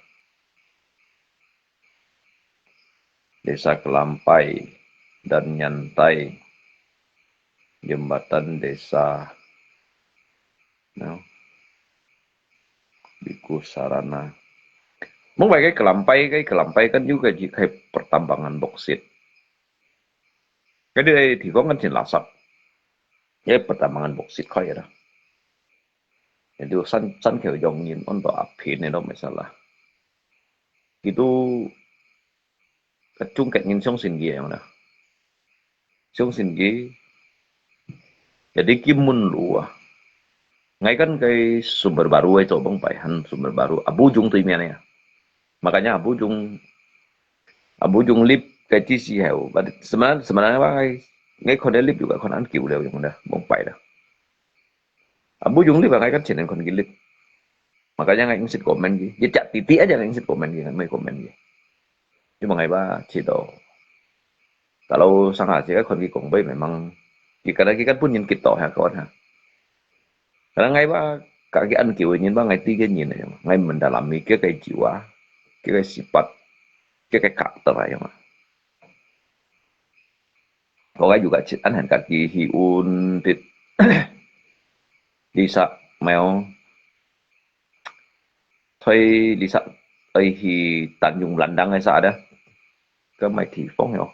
Desa Kelampai dan Nyantai, jembatan desa, no, Biku Sarana. Mong pai cái Kelampai, cái Kelampai kan juga di cái pertambangan boksit. Cái đi thì có ngân hàng là sập. Cái pertambangan boksit khỏi đó. Jadi san san kiểu dòng nhìn ôn tỏ áp phiến này đó mới sao là. Gitu cái chung kết nhìn song sinh gì đó. Song sinh gì. Jadi kim mun lu à. Ngay kan cái Sumber Baru ấy, Cobang Paihan Sumber Baru. Abu Jung tu imian ya. Makanya Abu Jung, Abu Jung lip cái chi si heo. But sebenarnya, sebenarnya apa ngay, ngay kon lip juga kon an kiu leo yang dah, bong pai dah. Abu Jung lip ngay kan chinen kon lip. Makanya ngay ingsit komen ki. Ya cak titik aja ngay ingsit komen ki, ngay komen ki. Cuma ngay ba, cito. Kalau sang aja kon ki kong bai memang, ki kada ki kan pun yin kito ha kawan ha. Karena ngai ba, kaki an kiu nyin ba ngai ti ke nyin ya, ngai mendalami ke kai jiwa, ke kai sifat, ke kai karakter ya. Ko ngai juga cit an han kaki hiun tit, di sa meo, 去里煞，愛去Tanjung Blandang个煞个，該麼地方喲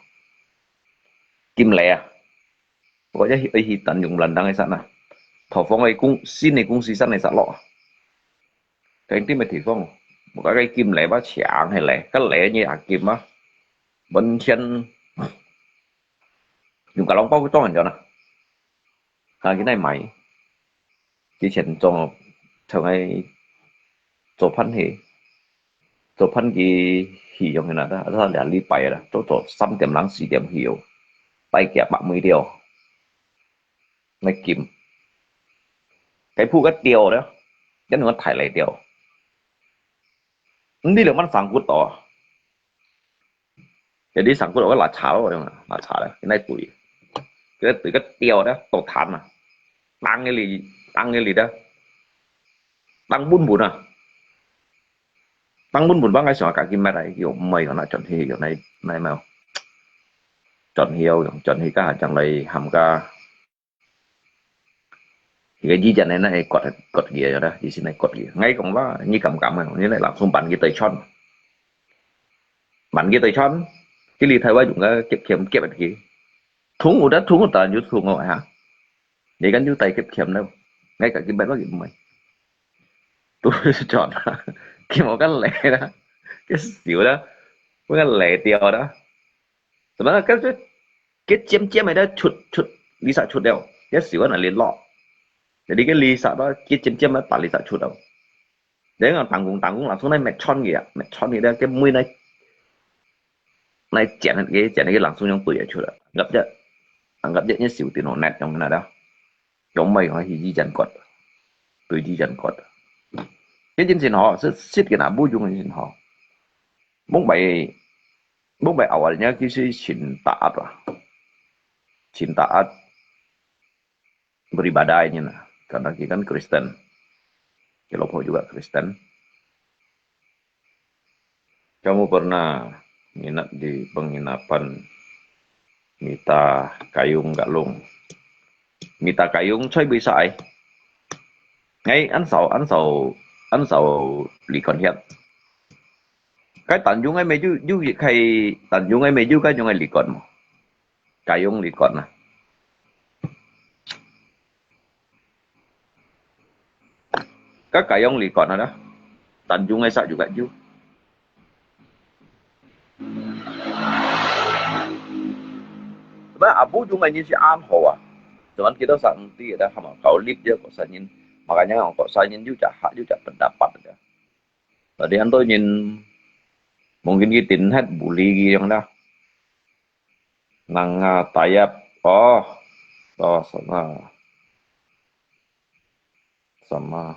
？Kim Lay啊，或者愛去Tanjung Blandang个煞啊，頭方个公，新个公司山个煞落啊。該點个地方，無該个Kim Lay吧，強个咧，該咧你也金啊，滿天，用个籠包裝人家呢。 啊，佢來買。之前做，像个做飯去，做飯佢去用个啦，啊，這禮拜啦，做做三點零四點去哦，大家白尾了，來金。該鋪个掉了，因為我太來掉。你兩萬三骨多啊。 Jadi sangkut awak lacak lo, lacak lah, kena kui. Kita tu kita tiaw dah, totan lah. Tang ili, tang ili dah. Tang bun bun lah. Tang bun bun bang ai sua kaki mat ai, yo mai yo na chọn hi, yo nai, nai mau. Chọn hi yo, chọn hi ka chang lai ham ka. Cái di dần này nó quật, quật kìa rồi đó, di xin này quật kìa. Ngay còn đó, như cầm cầm này, như này là không bắn cái tay chân. Bắn cái tay chân, cái ly thay qua dùng cái kịp khiêm kịp kìa. Thúng ở đó, thúng ở đó, như thúng ở hả? Để gắn như tay kịp khiêm đâu. Ngay cả cái bét nó kịp mày. Tôi chọn, cái một cái lẻ đó, cái xỉu đó, một cái lẻ tiêu đó. Sebab kan tu, kit ciam-ciam ada cut, cut, bisa cut dia. Dia siwa na lelok. Jadi ke lisa tu, kit ciam-ciam ada lisa cut dia. Dia ngan tanggung-tanggung langsung nai mechon dia, mechon dia ke mui nai, nai cian ke, cian ke langsung yang tu ya cut dia. Anggap dia, anggap dia nya siu tino net yang na dia. Yang mai yang hi ji jan kot. Tu ji jan kot. Ke jin sin ho, sit, sit ke na bu jung jin ho. Mung bai Mung bai awalnya kisi Chin Taat lah. Chin Taat beribadah ini nah. Karena kita kan Kristen. Kelompok juga Kristen. Kamu pernah nginap di penginapan Mita Kayung Galung? Mita Kayung choi bisa ai. Ngai ăn sau, ăn sau, ăn sau Lý Còn Hiệp. Cái tận dụng cái mê ju, ju cái tận dụng cái mê ju cái dùng cái Lý Còn mà. Cái dùng Lý Còn à. Cái cái dùng Lý Còn à đó. Tận dụng cái sao juga ju. Ba abu jung ai nyin si an ho ah. Cuman kita sang ti ada hama kau lip dia kok sanyin. Makanya kok sanyin ju cak hak ju cak pendapat dia. Tadi anto nyin mungkin ki tin hat buli ki yang dah. Nang ah tayap. Oh. Oh, sama. Sama.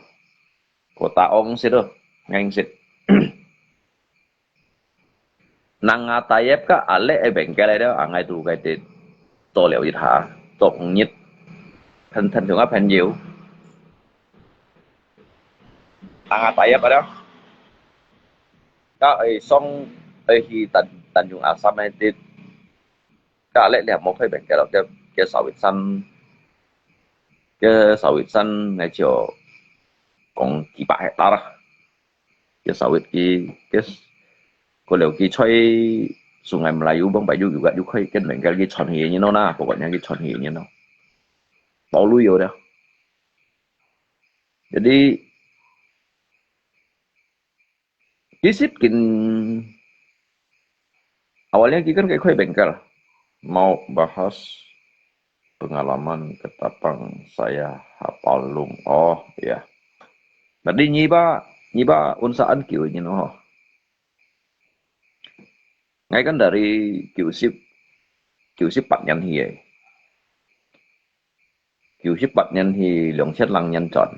Kota ong sit tu. Ngeng sit. Nang ah tayap ka alek ai bengkel ai dah, angai tu kai ti. Cho liao it ha. Cho kong nyit. Thân, thân chúng áp thân nhiều. Nang ah tayap ai dah. Ka ai song ai hi tan, tan yung asam ai ti. Ka lek liang mô phê bèn kẹt lọt kia, kia Sào Việt Săn, kia Sào Việt Săn ngay chiều kông kì bạ hecta lah. Kia Sào Việt kì, kia cô liu kì choi Sungai Melayu bang bayu juga juga khoi kia bèn kẹt kì chọn hì như nó na, pokoknya kì chọn hì như nó. Tao lui yo dah. Jadi, Kisit kin awalnya ki kan kai khoi bengkel. Mau bahas pengalaman Ketapang saya hafal lung. Oh, ya. Tadi nyiba, nyiba unsaan kiu nyin oh. Ngai kan dari kiu sip, kiu sip pat nyan hi eh. Kiu sip pat nyan hi 兩千零 nyan chọn.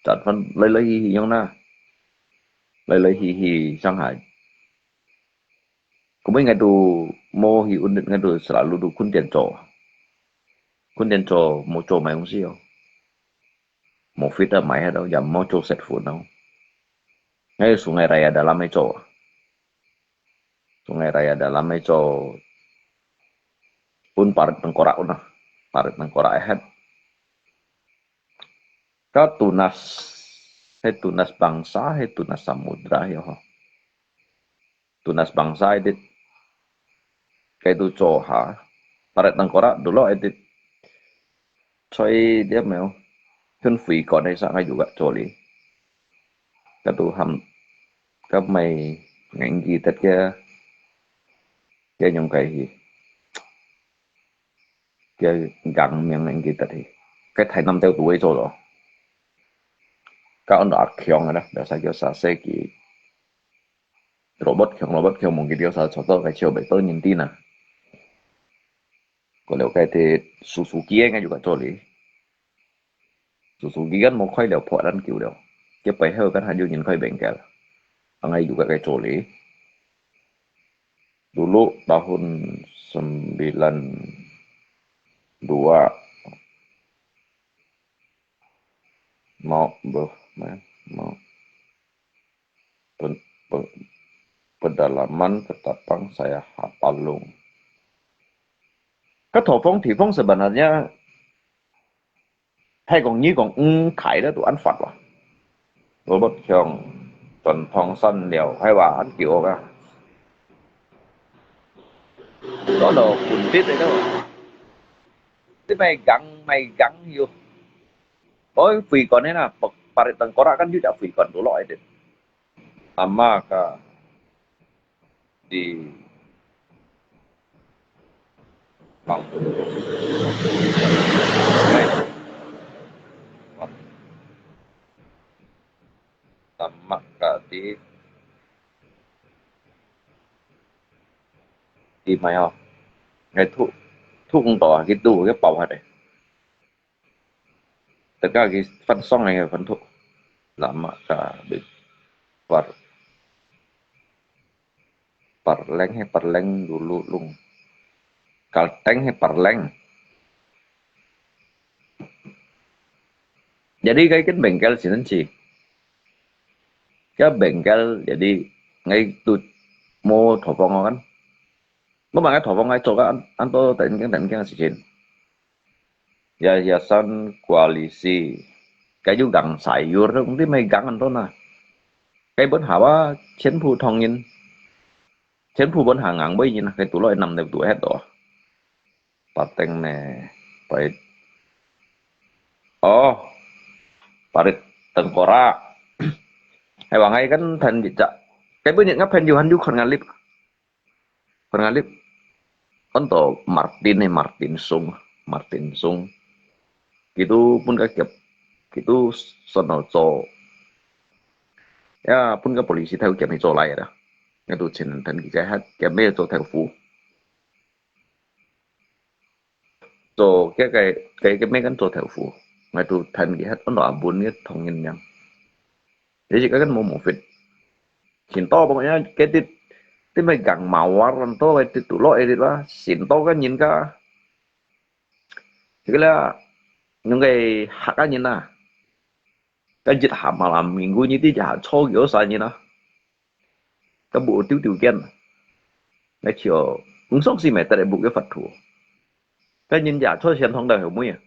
Chọn phần lơi lơi hi hi yong na. Lơi lơi hi hi Shanghai. Kau mai ngai tu mo hi undit ngai tu selalu tu kun tian cho. Kun tian cho mo cho mai hong si yo. Mo fit a mai ha do, ya mo cho set fu no. Ngai Sungai Raya Dalam mai cho. Sungai Raya Dalam ai cho un parit tengkorak un ah. Parit tengkorak ai hat. Ka tunas 係tunas bangsa，係tunas samudra，係吼。Tunas bangsa edit，該都做下，parit tengkorak dulu edit，所以這沒有，跟回管那上還有个做哩，該都還，該沒年紀的个，个用个去。 个硬命應該得去，个台南都都會做咯。个安到阿強个啦，biasa叫啥世紀，robot強，robot強，望佢叫啥，坐到个笑袂到人知呐。過了个啲叔叔機應該有个做哩。 Suzuki kan mau開了破恁久了，佢背後kan還有人開bengkel，ang ai juga kay Chole。Dulu tahun sembilan dua mau beh mau pen- pe- pedalaman Ketapang saya hafal luôn. Cái thổ phóng thủy phóng sebenarnya 係講你講五台咧都恁闊咯。Robot像轉唐山了，係話恁久啊。Đó là hùn tít rồi đó. Tít mày gắn, mày gắn vô. Ôi, phi còn thế nào, parit tengkorak kan juga phi còn đủ loại đấy. Ama ka di Bangpulu. Tamak ka di di mai ho. Ngai thu thu kong to ki tu ki pau ha de. Teka ki fan song ngai fan thu. Lama ka di par Parleng he Parleng dulu lung. Kalteng he Parleng. Jadi cái cái bengkel sini sih. Cái bengkel jadi ngai tu mau thổ phóng kan. Mau mà cái thổ phóng ngai cho kan an to tận cái tận cái sự情. Yayasan Koalisi. Cái yu gang sayur tu cũng đi mày gang an to na. Cái bốn hả ba chiến phủ thông nhân. Chiến phủ bốn hả ngang bơi nhân cái tụ lôi nằm được tụ hết đó. Pateng ne, parit. Oh, parit tengkorak. Hai wang hai kan than jejak. Cái bơi nhân ngap than yu han yu khon ngalip. Khon ngalip. Kan to Martin ne, Martin Sung, Martin Sung. Kitu pun ka kiap, kitu sono cho. Ya, pun ka polisi thau kiap ni cho lai da. Ngai tu chen than ki kai hat kiap me cho thau fu. Cho cái cái cái cái me kan cho thau fu. Ngai tu than ki hat kan to abun ni thong yin yang. Jadi kan mau mufit. Sin to pokoknya cái tit tit mai gang mawar kan to cái tit tu lo edit ba. Sin to kan yin ka. Jadi là những cái hak kan yin na. Cái dịch hàm mà làm mình ngu như thế chả cho kiểu sao như nó. Cái bộ tiêu tiêu kiên. Cái chiều cũng sống gì mà tại bộ cái Phật thủ. Cái nhìn giả cho xem thông đời hiểu mũi à.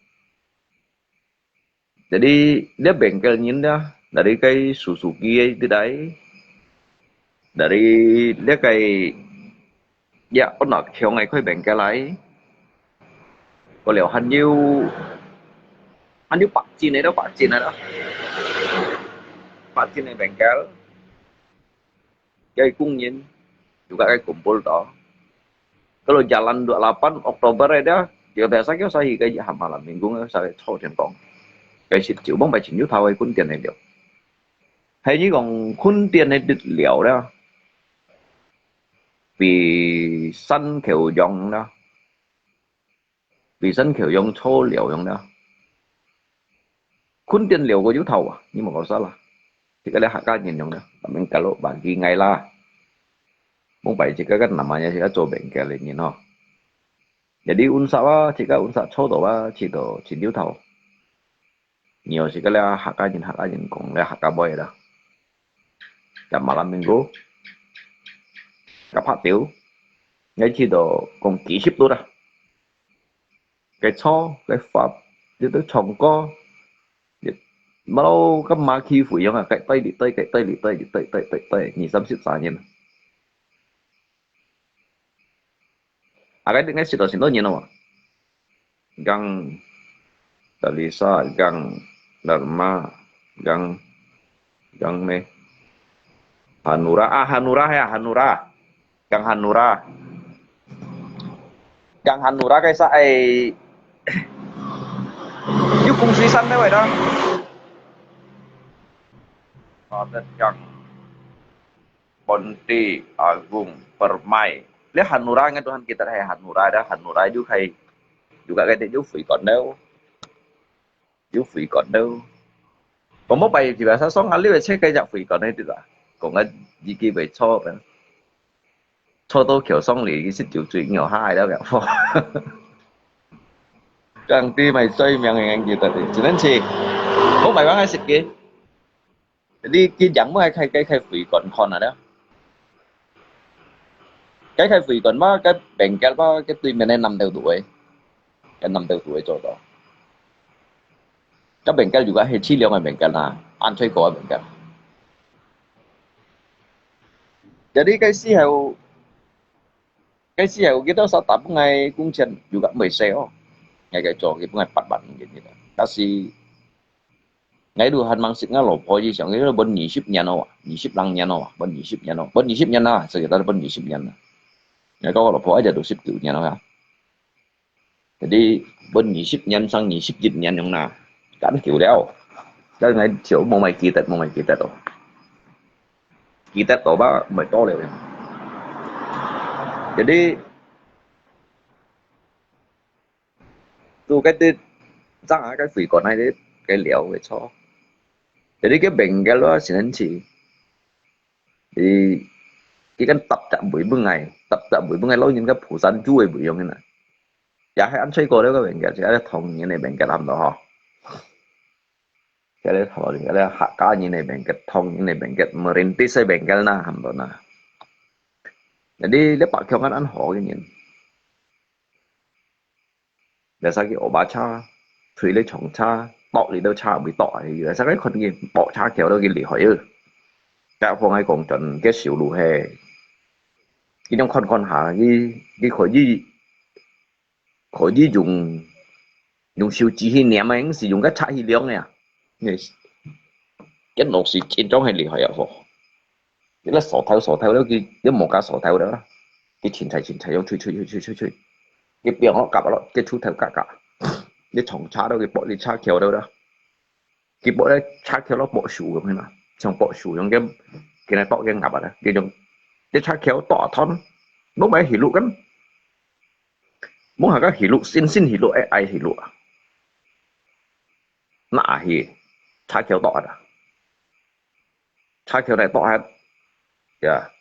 Jadi, dia bengkel nyin dia, dari kai Suzuki ti dai, dari dia kai, ya, ko nak khiong ai khoi bengkel lai. Ko liao han yu, han yu pak chin ai do, pak chin ai do. Pak chin ai bengkel. Cái công nhân, juga cái kumpul to. Kalau jalan dua puluh delapan Oktober ada, dia biasa kau sahi cái hàm malam minggu saya chau thian kong. Cái sit chiu bông bài chính yu thao cái kun tiền này điều. Hay như còn kun tiền này đứt liao đó. Vì sân khấu giống đó. Vì sân khấu giống chô liao giống đó. Kun tiền liao có yu thao à, nhưng mà có sao là. Thì cái lẽ hạt cá nhìn giống đó. Mình cả lô bản ghi ngay là. Mong bài chỉ cái cái nằm mà chỉ cái cho bệnh cái lẽ nhìn ho. Jadi unsa wa, chỉ cái unsa chô đó wa, chỉ đó, chỉ yu thao. Nhiều chỉ cái lẽ hạt cá nhìn, hạt cá nhìn cũng lẽ hạt cá bơi đó. Chả malam minggu. Cà phạt tiểu. Ngay chỉ đó cũng ký ship đó. Cái chó, cái pháp, cái tôi chồng có. 無，該馬去費用啊，該對哩對，該對哩對哩對對對對，二三十三年。啊，該應該食到幾多年了啊？Gang Dalisa, Gang Dharma, Gang, Gang 咩？Hanura 啊，Hanura 係啊，Hanura。 Gang Hanura. Gang Hanura該煞係有風水山个位啦。Padat Gang, Ponti Agung, Permai. 這 Hanura 應該都還記得係 Hanura 个，Hanura 就係有个个有會館了。 有會館了。講無拜一拜，上下六月七个隻會館个對啦。講个日期袂錯个，錯到橋上嚟，佢食酒醉，尿下來了，了。講對，買最名个人記得的，只能去。我買翻个食个。 你去仰望該開，該開會館看啊了。該開會館嘛，該Bengkel嘛，該對面个南投肚个，該南投肚个做到。該Bengkel有个係清涼个Bengkel啦，恁衰過个Bengkel。Jadi該時候，該時候佢兜煞打分𠊎工錢有个毋會細哦，𠊎个做佢分𠊎八萬銀个，但是 𠊎都還吂識𠊎老婆以前，佢都分二十年咯，二十零年咯，分二十年咯，分二十年啦，實在分二十年啦。𠊎个老婆一直都十九年咯呀。Jadi分二十年，上二十一年樣啦，恁久了。但𠊎就無乜記得，無乜記得咯。記得到吧，無多了。Jadi， 都該兜，正下該會館該兜，該寮个錯。Jadi該Bengkel咯，先生去，佢，佢跟搭隻位分𠊎，搭隻位分𠊎，老人家菩薩住个位樣个啦。也係恁衰過了个Bengkel，就係唐人个Bengkel差毋多吼。該兜唐人，該兜客家人个Bengkel，唐人个Bengkel，merintis个Bengkel啦，差毋多啦。Jadi，這百強恁好个人。 Biasa去學把車，推哩長車，駁哩兜車，會駁啊！Biasa个看佢駁車橋都幾厲害啊！該方愛講真，該修路係，佢樣看看下，佢，佢可以，可以用，用手指去拈啊，毋係用个尺去量个啊！你，該老師真正係厲害啊！吼。 佢个掃頭掃頭了，佢，佢無加掃頭了啦。佢清採清採，用吹吹吹吹吹吹。佢放落夾落，佢鋤頭夾夾。佢長車了，佢駁你車橋了啦。佢駁咧車橋咯，駁樹咁樣啦，像駁樹樣个，佢來駁个鴨啊啦，佢種，佢車橋多啊ton，無買起路根，無下个起路，新新起路，哎哎起路啊，那去，車橋多啊啦。 車橋來駁下，呀，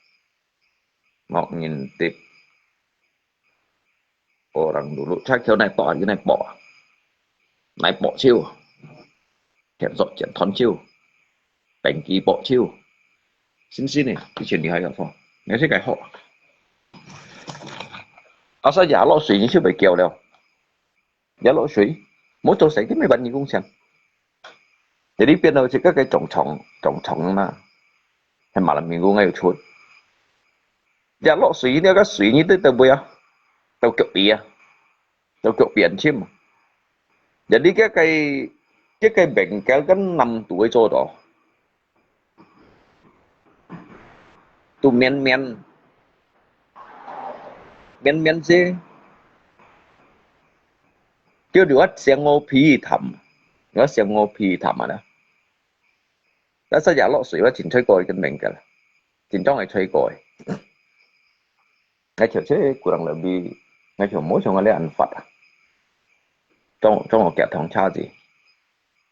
莫人哋，orang dulu車橋來駁下，佢來駁啊，來駁手，剪索剪斷手，登記駁手，新新个，以前厲害个吼，你係該好。啊，所以也落水你就袂叫了。 也落水，無做事，佢毋會還你工錢。Jadi變到自家个總廠，總廠嘛，係malam minggu𠊎愛出。也落水，你个水你對對尾啊，到腳尾啊，到腳邊去嘛。Jadi个个，个个Bengkel跟南都會做到。 都綿綿，綿綿些。就你話想我皮談，你話想我皮談啊啦。但是也落水，我真吹過一個Bengkel，真正係吹過个。 𠊎就係古人落尾，𠊎就無像𠊎這恁發啊。裝，裝我幾趟車子，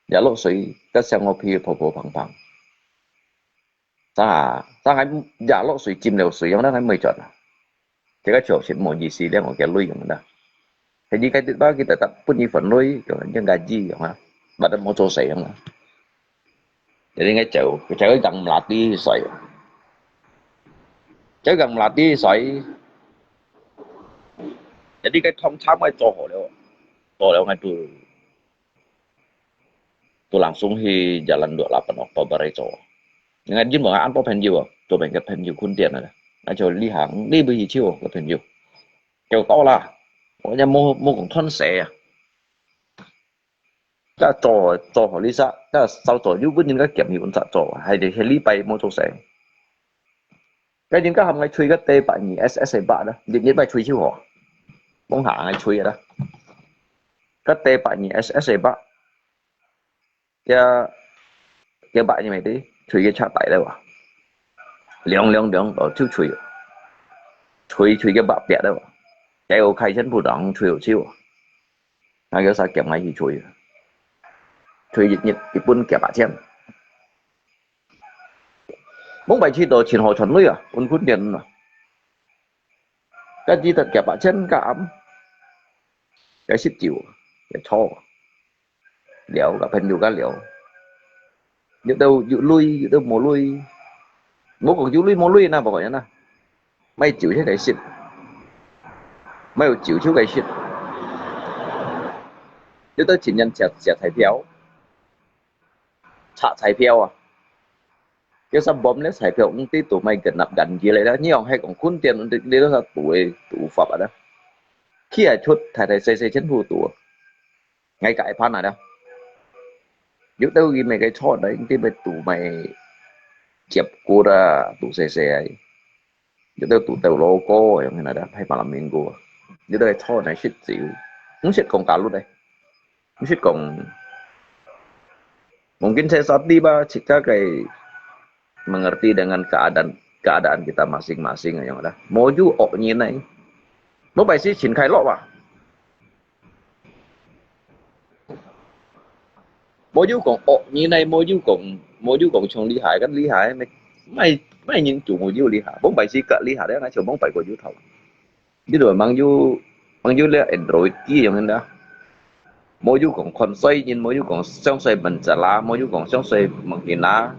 也落水，該想我皮泡泡碰碰。咋，咋還也落水，浸了水，樣樣還沒轉啊。這個就係無意思，這我个鐳用啦。係你該地方，佢特特分你份鐳，用，用个字用啊，乜都無做事用啊。 Jadi𠊎走，佢走去Gang Melati去睡。走Gang Melati去睡。Jadi該趟車𠊎做好了，做了𠊎都，都langsung去jalan dua lapan Oktober做。你看，因為恁多朋友啊，做朋友个朋友困點了，那就你行，你不去就个朋友，就到啦。我也没没讲断水啊。 該做做好你啥，該稍早有本人个兼有人做，還係禮拜無做事。該人家含个吹个地板你 S S 八啦，日日拜吹就好，往下个吹啦。該地板你 S S 八，个个八你咪得吹个車底了哇，涼涼涼哦就吹，吹吹个八百了哇，該我開全部當吹好笑。 那个啥兼个去吹，吹一日一本幾百千。往擺去到盡好賺鐳啊，分分店啊。該只得幾百千个暗，該食酒，該坐，聊，个朋友个聊。 有兜有鐳，有兜無鐳。無講有鐳無鐳啦，無講樣啦。買酒就該食，買有酒就該食。有兜情人食食彩票，拆彩票啊！有啥bomb咧彩票，毋知都買个納緊佢咧啦。你用係講困點，你你都啥賭个賭法啊啦？去啊出大大細細全部賭啊！ 𠊎个一盤啊啦。有兜佢買个菜呢，佢買賭買接骨啊，賭細細啊。有兜賭鬥老哥，樣个啦，係馬來面个。有兜係菜呢，食酒，毋識講價率呢，毋識講。Mungkin saya salah ba，自家个 mengerti dengan keadaan keadaan kita masing-masing，樣啦。無有惡人呢，無擺時情開落啊。 無有講惡人來，無有講，無有講像厲害，恁厲害，乜，乜，乜人做無有厲害，往擺時較厲害咧，𠊎像往擺過有頭。你都吂有，吂有這Android機樣个啦。無有講看衰人，無有講相衰問責啦，無有講相衰問人啦，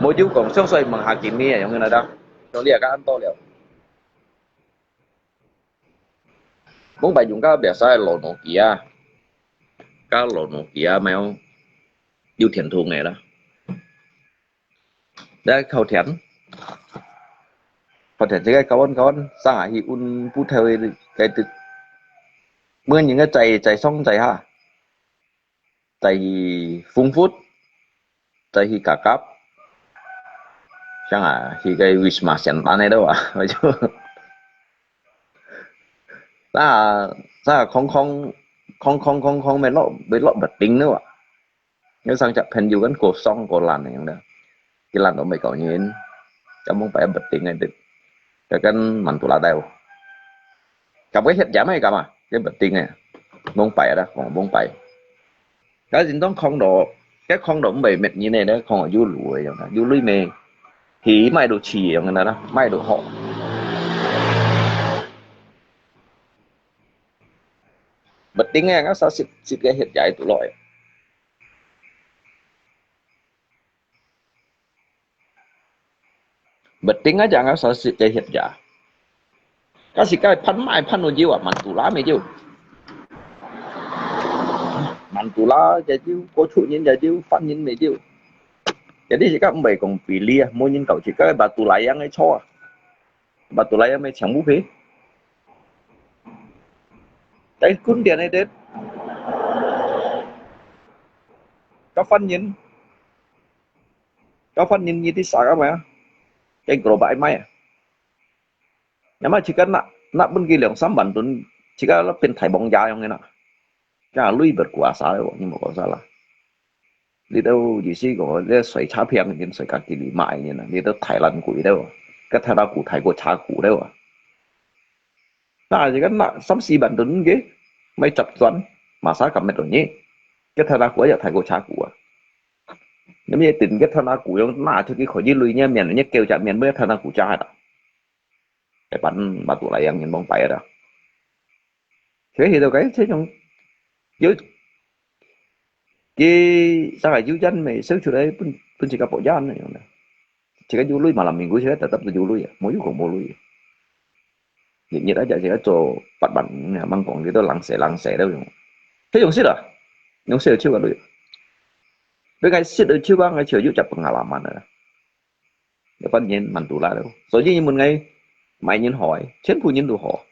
無有講相衰問下見面樣个啦，像你啊，較恁多了。 往擺用个biasa个老Nokia，个老Nokia無有，有電筒个啦。來靠電，靠電這个高溫高溫，上下去溫不透个个，每人个在在上在下。 在去Phung Phut，在去Kakap，像啊，去个Wisma Siantan个咯啊，就，那，那空空，空空空空，沒落，沒落不定咯啊。有上隻朋友跟過爽過爛个樣个，佢爛到美國人，咁樣擺不定个，就跟曼都拉帶哦。咁个歇家咩咁啊，這不定个，往擺啦，講往擺。 該人當囥到，該囥到毋會滅人个咧，囥到有鐳个樣啊，有鐳咩？去買到市樣个啦，買到好。不定个，𠊎啥食食个歇家都來。不定啊，正个啥食个歇家。 該時該盼買盼到有啊，曼都拉乜有。曼都拉也有，過出人也有，犯人乜有。Jadi時該毋會講比例啊，無人搞自家Batu Layang个錯啊。Batu Layang乜全部賠。該困點个，該犯人，該犯人你知啥个無啊？該gerobak賣啊。 Nama自家拿，拿分佢兩三萬噸，自家變大王爺樣个啦。該鐳berkuasa了，你莫講啥啦。你都意思講，你水車票人，水家己里買人啊，你都大爛鬼了，該大大股大過車股了啊。那自家拿三四萬噸个，買十轉，masa敢乜多呢？該大大股也大過車股啊。你乜一定該大大股樣拿出去可以鐳呢，面呢，叫隻面，乜大大股加下啦。 一般Batu Layang人往擺个啦。所以到該這種，有，佢上海有煙味燒出來，分，分自家博煙个樣个。自家有鐳嘛，人民股自家特特都有鐳啊，無有講無鐳啊。日日啊，就自家做八萬五啊，吂講佢都冷死冷死了用。這用食啊，用食就超過鐳。所以𠊎食个就話𠊎就有隻pengalaman啊。一般人Madura了，所以人問𠊎麼人好，全部人都好。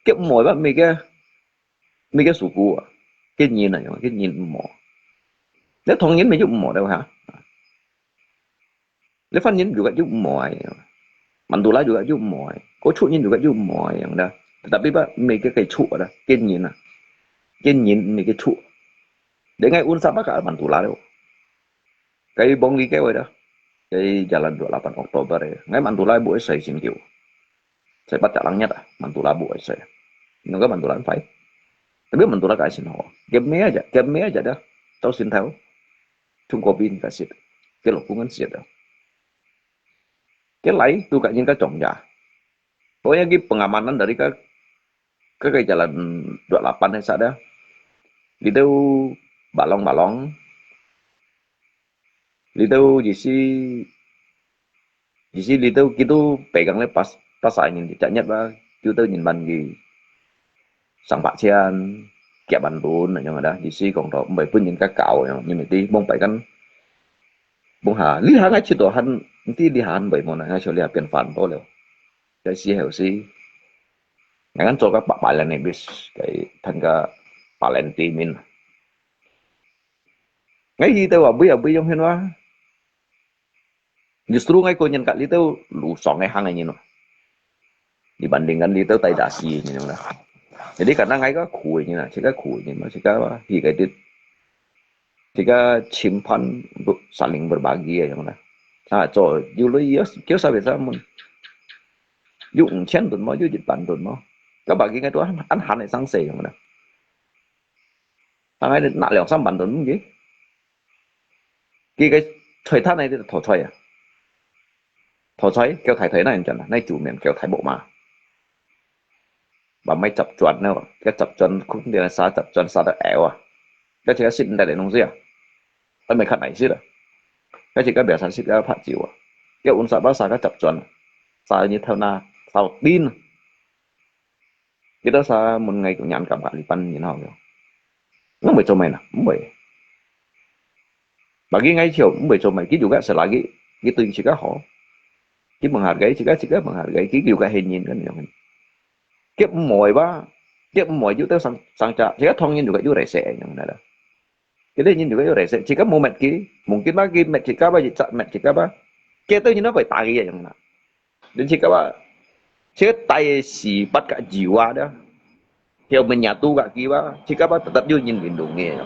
佢毋好吧，每個每個suku啊，佢人啊，佢人毋好。你唐人乜就毋好了哈。你番人juga就毋好啊，Madura juga就毋好啊，Kosrae人juga就毋好啊，樣啦。Tapi ba每個个出啦，佢人啊，佢人每個出。你𠊎Unsur ba ka Madura了。Kay Bong Ligeu ada, kay Jalan dua lapan Oktober ya. Ngai Madura buat saya singkiu. Saya pacak langit ah, Madura buat saya. Nunggu Madura fai. Tapi Madura ka sin ho. Game aja, game aja dah. Tau sin tau. Chung kopi ni kasit. Ke lo kungan sit dah. Ke lai tu ka jing ka chong ya. Pokoknya ki pengamanan dari ka ke Jalan dua lapan ni sa dah. Little balong-balong. Little jisi jisi little kitu pegang le pas pas ai nin cak nyat ba kitu nin ban ki sang pak chian kia ban lun na yang ada jisi kong to mbai pun nin ka kau yang ni mesti mong pai kan. Bung ha li ha ngai chito han nti li han bai mo na ngai cho li ha pian fan to leo. Jadi si heo si ngai kan cho ka pak palen ni bis kai than ka palen ti min. Ngai hi teu abui abui yong hen wa. Justru ngai ko nyen kat liteu lu song ngai hang nyen wa. Dibandingkan liteu tai dasi nyen wa. Jadi karena ngai ka khu nyen wa, sika khu nyen wa, sika wa hi kai dit. Sika chimpan untuk saling berbagi ya yang wa. Ah, cho, yu lui yo kyo sa besa mun. Yu ung chen dun mo, yu jit ban dun mo. Ka bagi ngai tu an han sang se yang wa. Ang ai nak liang sam ban dun mo ki. Ki cái thời thắt này thì thổ choi à. Thổ choi kéo thai thai này chân này chủ miền kéo thai bộ mà. Bà máy chập chuẩn nữa, cái chập chuẩn không đi là sao chập chuẩn sao được éo à. Cái chỉ cái xin đây để nông gì à. Cái máy khát này xí đó. Cái chỉ cái bé sản xí cái phát chịu à. Cái uống sao bác sao cái chập chuẩn. Sao như theo na, sao tin. Kita sa mun ngai ko nyan kam kali pan nyin hau yo. Nang bai cho mai na, bai. Bagi ngai chiu, bai cho mai, ki juga selagi ki tu sika ho. Ki menghargai sika, sika menghargai, ki juga henyin kan yang. Ki moi ba, ki moi ju teu sang sang cha, sika thong nyin juga ju rese yang na da. Jadi nyin juga yo rese, jika mau met ki, mungkin ba ki met jika ba, jika met jika ba. Kita nyin apa tagi ya yang na. Dan jika ba, jika tai si pat ka jiwa dah. Dia menyatu ka ki ba, jika ba tetap yo nyin lindungi ya.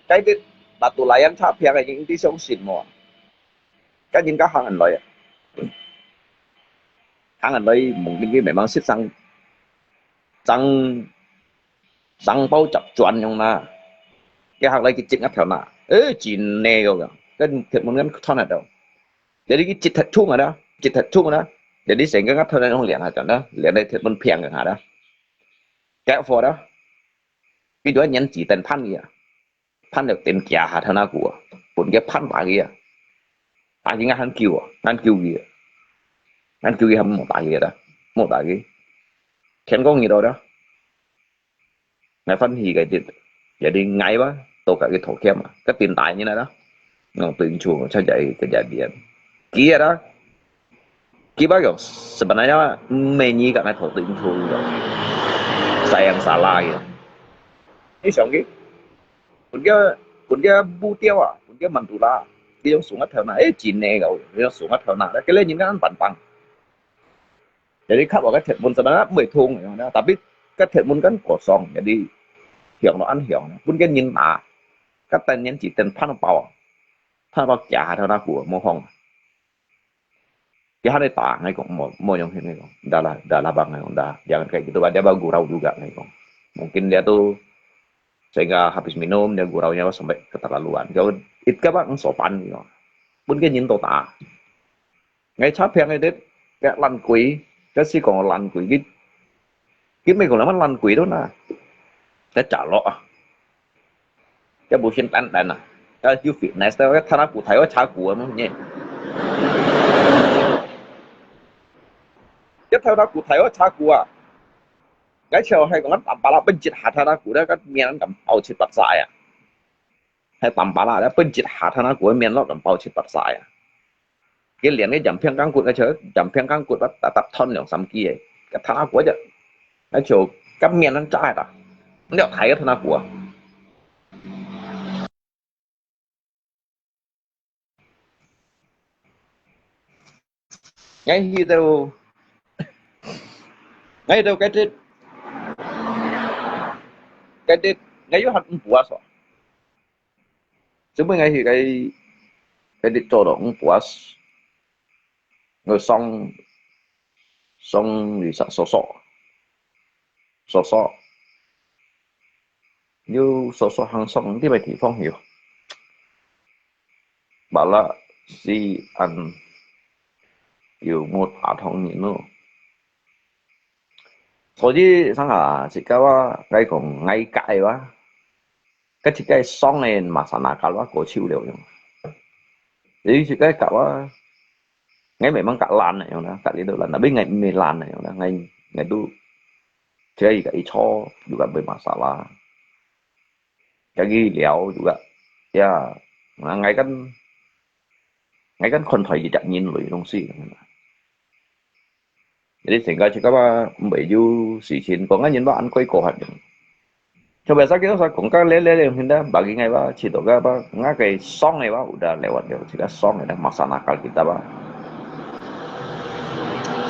Cái việc bắt tụ lại ăn tháp phiang cái những tí sống xịn mò. Cái những cái hàng ăn lòi. Hàng ăn lòi mungkin ki memang sit sang sang sang bao chập chuẩn yong na. Cái hàng lòi ki chik ngắt theo na. Ê, chín nè yo. Cái thiệt muốn ngăn thon hạt đâu. Jadi ki chit thật chung à đó. Chit thật chung à đó. Jadi sehingga ngắt theo na yong liền hạt đó. Liền đây thiệt muốn phiang hạt đó. Cái phô đó. Cái đó nhắn chỉ tên phan gì à. Phan được tên kia hạt thao na của. Bốn cái phan bá kia. Ta ki ngăn kiu à. Ngăn kiu kia. Ngăn kiu kia hâm mô ta kia đó. Mô ta kia. Thiệt có gì đâu đó. Ngai phân hì cái dit. Jadi ngai ba, to ka ki thổ khiêm à. Cái tin tai như này đó. Ngọc Tuyên Chu chắc chạy cái giải điện. Kia đó. Ki ba yo, sebenarnya meni ka ngai thổ Tuyên Chu yo. Sayang salah ya. Ni siang ki. Kun kia, kun kia bu tiao à, kun kia Madura. Ki yong sung at thao na, eh, chín nè yo, yong sung at thao na. Cái lẽ nhìn cái ăn bản bằng. Jadi khắp vào cái thiệt muốn sebenarnya mười thùng, tapi cái thiệt muốn kan kosong, jadi hiong nó ăn hiong, pun cái nhìn ta, cái tên nhân chỉ tên phan bao, phan bao kia hạt thao na của mua hong. Dia hanya ta ngai kong, mau mau yang ngai kong, dah lah dah lah bang ngai kong dah, jangan kayak gitu, dia bang gurau juga ngai kong. Mungkin dia tu sehingga habis minum dia guraunya sampai keterlaluan. Jauh, it ka bang sopan gitu. Pun cái nhìn to ta. Ngai chap phiang dit, cái lăn quỷ, cái si kong lăn quỷ, cái cái mấy kong lăn quỷ đó na. Cái trả lọ à. Cái bu xin tan tan à. Cái you fitness đó, cái thằng nào cũng thấy ở cha của nó nhỉ. Cái thằng nào cũng thấy ở cha của à. 該就係講，摻巴拉分一下，他那股个面敢包七八晒啊。係摻巴拉，分一下，他那股个面落敢包七八晒啊。佢連个飲片鋼骨，該就飲片鋼骨，搭搭斷兩三支个，該他那股个，該就个面恁炸个，你要睇个他那股啊。𠊎去到，𠊎去到該隻，該隻，𠊎有喊五步啊，所以，所以𠊎去該，該隻做到五步啊，我上，上旅社坐坐，坐坐。 有坐坐行上，這个地方有。巴拉斯安有木打通人咯。所以，上下，自家話，𠊎講，𠊎个話，該自家上个masana kal話，過手了用。你自家搞啊， 𠊎memang kak lan啊樣啦，kak little lan，tapi𠊎毋係lan啊樣啦，𠊎，𠊎都，只係一個一坐，juga bermasalah。Jadi聊juga，ya，𠊎，𠊎kan，𠊎kan看待一隻人類東西。Jadi成個自家嘛，毋會有事情，講个人嘛，恁鬼過分樣。 Coba sa kita sa kong ka lele lele hinda bagi ngai ba chito ka ba nga kay song ngai ba udah lewat dia chika song ngai dah masana kal kita ba.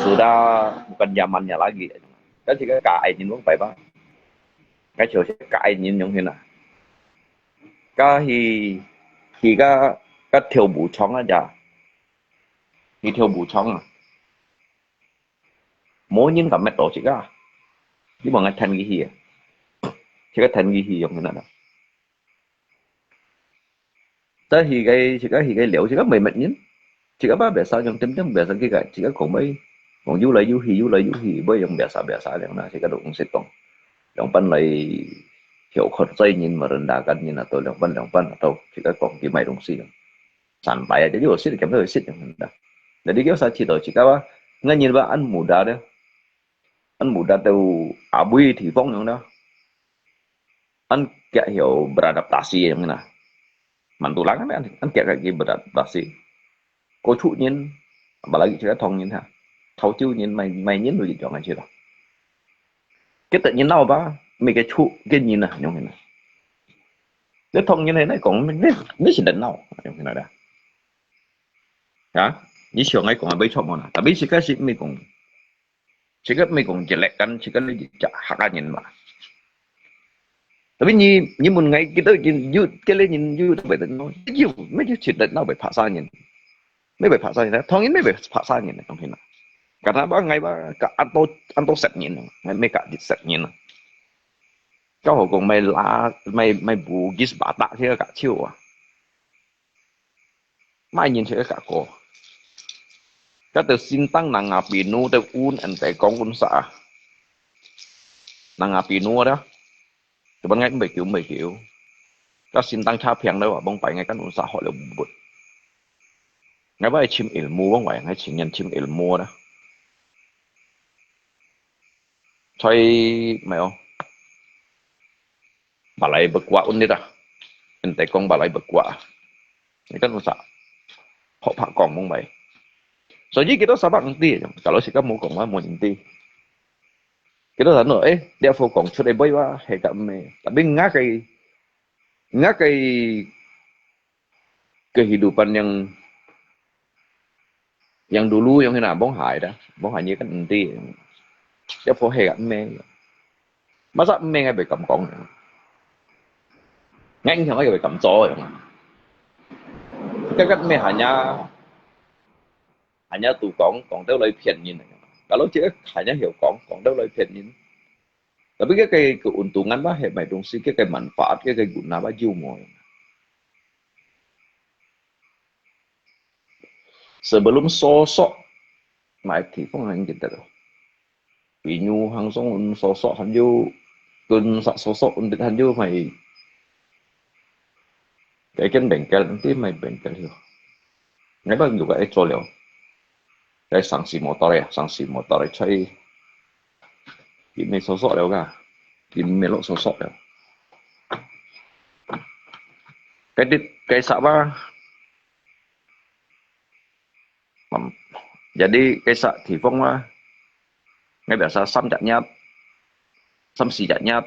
Sudah bukan zamannya lagi. Kan chika ka ai nin wong pai ba. Ka chiu ka ai nin yong hina. Ka hi hi ka ka thiu bu chong aja. Hi thiu bu chong a. 無人敢搣到自家。你望𠊎聽佢去啊，自家聽佢去用个啦。但係个，自家係个了，自家毋會搣人，自家把biasa用點點biasa佢个，自家講咪，講游來游去，游來游去，會用biasa biasa樣啦，自家都毋識講。兩班來調看衰人，merendahkan人啊，到兩班兩班啊，到自家講佢買東西啊。 三擺啊，jadi我識，佢都會識樣啦。Jadi佢sa知道自家啊，ngan人ba an muda dia, an muda tu abui地方樣啦，an kiak hiểu beradaptasi樣啦。Mantulang kan an, an kiak kiak beradaptasi. Ko chu人，apalagi自家唐人哈，潮州人，買，買人都一樣个知道。Kita人老吧，每个出个人啊，樣个啦。你唐人係來講，你，你係人老，樣个啦。 啊，你想愛講个無錯無啦，tapi自家係毋係講，自家毋係講jelekkan，自家你隻客家人嘛。Tapi你，你問𠊎，佢兜人有，佢兜人有都會得孬，有，乜有值得孬會拍生人，乜會拍生人，當然乜會拍生人，當然啦。Karena ba，𠊎ba，ka安到，安到十年，𠊎乜ka十年啊。Kau好講，買拉，買，買Bugis Batak，這个較少啊。 Mai nyin cek ka ko. Kata sintang nang api nu te un en te kong un sa. Nang api nu ada. Teban ngai mbe kiu mbe kiu. Ka sintang cha piang le wa bong pai ngai kan un sa ho le but. Ngai bai chim ilmu bong bai ngai chim nyan chim ilmu ada. Choi mai o. Balai bekua un nit ah. Ente kong balai bekua. Ni kan usa. Hok phak kong mong bai. So ji kita sabak nti. Kalau sika mo kong ma mo nti. Kita sana eh dia fo kong chut eh bai wa he ka me. Tapi ngakai ngakai kehidupan yang yang dulu yang hina bong hai da, bong hai ni kan enti. Dia pho he kan me. Masa me ngai be kam kong. Ngai ngai be kam cho yang. Cái cách me hanya hanya tu kong kong tao lai phiền nhìn. Kalau chỉ hanya hiểu kong kong tao lai phiền nhìn. Tapi cái cái keuntungan ba he mai dong si cái cái manfaat cái cái guna ba jiu mo. Sebelum sosok mai thì phong hang kita tu. Pinyu hang song un sosok han jiu, kun sa sosok un dit han jiu mai. Cái cái bengkel nanti mai bengkel hiu. Ngai bang juga eh cho liu. Cái sang si motor ya, sang si motor eh choi. 佢毋係索索了个，佢毋係落索索了。該啲，該啥啊？嗯，jadi該啥地方啊？Ngai biasa 三隻月，三四隻月。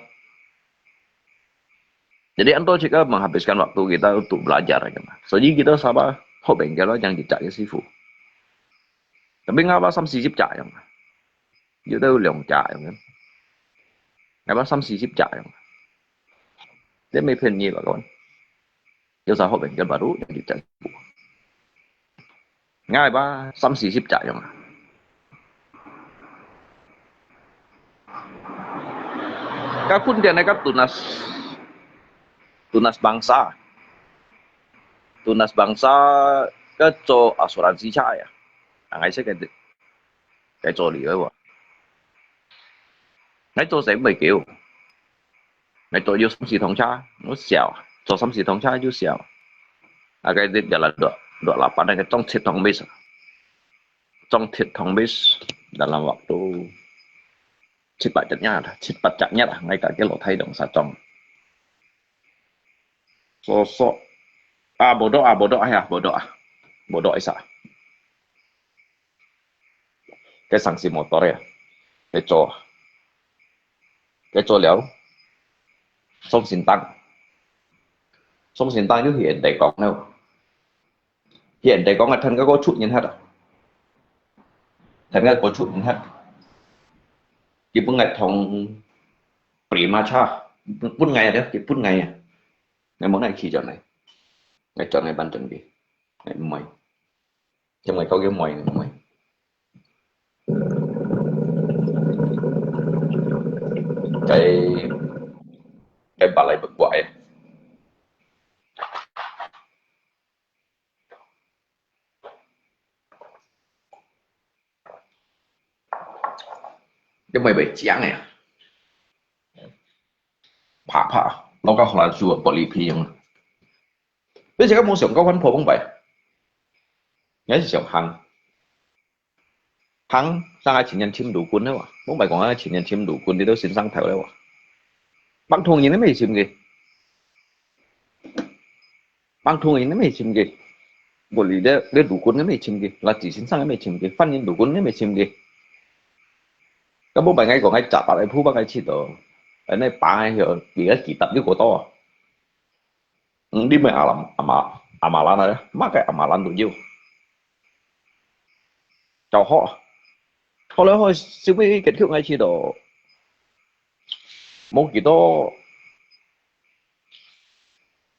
Jadi anto cik menghabiskan waktu kita untuk belajar kan. So jadi kita sama hok bengkel yang cicak ke sifu. Tapi ngapa 三四十隻樣啊？有得有兩隻樣啊？Ngapa 三四十隻樣啊？這沒便宜吧，kawan？有啥好bengkel baru yang cicak sifu. Ngai ba 三四十隻樣啊？Ka kun dia na ka tunas, tunas bangsa, tunas bangsa ka 做 asuransi cha ya. Ang ai se ka, ka 做了哇。Ngai 做成未久。 Ngai 做有三四趟車，我笑，做三四趟車就笑。啊，該啲 jalan dua, dua lapan 那個中七趟 bis，中七趟 bis dalam waktu 七八隻月，七八隻月啊，ngai ka 个老太同殺中。所所啊，無多啊，無多，哎呀，無多啊，無多一下。該上司 motor 呀，該做。 該做了，送信單，送信單就去人哋講了，去人哋講啊，聽个歌出人客啊，聽个歌出人客，佢本來同 prima cha，本來的，佢本來啊，你無奈去轉來，你轉來搬轉去，你毋會。 因為究竟妹定妹？該，該把來不怪。因為會講呀，啪啪，落个荷蘭樹玻璃皮樣。你自家無想過翻破崩壞？你係想行？ 行，上个前年尋路棍了哇，莫白講啊，前年尋路棍，你都先上頭了哇。幫同人都沒尋佢，幫同人都沒尋佢，我你的，你路棍都沒尋佢，垃圾先生都沒尋佢，犯人路棍都沒尋佢。該莫白𠊎講，𠊎雜白个鋪白个切到，哎，那把个，比个幾搭又過多啊。 嗯，你們阿蘭，阿嫲，阿嫲蘭啊，麼个阿嫲蘭都有。就好，後來好，收尾結局𠊎知道，無幾多，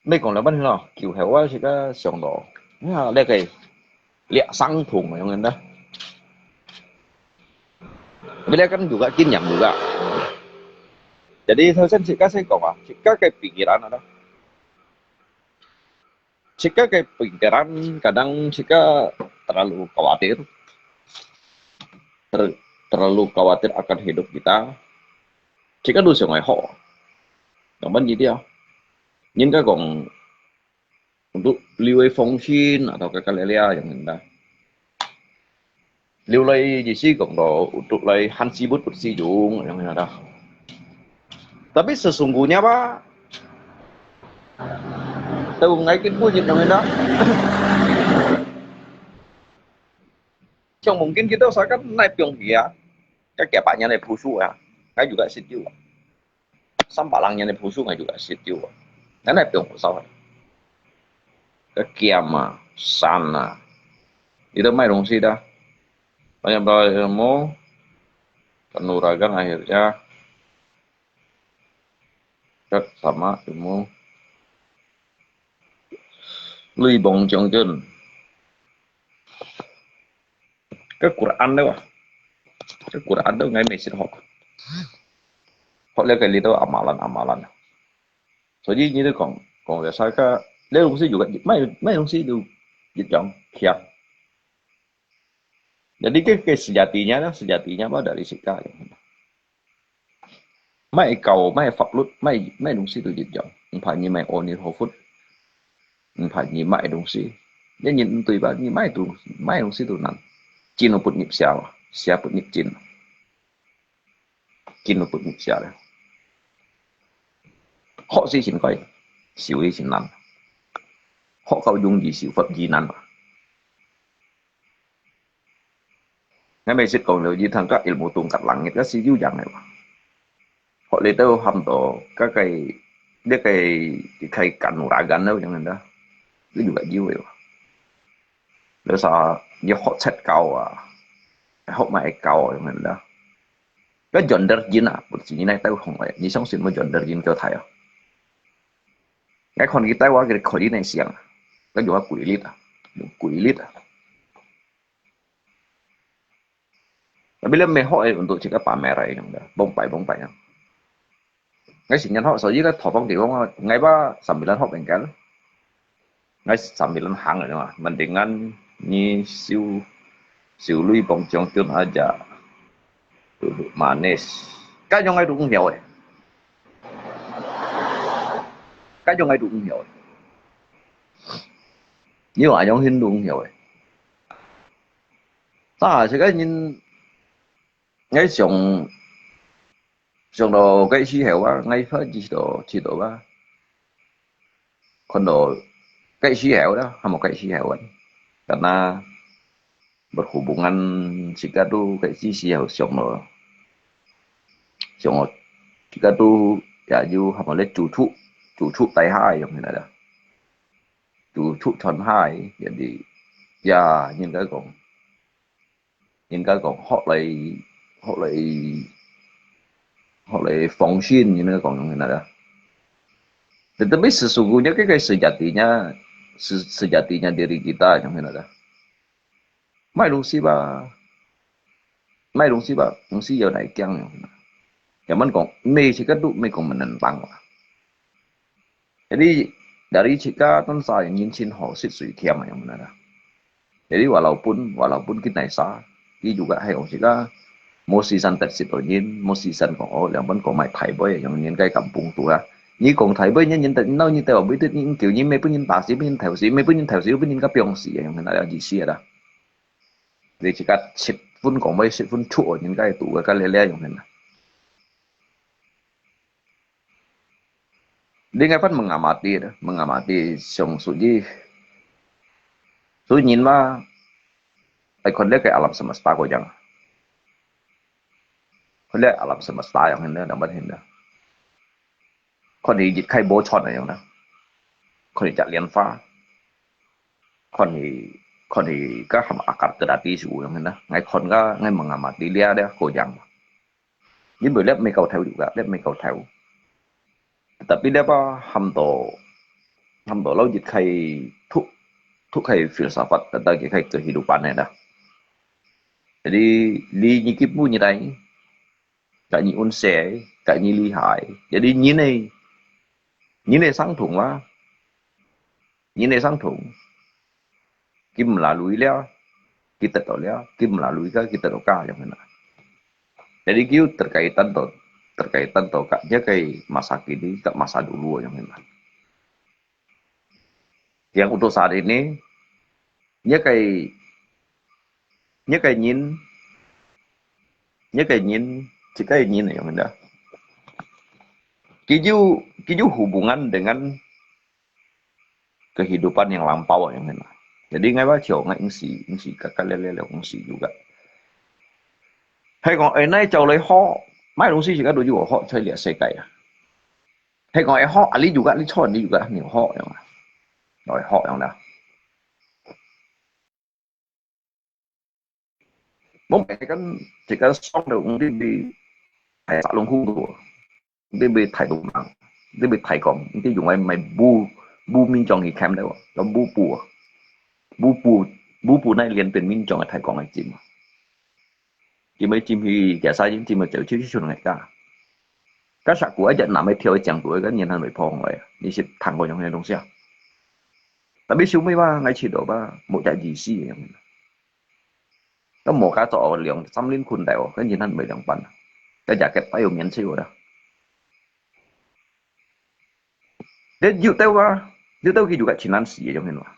你講了半天咯，就係𠊎自家想到，你看那個 這相同樣个呢。Bila kan juga，經驗juga。Jadi頭先自家先講啊，自家个pikiran啊，自家个pikiran kadang自家terlalu khawatir，ter-，terlalu khawatir akan hidup kita。自家都想愛好，樣般呢啲啊，人家講 untuk留來奉獻atau kakal-kakal樣个。留來意思講到untuk來還食物、食用樣个。Tapi sesungguhnya吧，都𠊎見過一樣个。像mungkin kita usahakan naik piong dia，該幾百年个步數啊，𠊎juga食有啊。 三百零年个步數，𠊎就來食掉啊。恁樣變好少啊。該camp啊，山啊，你都賣東西的。Banyak bala ilmu, kanuragan akhirnya, kat sama ilmu, lui bong jong jun. Cái Quran đó à? Cái Quran đó ngay mình xin học. Học lẽ cái lý đó amalan, amalan. Cho nên như thế còn, còn về sai cái, lẽ đúng sự dù cái, mấy, mấy đúng sự dù dịch giọng khiếp. Jadi cái, cái sejatinya đó, sejatinya apa dari sika. Mai kau, mai faklud, mai, mai dungsi tu jit jong. Mpha nyi mai oni hofut. Mpha nyi mai dungsi. Nyi nyi ntui ba, nyi mai tu, mai dungsi tu nan. Chin put nyip sia, sia put nyip chin. 根本不入下了。學是真快，修是真難。學較容易，修法異難嘛。𠊎每次講了，一堂个ilmu tungkat langit，該係有影个嘛。學你都喊到，該个，那个，開kanuragan了，樣个，你有个有个嘛。你啥，你學七教啊，學乜教啊，樣个。該John Dargin啊，不是你那兜紅个，你相信無John Dargin教大啊？𠊎看佢兜話，佢看你那像啊，該用啊規律啊，用規律啊。Tapi你未學个運動，自家把妹來用个，崩敗崩敗啊！𠊎先人學，所以个頭放地方啊，𠊎把三米人學bengkel。 Ngai sambilan hang aja mah, mendingan ni siu, siu lui pong ciong tun aja. Duduk manis. Kajong ai duduk hiau eh. Kajong ai duduk hiau eh. Ni wa ayong hin duduk hiau eh. Ta, sekarang nyin, ngai siong, siong do kai si hewa, ngai fa ji do, ji do ba. Kondo kai si hewa da, hamo kai si hewa. Karena berhubungan sikat tu kai si si hewa siong do. Siong do, sikat tu ya yu hamo le cucu, cucu tai hai yang hina da. Cucu chon hai, jadi ya, nyin kai kong. 應該講學來，學來，學來放心，應該講用現在啦。Tetapi sesungguhnya 這個 sejatinya, se-, sejatinya diri kita 用現在啦。買東西吧，買東西吧，東西有來講用現在。Zaman kong, may sikat tu, may kong menentang lah. Jadi, dari cika tan sa yang nyin chin ho sit sui thiam yang mana dah. Jadi, walaupun, walaupun kita sa, ki juga hai ong cika, mo si san tet sit o nyin, mo si san kong o, yang pun kong mai thai boy, yang nyin kai kampung tu lah. Ni kong thai boy nyin, nyin tet, nau nyin tet o, bitit nyin kiu, nyin me pun nyin ta si, pun nyin thai si, me pun nyin thai si, pun nyin ka piong si, yang mana dah ji si dah. Jadi, cika sit pun kong boy, sit pun chu o, nyin kai tu, ka le le yang mana. Di ngai pan mengamati, mengamati siong suji. Suji nyin ma, ai kon le kai alam semesta ko yang. Kon le alam semesta yang hin le, nang ban hin le. Kon ni jit kai bo chon yang na. Kon ni jak lian fa. Kon ni, kon ni ka ham akar kedati su yang hin na. Ngai kon ka, ngai mengamati lia dia ko yang. Ni bơ lep me kau thau juga, lep me kau thau. Tapi lep a ham to, ham to lau jit khai thuk, thuk khai filsafat tentang jit khai kehidupan ne dah. Jadi, li ni kipu ni tai, ka ni un se, ka ni li hai. Jadi, ni ne, ni ne sang thung wa, ni ne sang thung. Kim la lui lia, kita to lia, kim la lui ka, kita to ka, yang na. Jadi, kiu terkaitan to, terkaitan to ka, dia kai masa kini, ka masa dulu, yang na. Yang untuk saat ini, dia kai, dia kai nyin, dia kai nyin, si kai nyin, yang na. Kiu, kiu hubungan dengan kehidupan yang lampau yang na. Jadi, ngai ba ciao, ngai ing si, ing si, ka, ka le, le, le, ing si juga. Hai kong, eh, nai ciao le ho, mai dong si juga do ju ho, cai lia se kai ya. Hai kong, eh, ho, ali juga, li chon, li juga, ni ho yang na. Oi, ho yang na. Mong bai kan, jika song de ung di bi, hai sa long hung do. Di bi thai dong mang. Di bi thai kong. Di yung ai mai bu, bu min jong i kem de. Lo bu bu. Bu bu, bu bu nai lien pen min jong thai kong ai jim. Jim ai jim hi, kia sa jim jim ai jauh jauh jauh ngai ka. Ka sa ku ai jat nam ai thiau ai jang tu ai ka nien han mai phong ai. Ni sit thang ko yong hai dong sia. Tapi siu mai ba, ngai chit do ba, mo jat ji si yang. Ka mo ka to liang, sam lin kun dai o, ka nyin han mai liang pan. Ka ja kep pa yo mian chi o da. De yu teu wa, yu teu ki yu ka chin nan si yong hin wa.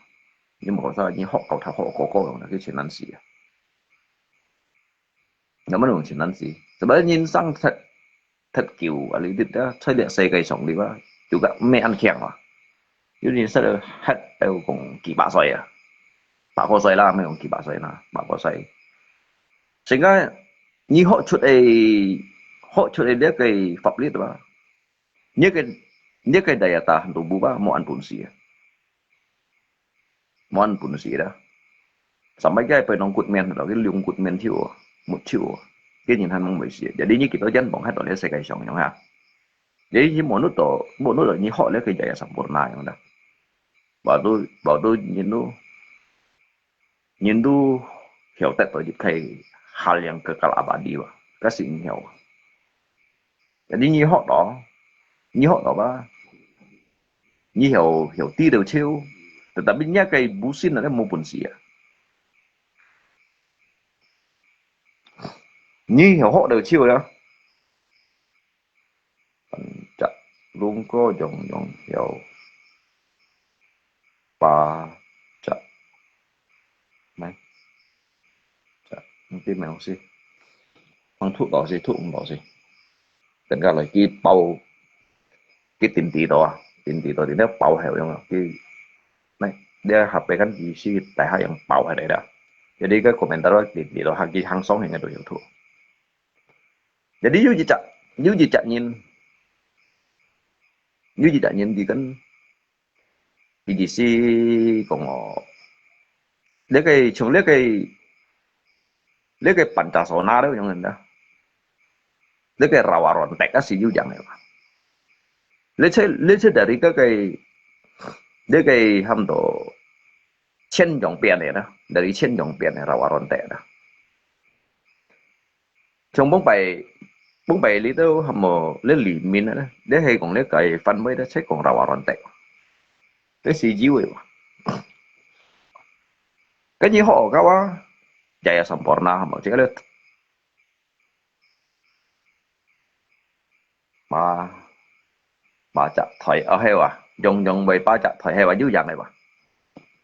Ni mo sa, ni hok kau tha hok ko ko yong na ki chin nan si ya. Nama nung chin nan si. Sebab nyin sang set, 忒久啊，你知啊，在這世界上你啊，有个毋係恁慶啊。有人生到忒有講幾百歲啊，百過歲啦，毋係講幾百歲啦，百過歲。成个你學出个，學出个這个法律啊，你个，你个daya tahan tubuh啊，無恁本事啊。無恁本事啦。Sampai佢會變到骨面，佢兩骨面跳啊，沒跳啊，佢人還吂會死。Jadi你幾多人亡忒到這世界上樣哈？Jadi你無弄到，無弄到你學這个daya sampurna樣啦。Baru，baru人都，人都曉得到一个hal yang kekal abadi吧，該是毋曉啊。Jadi你學到，你學到吧，你曉，曉知到手，tetapi你个無心啊，你無本事啊。你曉學到手啊，嗯，隻龍哥樣樣曉巴隻，來。 Mesti mesti. Ang thuk tau si, thuk ang tau si. Tengah lagi pau. Ki tim ti to ah, tim ti to, tim ti pau hai yang ki. Nah, dia H P kan isi tai ha yang pau hai dah. Jadi ke komentar tim ti to ha ki hang song yang tu yang tu. Jadi yu ji cak, yu ji cak nyin, yu ji cak nyin di kan. Yu ji si kong o. 這个，像這个，這个Pancasona了樣人啦。這个rawa rontek啊是有樣个嘛。這些，這些dari這个，這个差不多千種變个啦，dari千種變个rawa rontek啦。 像往擺，往擺你兜還無，你裡面呢，你係講你个範圍咧，係講rawa rontek，這係有个嘛。跟住學个話，也有sempurna，係無？這个咧，嘛， 巴隻腿，哦，係哇，用用會巴隻腿，係哇，有樣个哇。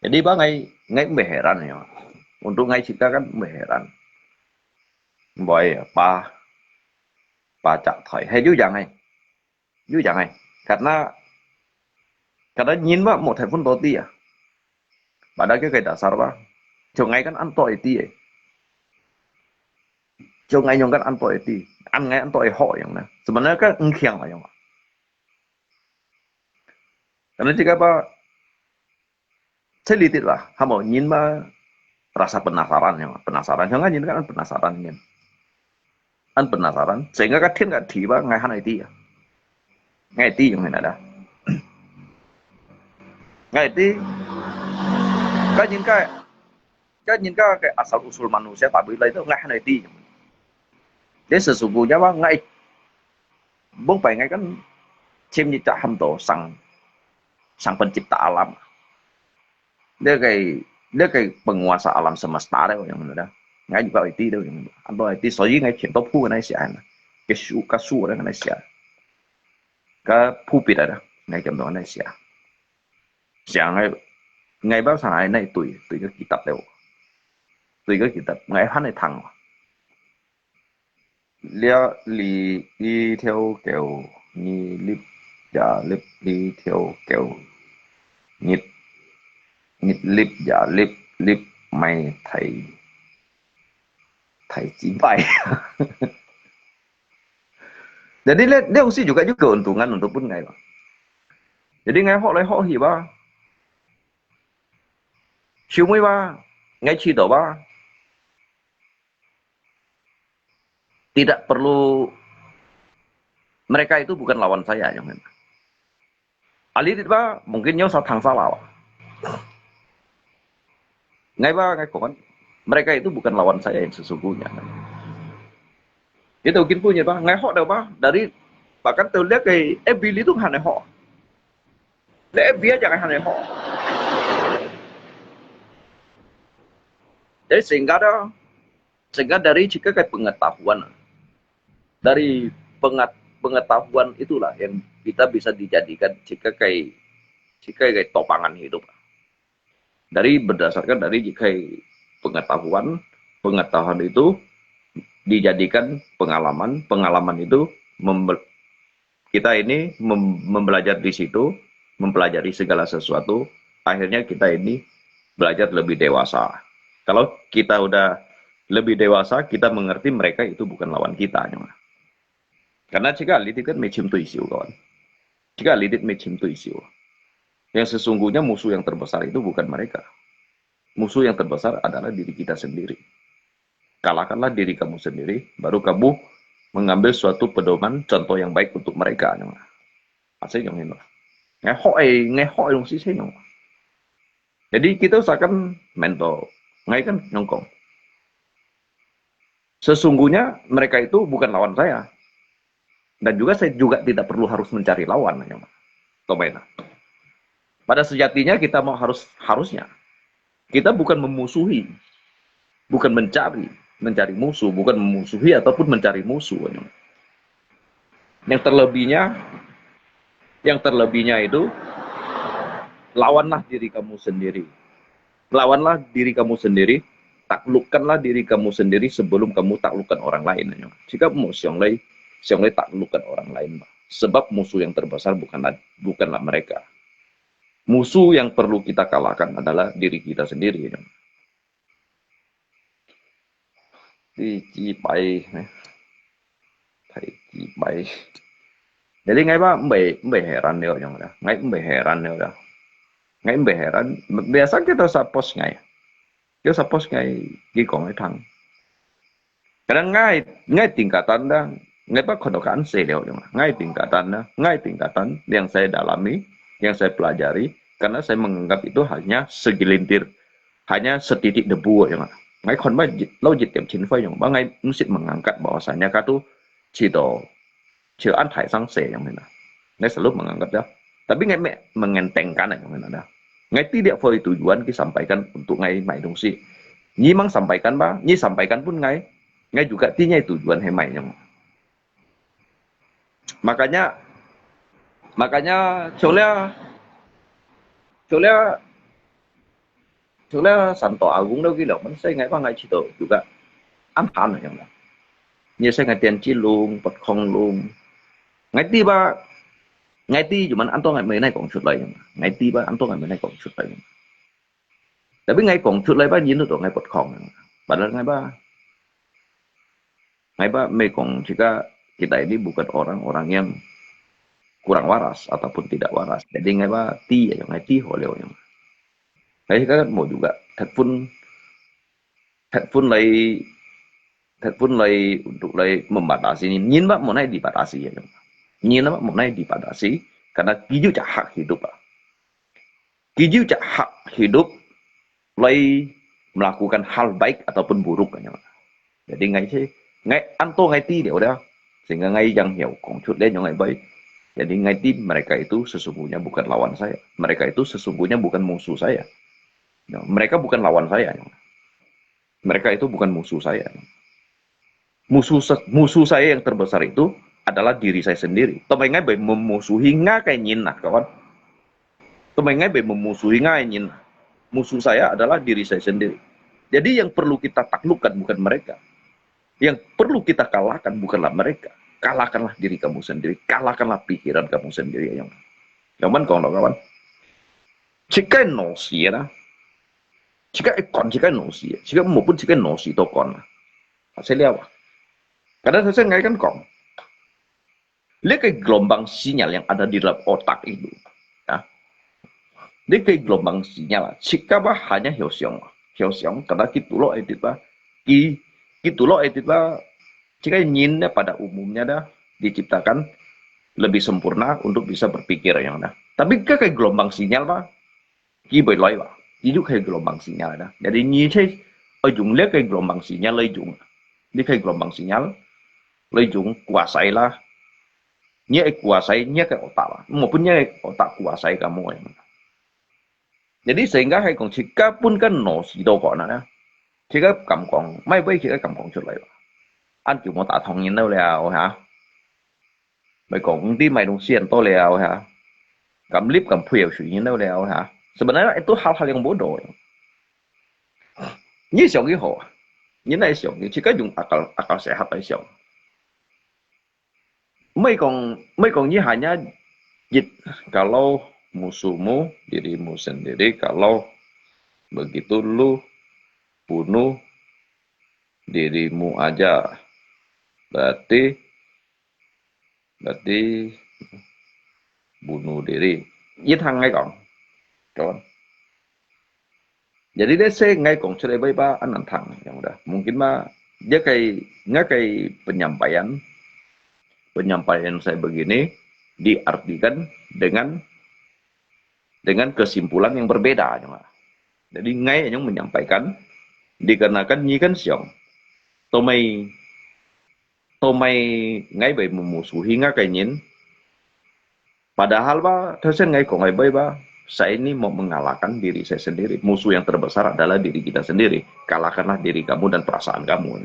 Jadi巴𠊎，𠊎毋會heran个，untuk𠊎自家kan毋會heran。會啊，巴，巴隻腿，係有樣个，有樣个。Karena，karena人嘛，無大分到底啊。Pada佢个dasar吧，像𠊎kan恁多一啲个。 像𠊎樣kan恁多一啲，恁𠊎恁多一學樣呢，sebenarnya kan毋強啊樣啊。Karena jika apa，這裡底啦，還無人嘛，rasa penasaran樣，penasaran，像𠊎人kan penasaran樣，恁penasaran，sehingga个天个地吧，𠊎還愛知啊。 𠊎知樣个啦。𠊎知，个人个，个人个个asal usul manusia tapi lain tu ngai hanai ti. Dia sesungguhnya mah ngai, bung pai ngai kan chim ni tak ham to sang, sang pencipta alam. 這个，這个penguasa alam semesta咧，樣樣啦。𠊎又个會知咧，樣樣，恁多會知，所以𠊎全都鋪个那些啊，个書，个書咧，那些，个鋪別个啦，𠊎全都那些。像𠊎，𠊎包上來那對，對个kitab咧，對个kitab，𠊎還會聽。 這裡一條狗，你立也立一條狗，你，你立也立，立，莫太，太自敗。Jadi咧，這東西juga，juga keuntungan untuk分𠊎嘛。Jadi𠊎學來學去吧，收尾吧，𠊎知道吧。 Tidak perlu, mereka itu bukan lawan saya, yang mana. Alit ba, mungkin nyo sa thang salah. Ngai ba, ngai kon, mereka itu bukan lawan saya yang sesungguhnya. Itu kin punya ba, ngai hok dah ba, dari bahkan tu lihat ke, eh, Billy tu hana hok. Lihat eh, biar jangan hana hok. Jadi sehingga dah, sehingga dari jika kai pengetahuan, dari pengat-, pengetahuan itulah yang kita bisa dijadikan jika kai, jika kai topangan hidup. Dari berdasarkan dari jika pengetahuan, pengetahuan itu dijadikan pengalaman, pengalaman itu Mem- kita ini mem- mempelajari di situ, mempelajari segala sesuatu, akhirnya kita ini belajar lebih dewasa. Kalau kita udah lebih dewasa, kita mengerti mereka itu bukan lawan kita, nyo. Karena jika lidit kan mecim tuisiu, kawan. Jika lidit mecim tuisiu. Yang sesungguhnya musuh yang terbesar itu bukan mereka. Musuh yang terbesar adalah diri kita sendiri. Kalahkanlah diri kamu sendiri, baru kamu mengambil suatu pedoman, contoh yang baik untuk mereka. Asal yang ini. Ngai hok eh, ngai hok eh, dong si saya. Jadi kita usahakan mental. Ngai kan nyongkong. Sesungguhnya mereka itu bukan lawan saya. Dan juga saya juga tidak perlu harus mencari lawan. Pada sejatinya kita mau harus harusnya kita bukan memusuhi, bukan mencari mencari musuh, bukan memusuhi ataupun mencari musuh. Yang terlebihnya, yang terlebihnya itu lawanlah diri kamu sendiri. Lawanlah diri kamu sendiri, taklukkanlah diri kamu sendiri sebelum kamu taklukkan orang lain. Jika mau 想来, 想来 taklukkan orang lain, sebab musuh yang terbesar bukanlah bukanlah mereka. Musuh yang perlu kita kalahkan adalah diri kita sendiri. Di 幾擺呢？第幾擺？Jadi ngai ba mbe mbe heran leo yang lah. Ngai mbe heran leo lah. Ngai mbe heran. Biasa kita suppose ngai. Kita suppose ngai kikong ngai thang. Kadang ngai ngai tingkatan dah. Ngai ba kono kan se leo yang. Ngai tingkatan dah. Ngai tingkatan yang saya dalami, yang saya pelajari, karena saya menganggap itu hanya segelintir hanya setitik debu yang. Ngai kon ba lo jit tiap chin fai yang ba ngai mesti mengangkat bahwasanya katu cito cito an thai sang se yang mana. Ngai selalu menganggap ya. Tapi ngai me mengentengkan yang mana dah. Ngai tidak fai tujuan ki sampaikan untuk ngai mai dongsi. Ni mang sampaikan ba, ni sampaikan pun ngai, ngai juga ti ngai tujuan hai mai yang. Makanya, makanya 除了除了除了 Santo Agung lo kilo, man sai ngai pa ngai cito juga. An han yang lah. Ni sai ngai tian cilung, pot kong lung. Ngai ti ba, ngai ti cuma anto ngai menai kong cut lai yang. Ngai ti ba anto ngai menai kong cut lai yang. Tapi ngai kong cut lai ba yin tu ngai pot kong yang. Padahal ngai ba Ngai ba mekong jika kita ini bukan orang-orang yang kurang waras ataupun tidak waras. Jadi ngai ba ti ya, ngai ti ho leo yang. Ngai kan mau juga headphone headphone lai headphone lai untuk lai membatasi ni. Nyin ba mau nai dibatasi ya. Nyin ba mau nai dibatasi karena kiyu cak hak hidup ah. Kiyu cak hak hidup lai melakukan hal baik ataupun buruk kan. Jadi ngai si ngai anto ngai ti dia udah sehingga ngai yang hiau kong cut dia ngai baik. Jadi ngai ti mereka itu sesungguhnya bukan lawan saya. Mereka itu sesungguhnya bukan musuh saya. Ya, mereka bukan lawan saya. Mereka itu bukan musuh saya. Musuh musuh saya yang terbesar itu adalah diri saya sendiri. Tapi ngai baik memusuhi ngai kayak nyin nah, kawan. Tapi ngai baik memusuhi ngai nyin. Musuh saya adalah diri saya sendiri. Jadi yang perlu kita taklukkan bukan mereka. Yang perlu kita kalahkan bukanlah mereka. Kalahkanlah diri kamu sendiri. Kalahkanlah pikiran kamu sendiri yang. Yang man kong kawan. Jika nosi ya, jika ikon jika nosi, jika maupun jika nosi to kon lah. Saya lihat lah. Kadang saya ngai kan kong. Ini ke gelombang sinyal yang ada di dalam otak itu. Ya. Ini ke gelombang sinyal. Jika bah hanya hiu siang, hiu siang, karena gitu loh edit bah. Ki, gitu loh edit bah. Jika nyin pada umumnya dah diciptakan lebih sempurna untuk bisa berpikir yang dah. Tapi ke ke gelombang sinyal bah. Ki bơi loi bah. Itu ke gelombang sinyal dah. Jadi nyi cek ujung le ke gelombang sinyal le ujung. Ini ke gelombang sinyal le ujung kuasai lah. Nyi kuasai nyi ke otak lah. Maupun nyi otak kuasai kamu yang. Jadi sehingga hai kong jika pun kan nosi to kon lah. Jika kam kong, mai bơi jika kam kong cut lai bah. An kiu mau ta thong nyin lo liao ha. Mai kong di mai dong sian to liao ha. Kam lip kam pui au shui nyin lo liao ha. Sebenarnya itu hal-hal yang bodoh. Ini siang ki ho. Ini nai siang ki, jika yung akal akal sehat lai siang. Mei kong, mei kong ini hanya jit kalau musuhmu dirimu sendiri, kalau begitu lu bunuh dirimu aja. Berarti, berarti bunuh diri. Ini hang ngai kong. Kawan. Jadi, let's say ngai kong 出來 ba, ba, anan thang, yang udah. Mungkin ba, dia kai, ngai kai penyampaian, penyampaian saya begini diartikan dengan, dengan kesimpulan yang berbeda, yang. Jadi, ngai yang menyampaikan, dikarenakan ini kan siang. Tomai, tomai ngai bai memusuhi ngai kai nyin. Padahal ba, thâu sen ngai kong ngai bai ba, saya ini mau mengalahkan diri saya sendiri. Musuh yang terbesar adalah diri kita sendiri. Kalahkanlah diri kamu dan perasaan kamu.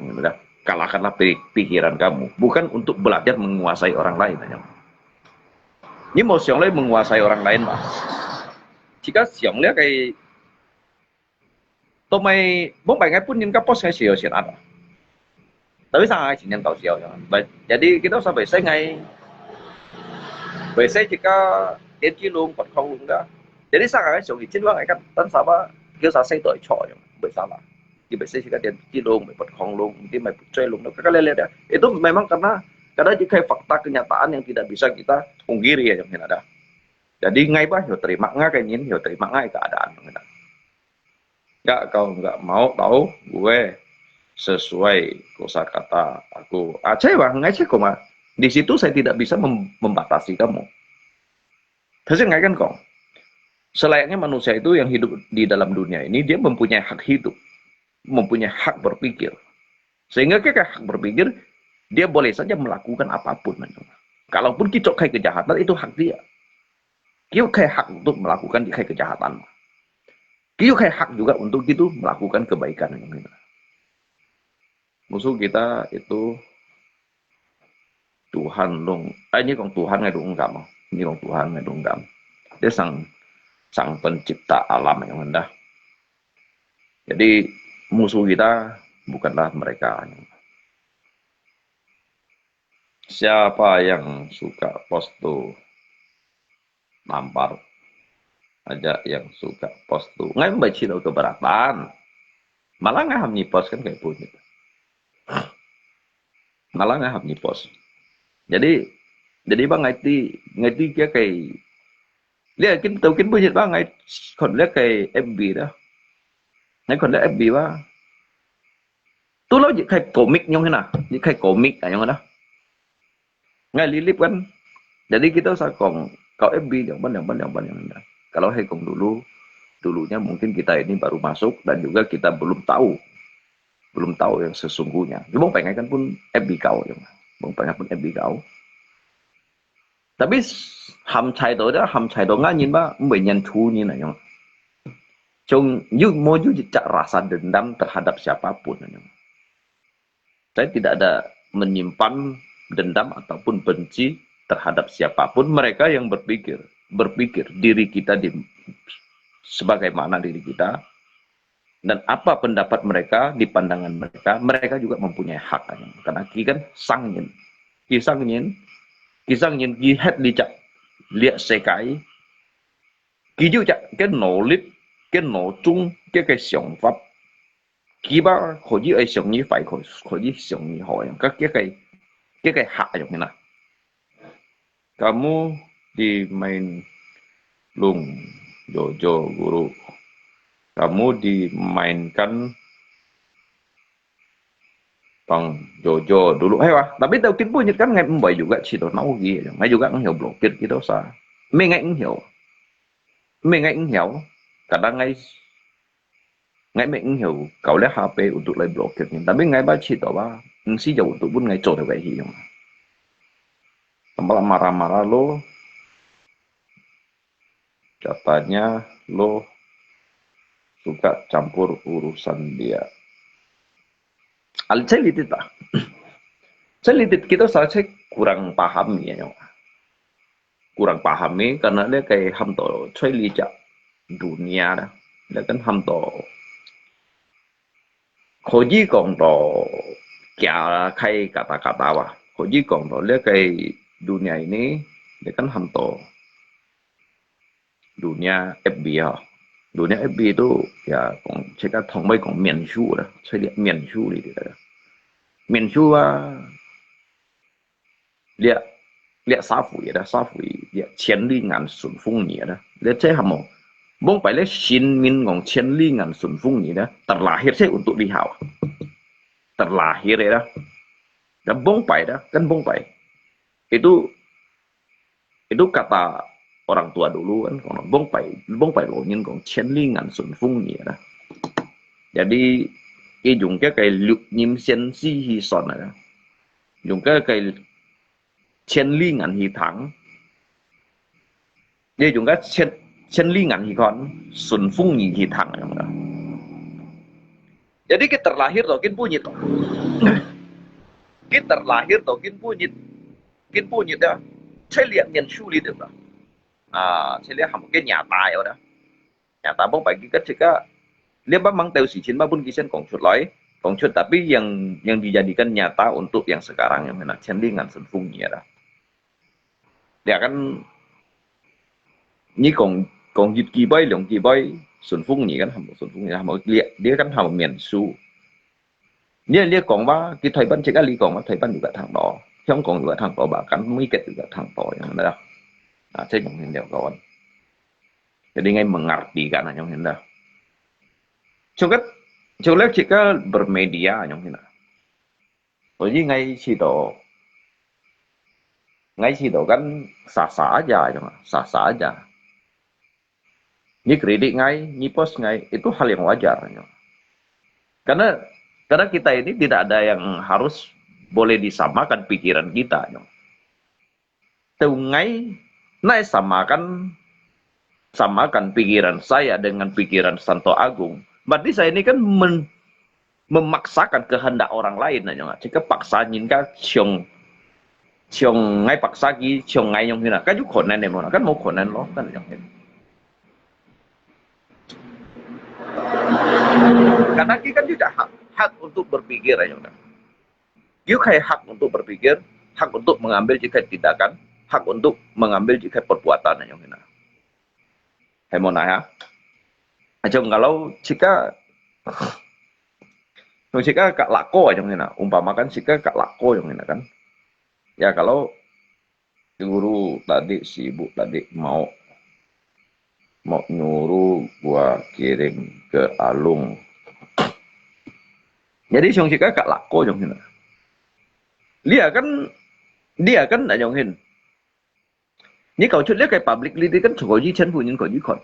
Kalahkanlah pi-, pikiran kamu. Bukan untuk belajar menguasai orang lain. Ini mau siang lai menguasai orang lain ba. Jika siang lai kai 都毋係，毋係𠊎本人个 boss 个時候先啊。Tapi sang ngai 今年到時候，jadi kita usah besai ngai，besai jika 電子龍、拔礦龍个。Jadi sang ngai 上以前話 ngai kan tan sama，kita usah say 對錯，besai salah。Kita besai jika 電子龍、拔礦龍，kita 買 最龍，kakak lihat-lihat ya. Itu memang karena, karena jika fakta kenyataan yang tidak bisa kita pungkiri ya, yang ada. Jadi ngai bah, yo terima ngai kenyin, yo terima ngai keadaan yang ada. Nggak, kau nggak mau tahu gue sesuai kosakata aku. Ah, saya bah, ngai saya koma. Di situ saya tidak bisa mem-, membatasi kamu. Tapi ngai kan kong, selayaknya manusia itu yang hidup di dalam dunia ini, dia mempunyai hak hidup, mempunyai hak berpikir. Sehingga 佢个 hak berpikir, dia boleh saja melakukan apapun. Kalaupun 佢做 kejahatan, itu hak dia. 佢有 hak untuk melakukan 佢个 kejahatan. 佢有 hak juga untuk 佢 melakukan kebaikan. Musuh kita itu Tuhan 都，哎，你講 Tuhan ngai 都毋敢哦，你講 Tuhan ngai 都毋敢。Dia sang, sang pencipta alam yang rendah. Jadi, musuh kita bukanlah mereka. Siapa yang suka post tu? Nampar aja yang suka post tu. Ngai 毋係試到 keberatan. Malah ngai ham 你 post kan kayak bunyi. Malah ngai ham 你 post. Jadi, jadi bah ngai ti, ngai ti kia kai. Lia kin tau kin bunyi bah ngai kon lia kai F B dah. Ngai kon lia F B bah. Tu lo jik kai komik nyong hina, jik kai komik ayong dah. Ngai lilip kan. Jadi kita usah kong kau F B yang ban, yang ban, yang ban, yang ban. Kalau hai kong dulu, dulunya mungkin kita ini baru masuk dan juga kita belum tahu, belum tahu yang sesungguhnya. Bông pai ngai kan pun F B kau yang, bông pai ngai pun F B kau. Tapi ham chai to dah, ham chai to ngai nyin bah, mbai nyan chu nyin ayong. Chung yu mo yu jejak rasa dendam terhadap siapapun ayong. Saya tidak ada menyimpan dendam ataupun benci terhadap siapapun. Mereka yang berpikir, berpikir diri kita di, sebagaimana diri kita, dan apa pendapat mereka di pandangan mereka, mereka juga mempunyai hak. Karena 佢 kan sang nyin, 佢 sang nyin, 佢 sang nyin, 佢 het li chak liak sekai, 佢 yu chak 个 努力, 个 努力, 个个想法。 佢 bah 可以愛想你壞，可，可以想你好，个，个个，个个下用个啦。Kamu dimain lung Jojo guru. Kamu dimainkan Bang Jojo dulu. Hai bah, tapi tau kin punyit kan ngai mbai juga cito nau gi, ngai juga ngiau blokir gitu sa. Me ngai ngiau. Me ngai ngiau. Kadang ngai Ngai me ngiau kau le H P untuk lai blokir ni. Tapi ngai ba cito ba, nsi jauh untuk pun ngai cor kai hi yung. Tambah marah-marah lo. Katanya lo suka campur urusan dia. Al saya litit ta. Saya litit kita sa saya kurang paham ya yung. Kurang paham ni, karena dia kai ham to, chui li jak dunia dah. Dia kan ham to, 可以講到 kia kai kata-kata bah. 可以講到 dia kai dunia ini, dia kan hamto dunia F B ha. Dunia F B itu ya kong cakap tong mai kong 面書 lah, saya lihat 面書 ni dia. 面書 ah, lihat lihat safi ada, safi lihat 千里眼顺风耳 ada. Lihat saya hamo. Bong pai le 新民 kong 千里眼顺风耳 ada. Terlahir saya untuk lihat. Terlahir ada. Dan bong pai ada, kan bong pai. Itu itu kata orang tua dulu kan, kong bong pai, bong pai lo nyin kong 千里眼顺风耳 ada. Jadi, i yung ke kai luk nyim sen si hi son ada. Yung ke kai 千里眼 hi thang. Dia yung ke 千千里眼 hi kon, 顺风耳 hi thang yung ke. Jadi kita terlahir to kin punyit. Kita terlahir to kin punyit. Kin punyit ya. Saya lihat 面书 li dia. Ah, saya lihat hamo ke nyata ya udah. Nyata bong pai kita cakap. Lihat ba mang tahu si chin ba pun kisan kong chut lai. Kong chut tapi yang yang dijadikan nyata untuk yang sekarang yang mana 千里眼顺风耳 ada. Dia kan ni kong kong yit ki bai, liang ki bai, 顺风耳 kan hamo 顺风耳 hamo lihat dia kan hamo 面书. 你你講話，佢台灣自家你講話，台灣有个聽到，香港有个聽到吧，咁每个有个聽到，樣啦。啊，這種現象个，jadi ngai mengerti kan, 樣啦。Cuma, cuma kita bermedia, 樣啦。Jadi ngai 知道，ngai 知道 kan sah-sah aja, 樣啦，sah-sah aja. Ni kritik ngai, ni post ngai, itu hal yang wajar. Karena karena kita ini tidak ada yang harus boleh disamakan pikiran kita. Tau ngai, nai samakan samakan pikiran saya dengan pikiran Santo Agung. Berarti saya ini kan men, memaksakan kehendak orang lain, 那種啊，這個 paksa nyin ka 像像 ngai paksa ki 像 ngai 樣形啊，該有可能个無啦，該無可能咯，該樣形。Karena kita kan tidak hak, hak untuk berpikir, 那種啊。You 可以 hak untuk berpikir, hak untuk mengambil 這個 tindakan, hak untuk mengambil 這個 perbuatan, 那種啊。 係無哪下？Macam kalau 自家，用自家个lagu啊，用个啦，umpamakan 自家个lagu用个啦，kan. Ya kalau guru tadi sibuk tadi mau mau nyuruh gua kirim ke Alung. Jadi 像自家个lagu用个啦。你啊，kan，你啊，kan 那種形。 你搞出這個 public 你，你跟全部人可以看，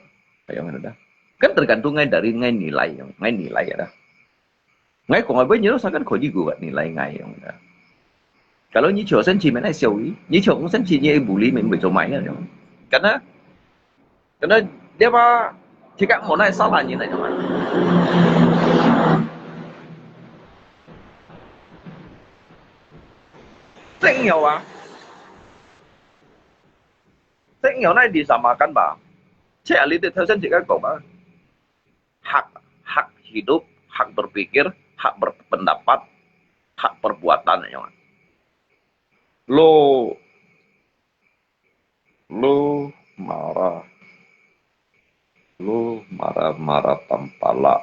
係樣个啦。Kan tergantung ngai dari ngai nilai，ngai nilai ya dah. Ngai kong apa nyo sakan kau juga nilai ngai yang dah. Kalau 你笑生氣，咪來笑佢；你笑生氣，你會bully，咪會做咩啊？Karena，karena dia apa？Cakap mau naik salah ni nak cakap. Tengok ah. Tengok nai disamakan ba. Cek ahli tu tau sen cek kau ba. Hak, hak hidup, hak berpikir, hak berpendapat, hak perbuatan, ya. Lo, lo marah, lo marah-marah tampalak.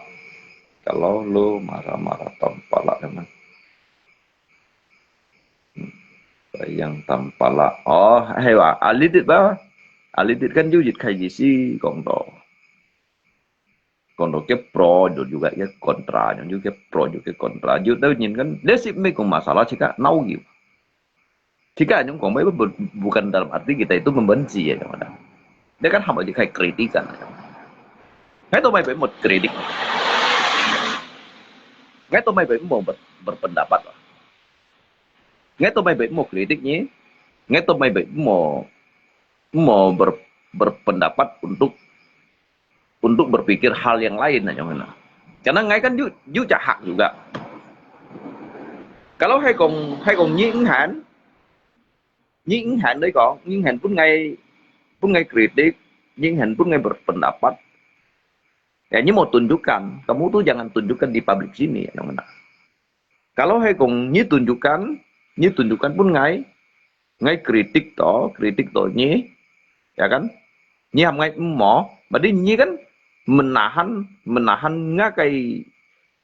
Kalau lo marah-marah tampalak, ya, kan? Sayang tampalak. Oh, hay ba? Alidit ba? Alidit kan 有一開始講到，講到个 pro，有有个个 kontra，有个 pro，有个 kontra。有兜人 kan，你識咩講 masalah，自家鬧佢。自家 anyong 講，bukan dalam arti kita itu membenci ya，ada。你 kan hamba 就係 kritikan。Ngai to mai be mo kritik。Ngai to mai be mo ber-, berpendapat lah. Ngai to mai be mo kritik ni. Ngai to mai be mo, mo ber-, berpendapat untuk, untuk berpikir hal yang lain, na, yang mana. Karena ngai kan 有, 有隻 hak juga. Kalau 係講，係講你毋肯，你毋肯來講，你毋肯分 ngai, 分 ngai kritik，你毋肯分 ngai berpendapat, ya, 你無tunjukkan, kamu tu jangan tunjukkan di public sini, yang mana. Kalau 係講你 tunjukkan, 你 tunjukkan 分 ngai, ，𠊎kritik到，kritik到你，ya kan? Ni ham ngai emo, berarti ni kan menahan, menahan ngagai,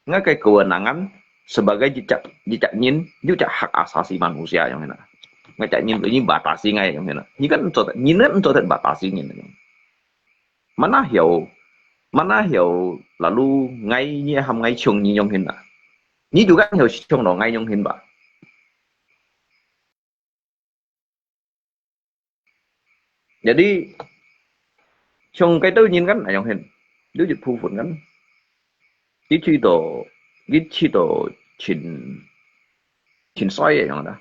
ngagai kewenangan sebagai jejak, jejak nyin, jejak hak asasi manusia yang hina. Ngajak nyin tu nyi batasi ngai yang hina. Ni kan encotet, nyin kan encotet batasi nyin. Mana hiau, mana hiau lalu ngai ni ham ngai chung ni yang hina. Ni juga hiau chung lo ngai yang hin ba. Jadi, chung cái tự nhiên kan ayong hin. Lu jit phu phun kan. Ki chi to, ki chi to chin, chin soi ayong da.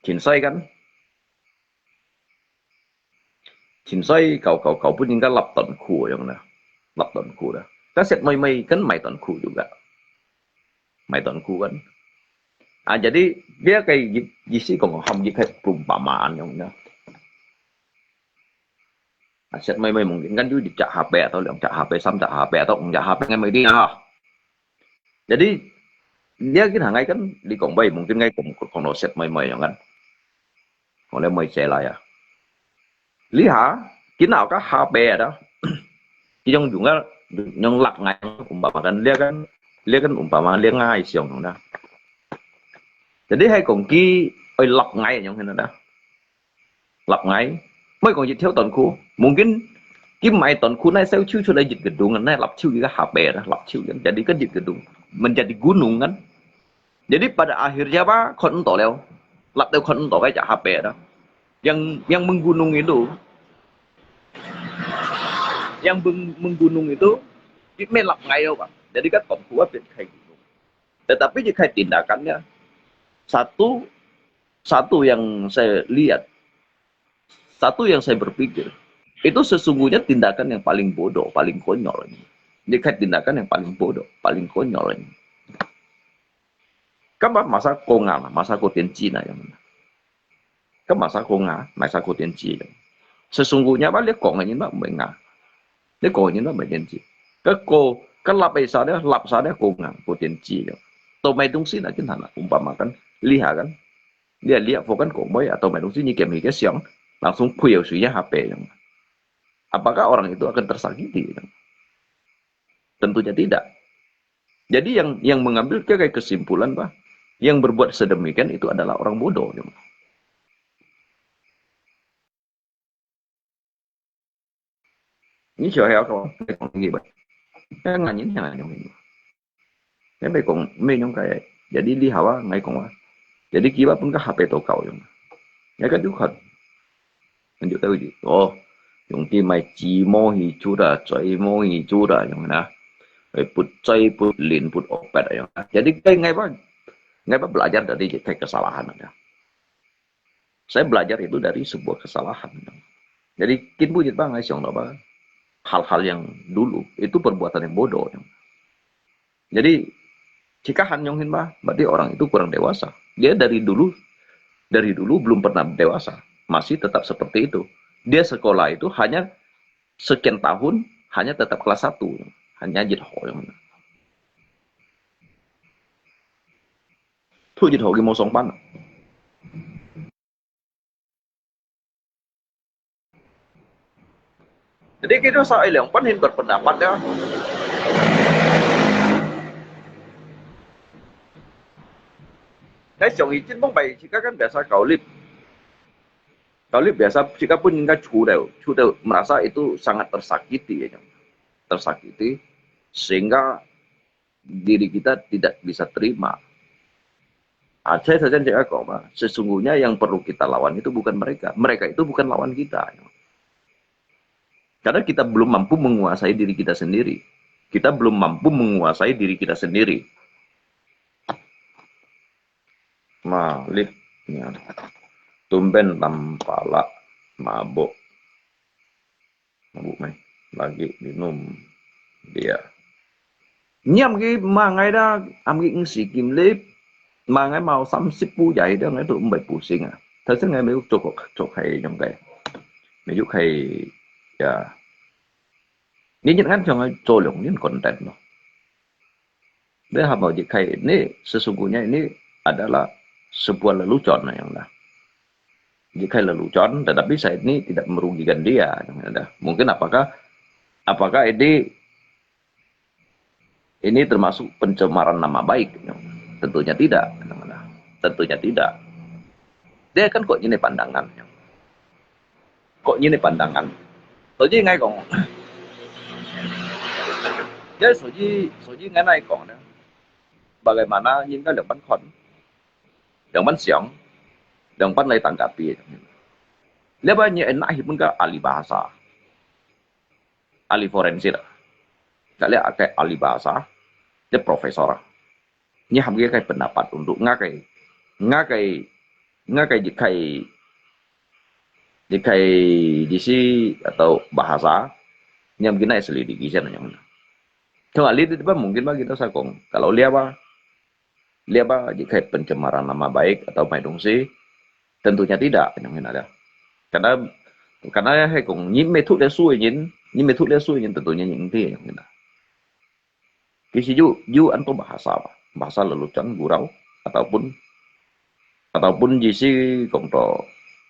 Chin soi kan. Chin soi kau, kau, kau pun jing ka lap ton khu ayong da. Lap ton khu da. Ka set moi moi kan mai ton khu juga. Mai ton khu kan. Ah, jadi, dia cái ý, ý思講，含義係perumpamaan yang na. Ah, set mai mai mungkin kan tu di cak H P atau liang cak H P, sam cak H P atau ung cak H P ngai mai di ah. Jadi, dia kin hangai kan di kong bai mungkin ngai kong kong lo set mai mai yang kan. Kong le mai cai lai ah. Li ha, kin nau ka H P ada. Ki yong yung ah, yong lak ngai umpama kan, lia kan, lia kan umpama lia ngai siang na. Jadi hai kong ki oi lak ngai yong hin ada. Lak ngai, mai kong jit thiau ton khu. Mungkin ki mai ton khu nai seu chiu chu lai jit gedung, nai lap chiu ki ka H P ada, lap chiu yang. Jadi kan jit gedung, menjadi gunung kan. Jadi pada akhirnya apa? Kon to leo. Lap teo kon to kai cak H P ada. Yang, yang menggunung itu, yang meng-, menggunung itu, di melap ngai apa. Jadi kan ton khu apa kai gunung. Tetapi jika tindakannya, satu, satu yang saya lihat, satu yang saya berpikir, itu sesungguhnya tindakan yang paling bodoh, paling konyol ini. Jika tindakan yang paling bodoh, paling konyol ini. Kan ba masa kong ah, masa kong tian ji na yang mana? Kan masa kong ah, masa kong tian ji yang. Sesungguhnya ba lia kong ini ba mai nga. Lia kong ini ba mai tian ji. Ka ko, ka lap ai sa lia, lap sa lia kong ah, kong tian ji yang. To mai dong si na kin hana, umpama kan, li ha kan. Lia lia fo kan kong mai atau mai dong si ni kem hi ke siang, langsung pui au sui ya H P yang. Apakah orang itu akan tersakiti yang? Tentunya tidak. Jadi yang, yang mengambil ke-, kesimpulan bah, yang berbuat sedemikian itu adalah orang bodoh. Ni siapa yang kau, kau ni bah. Yang nganyin yang nganyin. Yang baik kong, me nyong kai. Jadi li hawa ngai kong wa. Jadi kiwa pun ka H P to kau yang. Ngai kan tu kan. Lanjut tahu je. Oh, yung ti mai ji mo hi chu da, choi mo hi chu da, yung na. Eh, put choi, put lin, put opet, yung na. Jadi, kai ngai ba, ngai ba belajar dari je kai kesalahan ada. Saya belajar itu dari sebuah kesalahan. Jadi, kin bu jit ba ngai siang ba, hal-hal yang dulu, itu perbuatan yang bodoh. Jadi, jika han yong hin ba, berarti orang itu kurang dewasa. Dia dari dulu, dari dulu belum pernah dewasa, masih tetap seperti itu. Dia sekolah itu hanya sekian tahun, hanya tetap kelas satu, hanya jit ho yang. Tu jit ho ki mo song pan. Jadi kita sa ilang pun hin berpendapat ya. Ngai siang izin mong bai, jika kan biasa kau lip. Kau lip biasa, jika pun jika cudel, cudel merasa itu sangat tersakiti ya. Tersakiti sehingga diri kita tidak bisa terima. Ah, saya saja cakap kok, Pak. Sesungguhnya yang perlu kita lawan itu bukan mereka. Mereka itu bukan lawan kita. Karena kita belum mampu menguasai diri kita sendiri. Kita belum mampu menguasai diri kita sendiri. Malip, ya. Tumben tampalak mabuk. Mabuk mai. Lagi minum bir. Ngiam ki ma ngai da, am ki ngsi kim lip. Ma ngai mau sam sip pu jai da ngai tu mbai pusing ah. Tha sen ngai mei juk chok chok hai yong kai. Mei juk hai ya. Ni nyen kan chong ai cho long nyen content no. Dia hamba jik khai ini sesungguhnya ini adalah sebuah lelucon yang dah. Jika lelucon, tetapi saya ini tidak merugikan dia, yang dah. Mungkin apakah apakah ini ini termasuk pencemaran nama baik? Tentunya tidak. Tentunya tidak. Dia kan kok ini pandangan. Kok ini pandangan. 所以 ngai kong, ya 所以 所以 ngai nai kong, bagaimana 应该两半看，两半想，两半来 tanggapi. Lepas ni enak himun ka ahli bahasa, ahli forensik. Kali akai ahli bahasa, dia profesor. Ni ham ke kai pendapat untuk ngakai, ngakai, ngakai dikai, dikai disi atau bahasa, ni ham kena selidiki siya nanyang. Cuma ahli itu mungkin bah kita sakong. Kalau dia bah, dia bah dikai pencemaran nama baik atau mai dongsi, tentunya tidak, yang ada. Karena karena ya hai kong, ni metu dia sui nyin, ni metu dia sui nyin tentunya yang ti yang ada. Kisi yu yu anto bahasa bah, bahasa lelucon gurau ataupun ataupun jisi kong to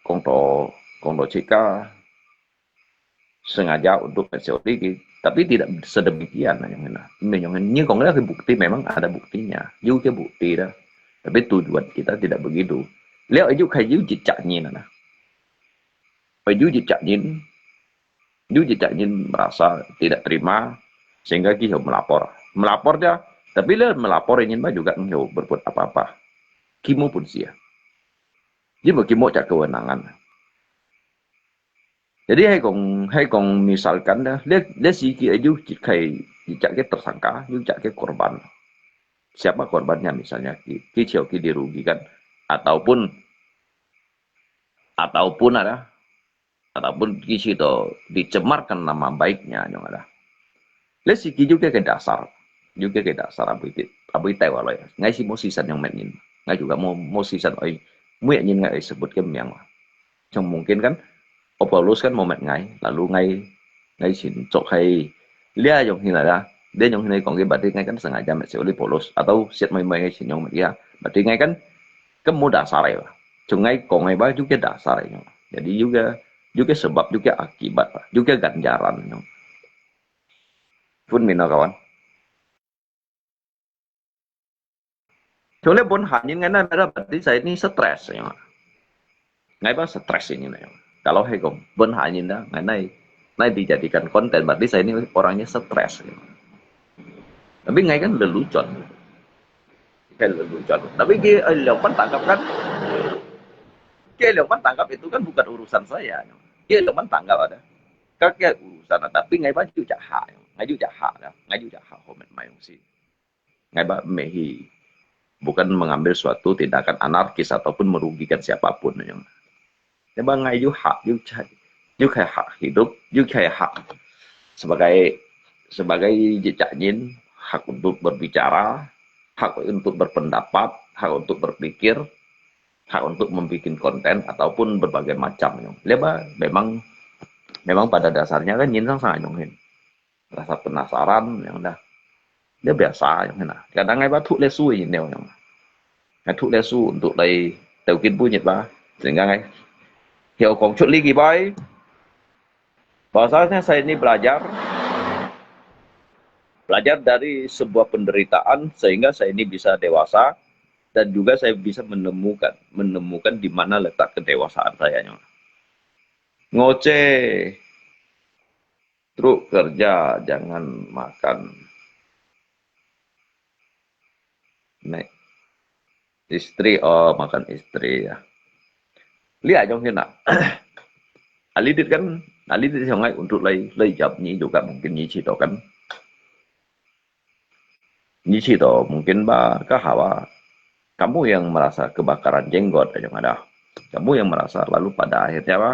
kong to kong to cika sengaja untuk menseoliki, tapi tidak sedemikian yang ini. Memang ni kong ada bukti, memang ada buktinya, yu ke bukti dah. Tapi tujuan kita tidak begitu. Lihat yu kai yu cicak nyin nah. Yu cicak nyin, yu cicak nyin merasa tidak terima sehingga ki melapor. Melapor dia, tapi lihat melapor nyin bah juga nyo berbuat apa-apa. Kimu pun sia. Dia mau kimu cak kewenangan. Jadi hai kong hai kong misalkan dah, dia dia si ki yu kai cicak ke tersangka, yu cak ke korban. Siapa korbannya misalnya ki ki ki dirugikan ataupun ataupun ada ataupun kisi to dicemarkan nama baiknya nyong ada. Lesi ki juga ke dasar, juga ke dasar abui ti abui tai walai. Ngai si mo sisan nyong met nyin, ngai juga mo mo sisan oi, mo nyin ngai oi sebut ke miang. Yang mungkin kan, o Paulus kan mo met ngai, lalu ngai ngai sin cok hai lia nyong hin ada, lia nyong hin kong ke berarti ngai kan sengaja met si oli Paulus atau siat mai mai ngai sin nyong met ya, berarti ngai kan kan mo dasar ai. Cuma ngai kong ai bah juga dasar ai. Jadi juga juga sebab juga akibat bah, juga ganjaran nyong. Pun mina kawan. Cuma pun hanya ngai na berarti saya ini stres ya. Ngai bah stres ini na. Kalau hai kong pun hanya dah ngai nai nai dijadikan konten berarti saya ini orangnya stres ya. Tapi ngai kan lelucon. Kan lelucon. Tapi ki eh, lepas tangkap kan, ki lepas tangkap itu kan bukan urusan saya. Ki lepas tangkap ada. Kakek urusan, tapi ngai bah juga hak, ngai juga hak, ngai juga hak hormat mai si. Ngai bah mehi, bukan mengambil suatu tindakan anarkis ataupun merugikan siapapun yang. Ngai bah ngai juga hak, juga juga hak hidup, juga hak sebagai sebagai jejak nyin, hak untuk berbicara, hak untuk berpendapat, hak untuk berpikir, hak untuk membuat konten ataupun berbagai macam yang. Dia bah memang memang pada dasarnya kan nyin sang sangat nyonghin. Rasa penasaran yang dah. Dia biasa yang dah. Kadang ai bah thuk lesu ini yang. Ai thuk lesu untuk lai tau kin punyit bah. Sehingga ai hiau kong cut lagi bai. Bahasanya saya ini belajar belajar dari sebuah penderitaan sehingga saya ini bisa dewasa dan juga saya bisa menemukan menemukan di mana letak kedewasaan saya. Ngoceh, truk kerja jangan makan. Nek istri, oh makan istri ya. Lihat jong kena. Alidit kan, alidit sangai untuk lai lai jawab ni juga mungkin ni cerita kan. Ni cerita mungkin ba kahawa. Kamu yang merasa kebakaran jenggot aja ada. Kamu yang merasa lalu pada akhirnya apa?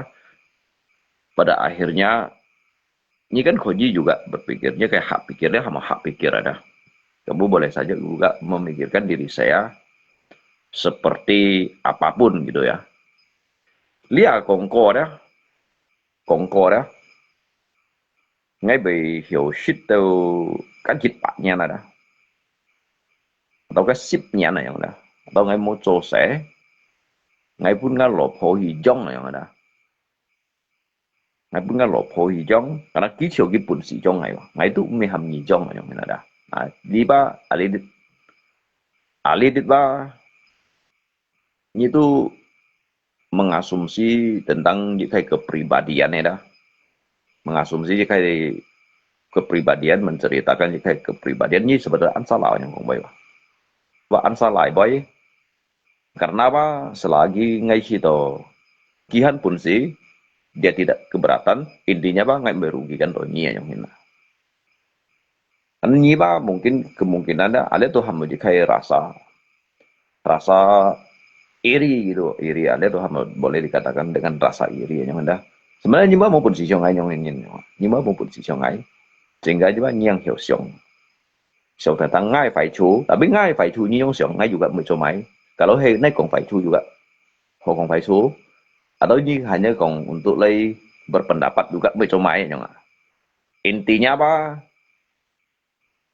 Pada akhirnya ni kan koji juga berpikirnya kayak hak pikirnya sama hak pikir ada. Kamu boleh saja juga memikirkan diri saya seperti apapun gitu ya. Lia kongko ada, kongko ada. Ngai bai hiu sit tau kan jit pak nian ada. Atau ka sip nian ada yang ada. Atau ngai mau cosai. ，𠊎分吾老婆去養恁樣啦。𠊎分吾老婆去養，karena佢就佢本事養𠊎嘛，𠊎都毋係喊你養恁樣啦。啊，你吧，啊，你，啊，你吧，你都mengasumsi tentang一个 kepribadian 个啦。Mengasumsi一个 kepribadian, menceritakan一个 kepribadian, ini sebetulnya an salah yang kong boy. Wa an salah boy. Karena apa? Selagi ngai si to kihan pun si, dia tidak keberatan, intinya apa? Ngai merugikan to ni yang hina. Kan ni apa? Mungkin kemungkinan ada, ada tu ham kaya rasa, rasa iri gitu, iri ada tu ham boleh dikatakan dengan rasa iri yang hina. Sebenarnya ni apa mau pun si siang ai yang ini, ni apa mau pun si siang ai, sehingga juga ni yang hiu siang. Siang tentang ngai fai chu, tapi ngai fai chu ni yang siang ngai juga mau comai. Kalau hai nai kong fai chu juga, ho kong fai chu, atau ni hanya kong untuk lai berpendapat juga mau comai yang. Intinya apa?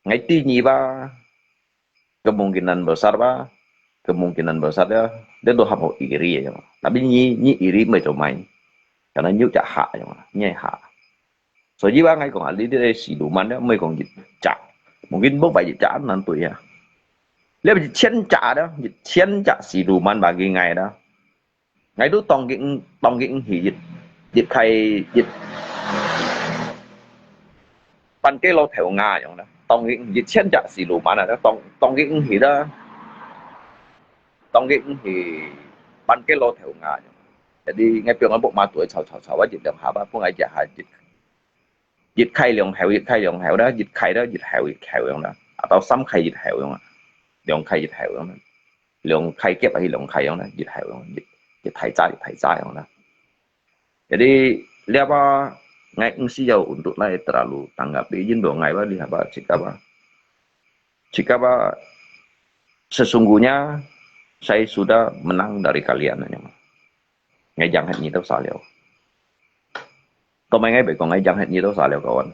Ngai ti ni apa? Kemungkinan besar apa? Kemungkinan besar ya, dia tu ham iri ya. Tapi ni, ni iri mau comai. Karena ni cak hak yang, ni hak. Só yî ba ngai kóng a, li-, li-, li siluman dah, mui kóng yit cak. Mungkin bông pai yit cak nan tui ha. Li yit chien cak dah, yit chien cak siluman bagi ngai dah. Ngai tu tong kik, tong kik hì yit, yit khai, yit pan kilo thèo nga yong dah. Tong kik yit chien cak siluman dah, tong, tong kik hì dah. Tong kik hì pan kilo thèo nga yong. Jadi ngai piong ngai buk ma tui chau chau chau, yit liang ha ba, buk ngai yit ha yit. Yit khai liang hèo, yit khai liang hèo dah, yit khai dah, yit hèo, yit hèo yong dah. Atau sam khai yit hèo yong dah. Liang khai yit hèo yong dah. Liang khai kiep ahi liang khai yong dah, yit hèo yong, yit, yit thai cha, yit thai cha yong dah. Jadi, liapa ngai eng si yau untuk lai terlalu tanggapi, yin bo ngai ba, liha ba, cik apa. Cik apa, sesungguhnya saya sudah menang dari kalian, nyo. Ngai jang het nyi tau sa liao. Tau mai ngai bai kong ngai jang het nyi tau sa liao kawan.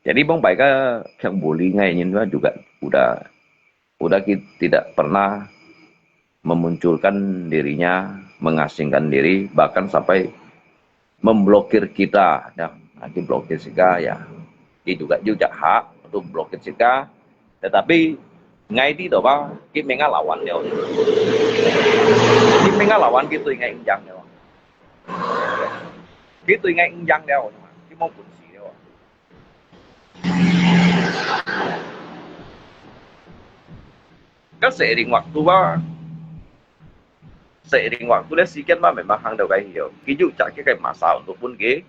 Jadi bông pai ka phiang buli ngai nyin juga udah, udah ki-, tidak pernah memunculkan dirinya, mengasingkan diri, bahkan sampai memblokir kita, ya, nanti blokir sika, ya. Itu juga, juga hak untuk blokir sika, tetapi ngai ti to ba, ki menga lawan liao. Ki menga lawan ki tui ngai injang liao. Ki tui ngai injang liao, ki mông pun si liao. Ka seiring waktu ba, seiring waktu le sikian ba memang hang dau kai hiu. Ki juga ki kai masa untuk pun ki.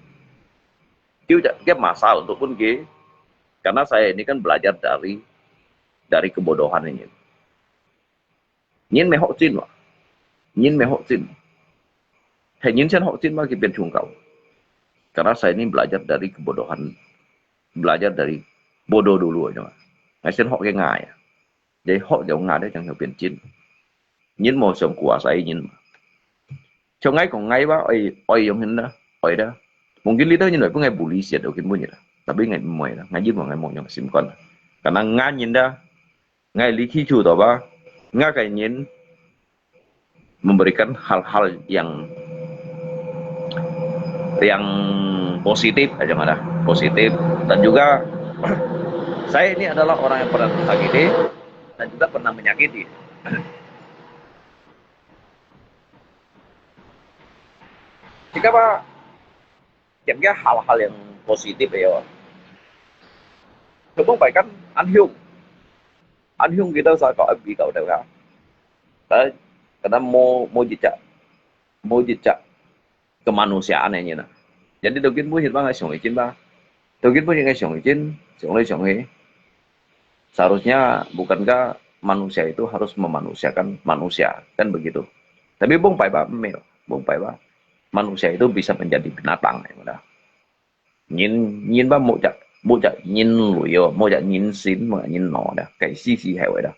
Ki juga ki masa untuk pun ki. Karena saya ini kan belajar dari, dari kebodohan ini. Nyin mei hok cin wa. Nyin mei hok cin. Hai nyin sian hok cin wa ki pian chung kau. Karena saya ini belajar dari kebodohan. Belajar dari bodoh dulu aja. Ngai sian hok ke ngai. Jadi hok jauh ngai deh jang jauh pian cin. Nyin mau siang kuasa nyin. Cho ngai kong ngai ba, oi, oi yong hin dah, oi dah. Mungkin li dah nyin oi pun ngai buli siat, oi kin pun nyin dah. Tapi ngai moi dah, ngai jin mo ngai mo yong sim kon. Karena ngai nyin dah, ngai li khi chu to ba, ngai kai nyin memberikan hal-hal yang, yang positif aja mana, positif. Dan juga saya ini adalah orang yang pernah tersakiti dan juga pernah menyakiti. Jika ba, yang hal-hal yang positif ya. Kebong pai kan anhiung. Anhiung kita sa kau abi kau dah. Karena mo, mo jejak, mo jejak kemanusiaan ini nah. Jadi dogin pun hit bang siang icin ba. Dogin pun yang siang icin, siang lai siang he. Seharusnya bukankah manusia itu harus memanusiakan manusia, kan begitu. Tapi bông pai ba, mel, bông pai ba. Manusia itu bisa menjadi binatang, ya, udah. Nyin, nyin ba mo jak, mo jak nyin lui yo, mo jak nyin sin, mo jak nyin no dah, kai si si hai wei dah.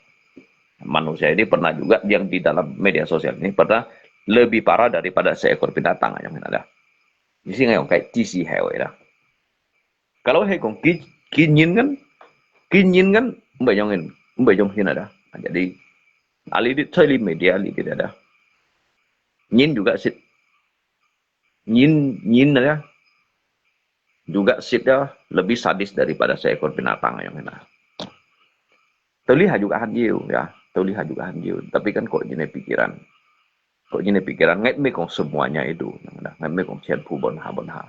Manusia ini pernah juga yang di dalam media sosial ini pernah lebih parah daripada seekor binatang yang ada. Di sini yang kai si si hai wei dah. Kalau hai kong ki, ki nyin kan, ki nyin kan, mbai yong hin, mbai yong hin ada. Jadi, ali di thoi li media li di ada. 人juga sit, 人,人呢, juga sit ya lebih sadis daripada seekor binatang yang kena. Terlihat juga han jiu, ya, terlihat juga han jiu. Tapi kan kok jine pikiran. Kok jine pikiran, ngai mei kong semuanya itu, ngai mei kong 全部 bonha bonha.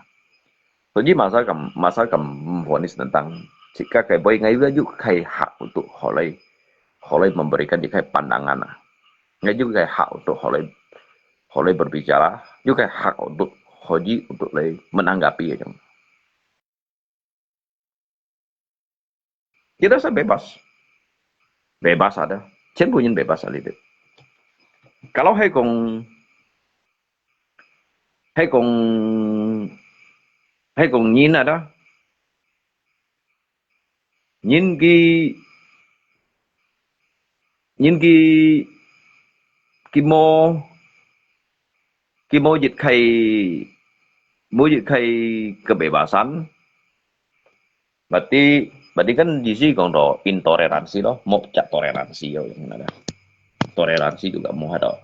所以 masa kam, masa kam vonis tentang, jika kai boy ngai juga kai hak untuk holai, holai memberikan jika pandangan ah. Ngai juga kai hak untuk holai, holai berbicara, juga kai hak untuk hoji untuk lai menanggapi aja. Kita sa bebas. Bebas ada. 全部人 bebas ada. Kalau hai kong, hai kong, hai kong nyin ada. Nyin ki, nyin ki, ki mo, ki mo jit khai, mo jit khai kebebasan. Berarti, berarti kan di sini kong do intoleransi lo, mo cak toleransi yo yang ada. Toleransi juga mo ada.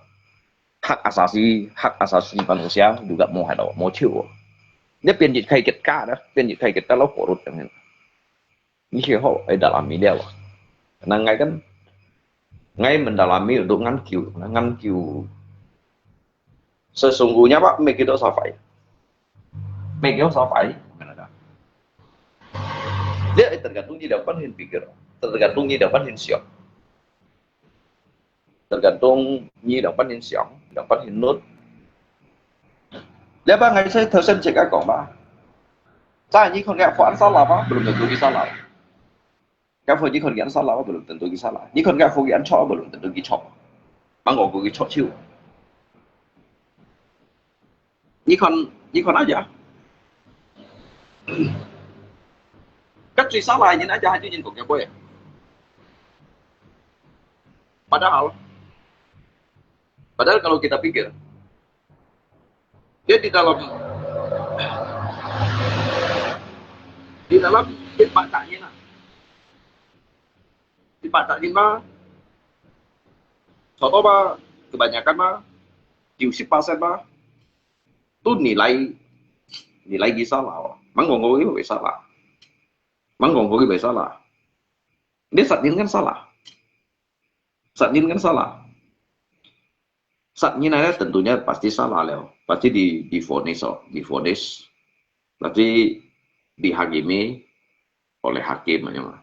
Hak asasi, hak asasi manusia juga mo ada, mo ciu. Dia pian jit khai kita dah, pian jit khai kita lo korut yang ini. Ini sih ho, eh dalam media. Nah, ngai kan, ngai mendalami untuk ngan kiu, ngan kiu. Sesungguhnya, Pak, mei kiu safai. Mei kiu safai. Dia tergantung ni dapat hin pikir, tergantung ni dapat hin siap, tergantung ni dapat hin siap, dapat hin nut. Dia apa ngai saya tersen cek akong ba. Saya ni kau ngai fuan salah ba, belum tentu kita salah. Kau fuan ni kau ngai salah ba, belum tentu kita salah. Ni kau ngai fuan ngai cok, belum tentu kita cok. Bang kau kita cok ciu. Ni kau, ni kau aja. Kan cui salah ni aja haju ni kau ngai boy. Padahal, padahal kalau kita pikir, dia di dalam, di dalam dia baca ni lah. Di baca ni mah, contoh mah, kebanyakan mah, 九十 persen mah, tu nilai, nilai kita salah. Mangkong kau ini salah. Mangkong kau ini salah. Dia saat ini kan salah. Saat ini kan salah. Saat ini ada tentunya pasti salah lah. Pasti di, divonis, oh, divonis. Pasti dihakimi oleh hakim aja mah.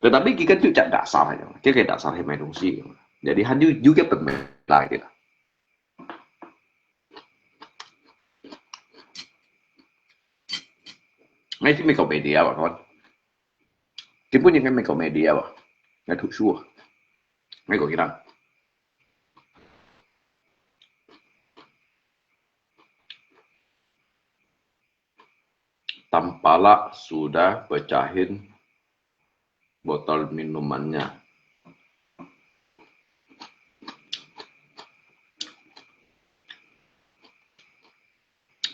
Tetapi kita tu tidak dasar aja, kita tidak dasar yang main fungsi. Jadi hanya juga pembela kita. Ngai sih 美國 media 吧，看。 Kimpun yang kan 美國 media 吧，ngai 读书 ah，ngai kau kira. Tampalak sudah pecahin botol minumannya.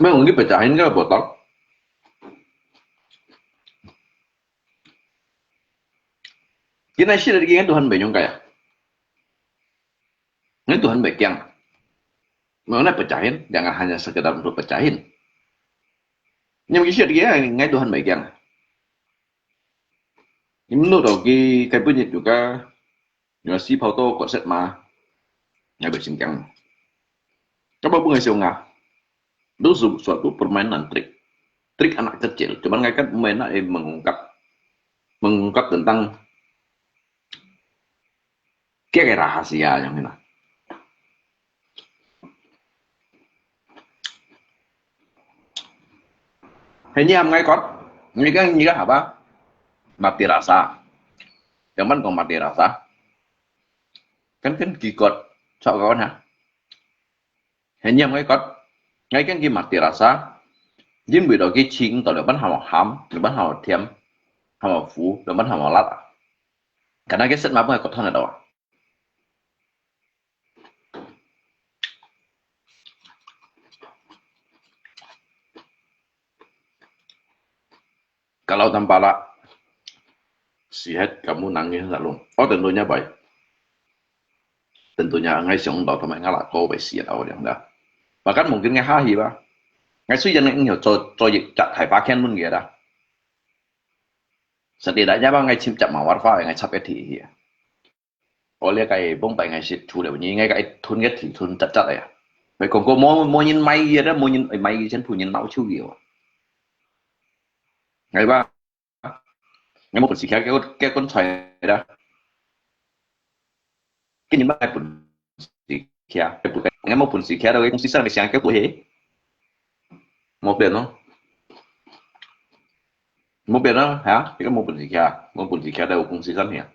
Memang dipecahin ke botol? Kina sih lagi kan Tuhan benyong kaya. Ini Tuhan baik yang. Mana pecahin, jangan hanya sekedar untuk pecahin. Yang isi lagi ngai Tuhan baik yang. Ini menurut lagi kai punya juga, yang si pau to kok set ma, ngai bersinkang. Apa pun ngai siung ah. Itu su-, suatu permainan trik. Trik anak kecil. Cuman ngai kan mainan eh mengungkap, mengungkap tentang kira-kira rahasia yang ini. Hanya ngai kot, ngai kan ngai apa? Mati rasa. Cuman kau mati rasa. Kan kan kikot. Sok kau na. Hanya ngai kot, ngai kan ki mati rasa, jin bui do ki ching to leban hama ham, leban hama thiam, hama fu, leban hama lat. Karena ki set mapung kot thon do. Kalau tampalak, sihat kamu nangis lalu. Oh, tentunya baik. 真多人，𠊎想到同埋𠊎老哥會死了，我講的。Bahkan mungkin𠊎下去吧，𠊎雖然𠊎以後做做一隻大把錢問佢啦，實際來講，𠊎尋隻馬war花，𠊎插一提去。我這個崩敗，𠊎係除了你，𠊎個一吞一提吞扎扎个呀。佢講過無無人買佢啦，無人會買佢，全部人惱手佢哦。係吧？ 𠊎無本事徛，結果結果出來啦。今日買本事徛，𠊎無本事徛，到公司上面想叫佢，無變咯，無變咯，哈，這個無本事徛，無本事徛到公司上面，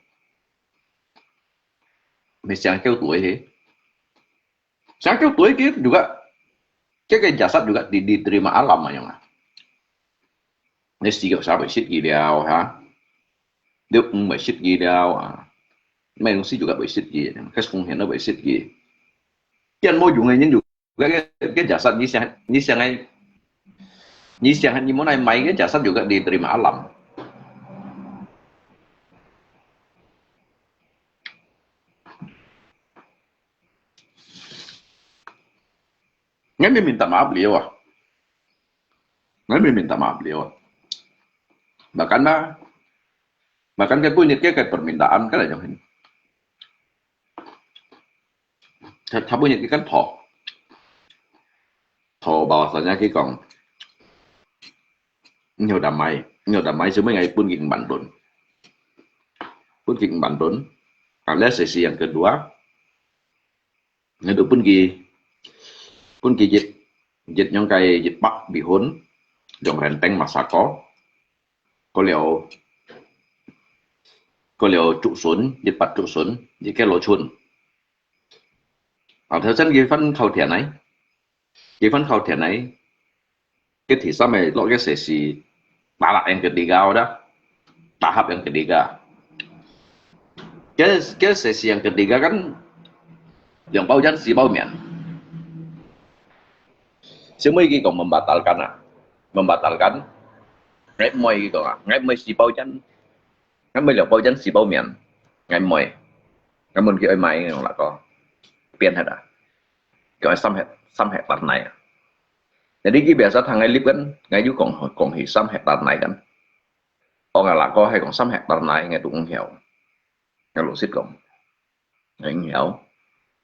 你想叫佢，想叫佢，佢juga，這個jasad juga di diterima alam啊，樣啊。 你死个啥會失去了哈？你毋會失去了啊？買東西就个會失去，該風險都會失去。既然無用个人就，該該該jasad，你想你想个，你想你無來買个jasad就个你terima alam。你明明tak maaf了啊！ Ngai minta maaf liu. Bahkan na, bahkan ke bunyi ke ke permintaan kan ada yang ini. Tha bunyi ke kan tho. Tho bahwasanya ke kong. Nyo damai, nyo damai semua ngai pun ging bandun. Pun ging bandun. Ada sesi yang kedua, ngai tu pun ki, pun ki jit, jit nyong kai jit pak bihun, jong renteng masako, ko liu, ko liu cuk sun, jit pak cuk sun, jit ke lo chun. Au thêu chân ki phân khâu thiện này, ki phân khâu thiện này, Cái thứ sáu này lọt cái sesi, talak yang ketiga dah. Tahap yang ketiga. Cái cái sesi yang ketiga kan, 兩包煙四包麵. Semua iki kong membatalkan ah. Membatalkan. Ngai moi iki kong ah. Ngai moi 四包煙. Ngai moi 兩包煙四包麵. Ngai moi. Ngai mun ki oi mai ngong lak ko. Pian hada. Kong ai sam het, sam het tar nai ah. Jadi ki biasa thang ngai lip kan, ngai yu kong kong hi sam hektar nai kan. Ong ala ko hai kong sam hektar nai ngai tu ung hiau. Ngai lu sit kong. Ngai ung hiau.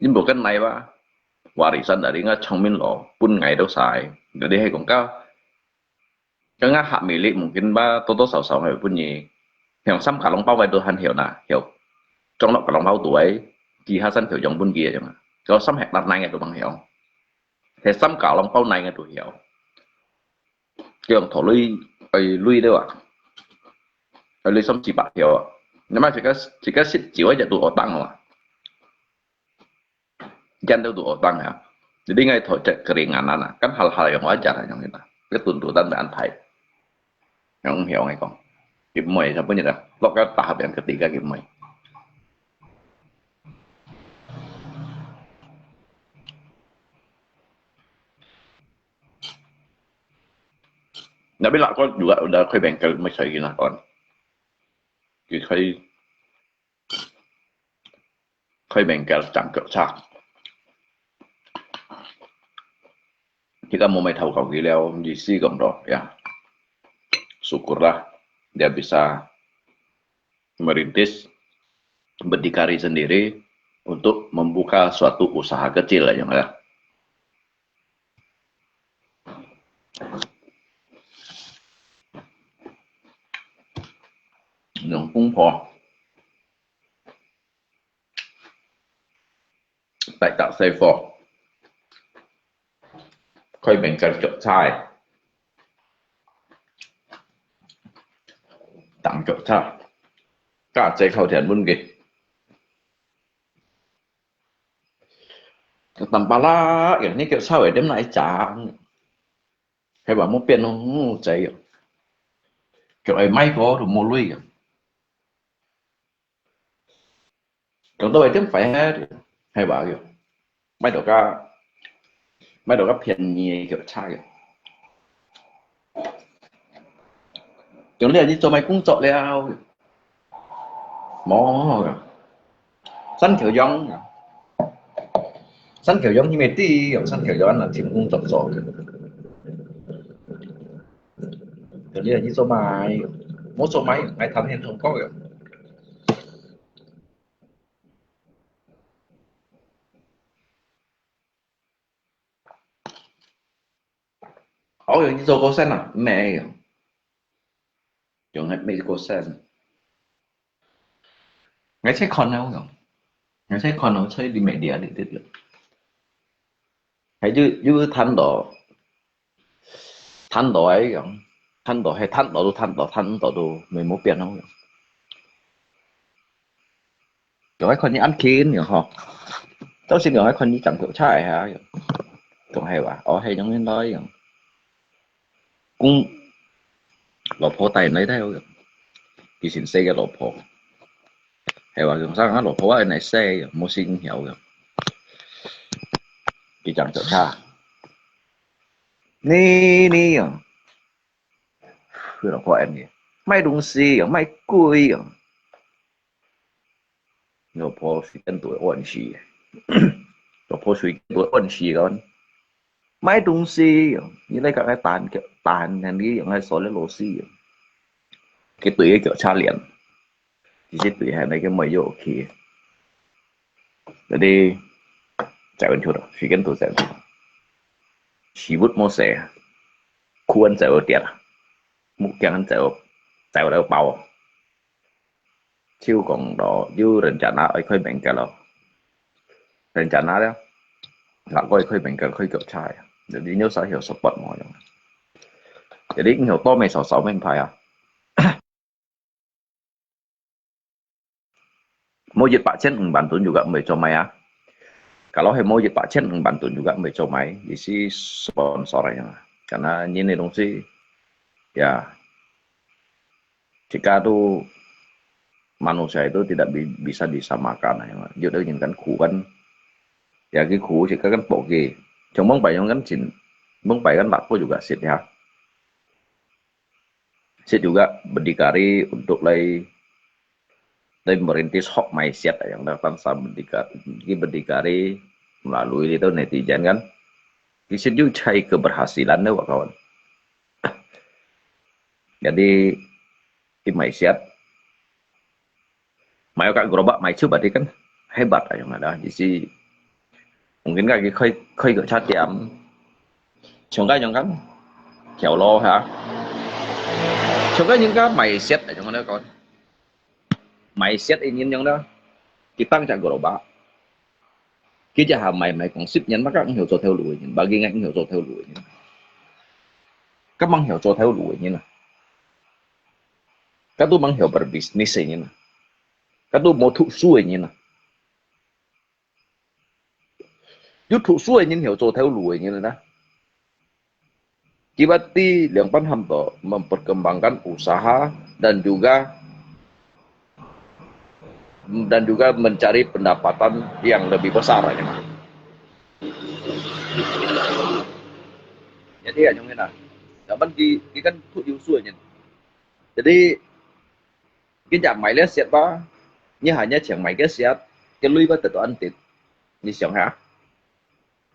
Yin bu kan nai ba. Warisan dari ngai chong min lo, pun ngai do sai. Jadi hai kong ka. Ka ngai hak milik mungkin ba to to sao sao ngai pun ni. Hiau sam ka long pau wai do han hiau na, hiau. Chong lo ka long pau tu ai. Ki ha san hiau jong pun ki jong. Ko sam hektar nai ngai tu bang hiau. He sam ka long pau nai ngai tu hiau. Kiong thổ lui, ơi lui đấy à. Ơi lui sam chỉ bạc hiau. Nama chỉ có chỉ có sit chiu ai tu otang à. Jan tu tu otang à. Jadi ngai thổ chạy keringan à. Kan hal hal yang wajar yang kita. Cái tuntutan dan thai. Yang hiau ngai kong. Kịp mười sao pun dah. Lok cái tahap yang ketiga kịp mười. Tapi lah kau juga udah kau bengkel macam gini lah kon. Kau kau bengkel cangkok cak. Kita mau mai tahu kau gila, di si kau tu ya. Syukurlah dia bisa merintis berdikari sendiri untuk membuka suatu usaha kecil aja ya. Nung kung po. Tại tạo xe phò. Khơi bánh cà chợ chai. Tặng chợ chai. Cả xe khâu thiện buôn kì. Tăm pa la, yong ni kiao sao ai dem nai chang. Hai ba mo pian nong mo chai yong. Kiao ai mai ko tu mo lui yong. Kiao to ai dem phải ha. Hai ba yong. Mai do ka, mai do ka pian ni kiao cha yong. Kiao lia ni cho mai kung cho liao. Mo. San kiao yong. 山口洋你乜知，用山口洋難尋工作做个。佢呢，你做麼个？無做麼个，愛談天中國个。好，用你做過身啊？無用。用係美國身。 𠊎在看了用，𠊎在看了在裡面裡啊裡裡。還有有談到談到个用，談到係談到都談到談到都無無變咯用。用愛看你恁近用吼，到時用愛看你長久差个下用，總係話，哦，係用應該用。 講老婆帶來帶个，佢先生个老婆，係話用生啊老婆啊來生个，無先曉个，佢正做差。你你用，佢老婆恁呢，買東西用，買貴用。 老婆隨間都會換氣，老婆隨間都會換氣个。買東西，你來甲𠊎談談，你用來說來老師，佢對个叫差連，其實對下那個沒有OK。Jadi，在問題了，隨間都在問題。屎朏無洗，褲仔走跌啊，目鏡走走了包。 就講咯，有人家拿愛開bengkel咯，人家拿了，拿過愛開bengkel開腳車呀，你有啥有support無用？Jadi你有多沒少少面牌啊？無一百千五萬噸juga毋會做買啊？Kalau係無一百千五萬噸juga毋會做買，意思sponsor呀，karena ini東西ya， Jika tu manusia itu tidak bi- bisa disamakan, ya. 有的人kan苦kan，也佢苦，自家kan pok佢。像往擺樣kan真，往擺kan laku juga食呀，食juga berdikari untuk來，來merintis hok maiset yang datang sa berdikari，佢berdikari melalui itu netizen kan，佢食就cari keberhasilan tu kawan。 Jadi，佢maiset，買个gerobak maiset berarti kan hebat啊，yang ada，意思，mungkin kan佢開開个茶店，像个樣kan，橋路哈，像个人家maiset啊，yang ada kawan，maiset ini yang ada，佢當隻gerobak。 佢就係買買講十年，麼个毋曉做頭路个人，bagi𠊎毋曉做頭路个人。該吂曉做頭路个人啊，該都吂曉berbisnis个人啊，該都無讀書个人啊。有讀書个人曉做頭路个人啊。 Tiba di Liangpan Hamto memperkembangkan usaha dan juga dan juga mencari pendapatan yang lebih besar ya. Jadi ya, yang mana? Zaman di, di kan tu usul ni. Jadi kita mai le siat ba, ni hanya cheng mai ke siat, ke lui ba tetu antit. Ni siang ha?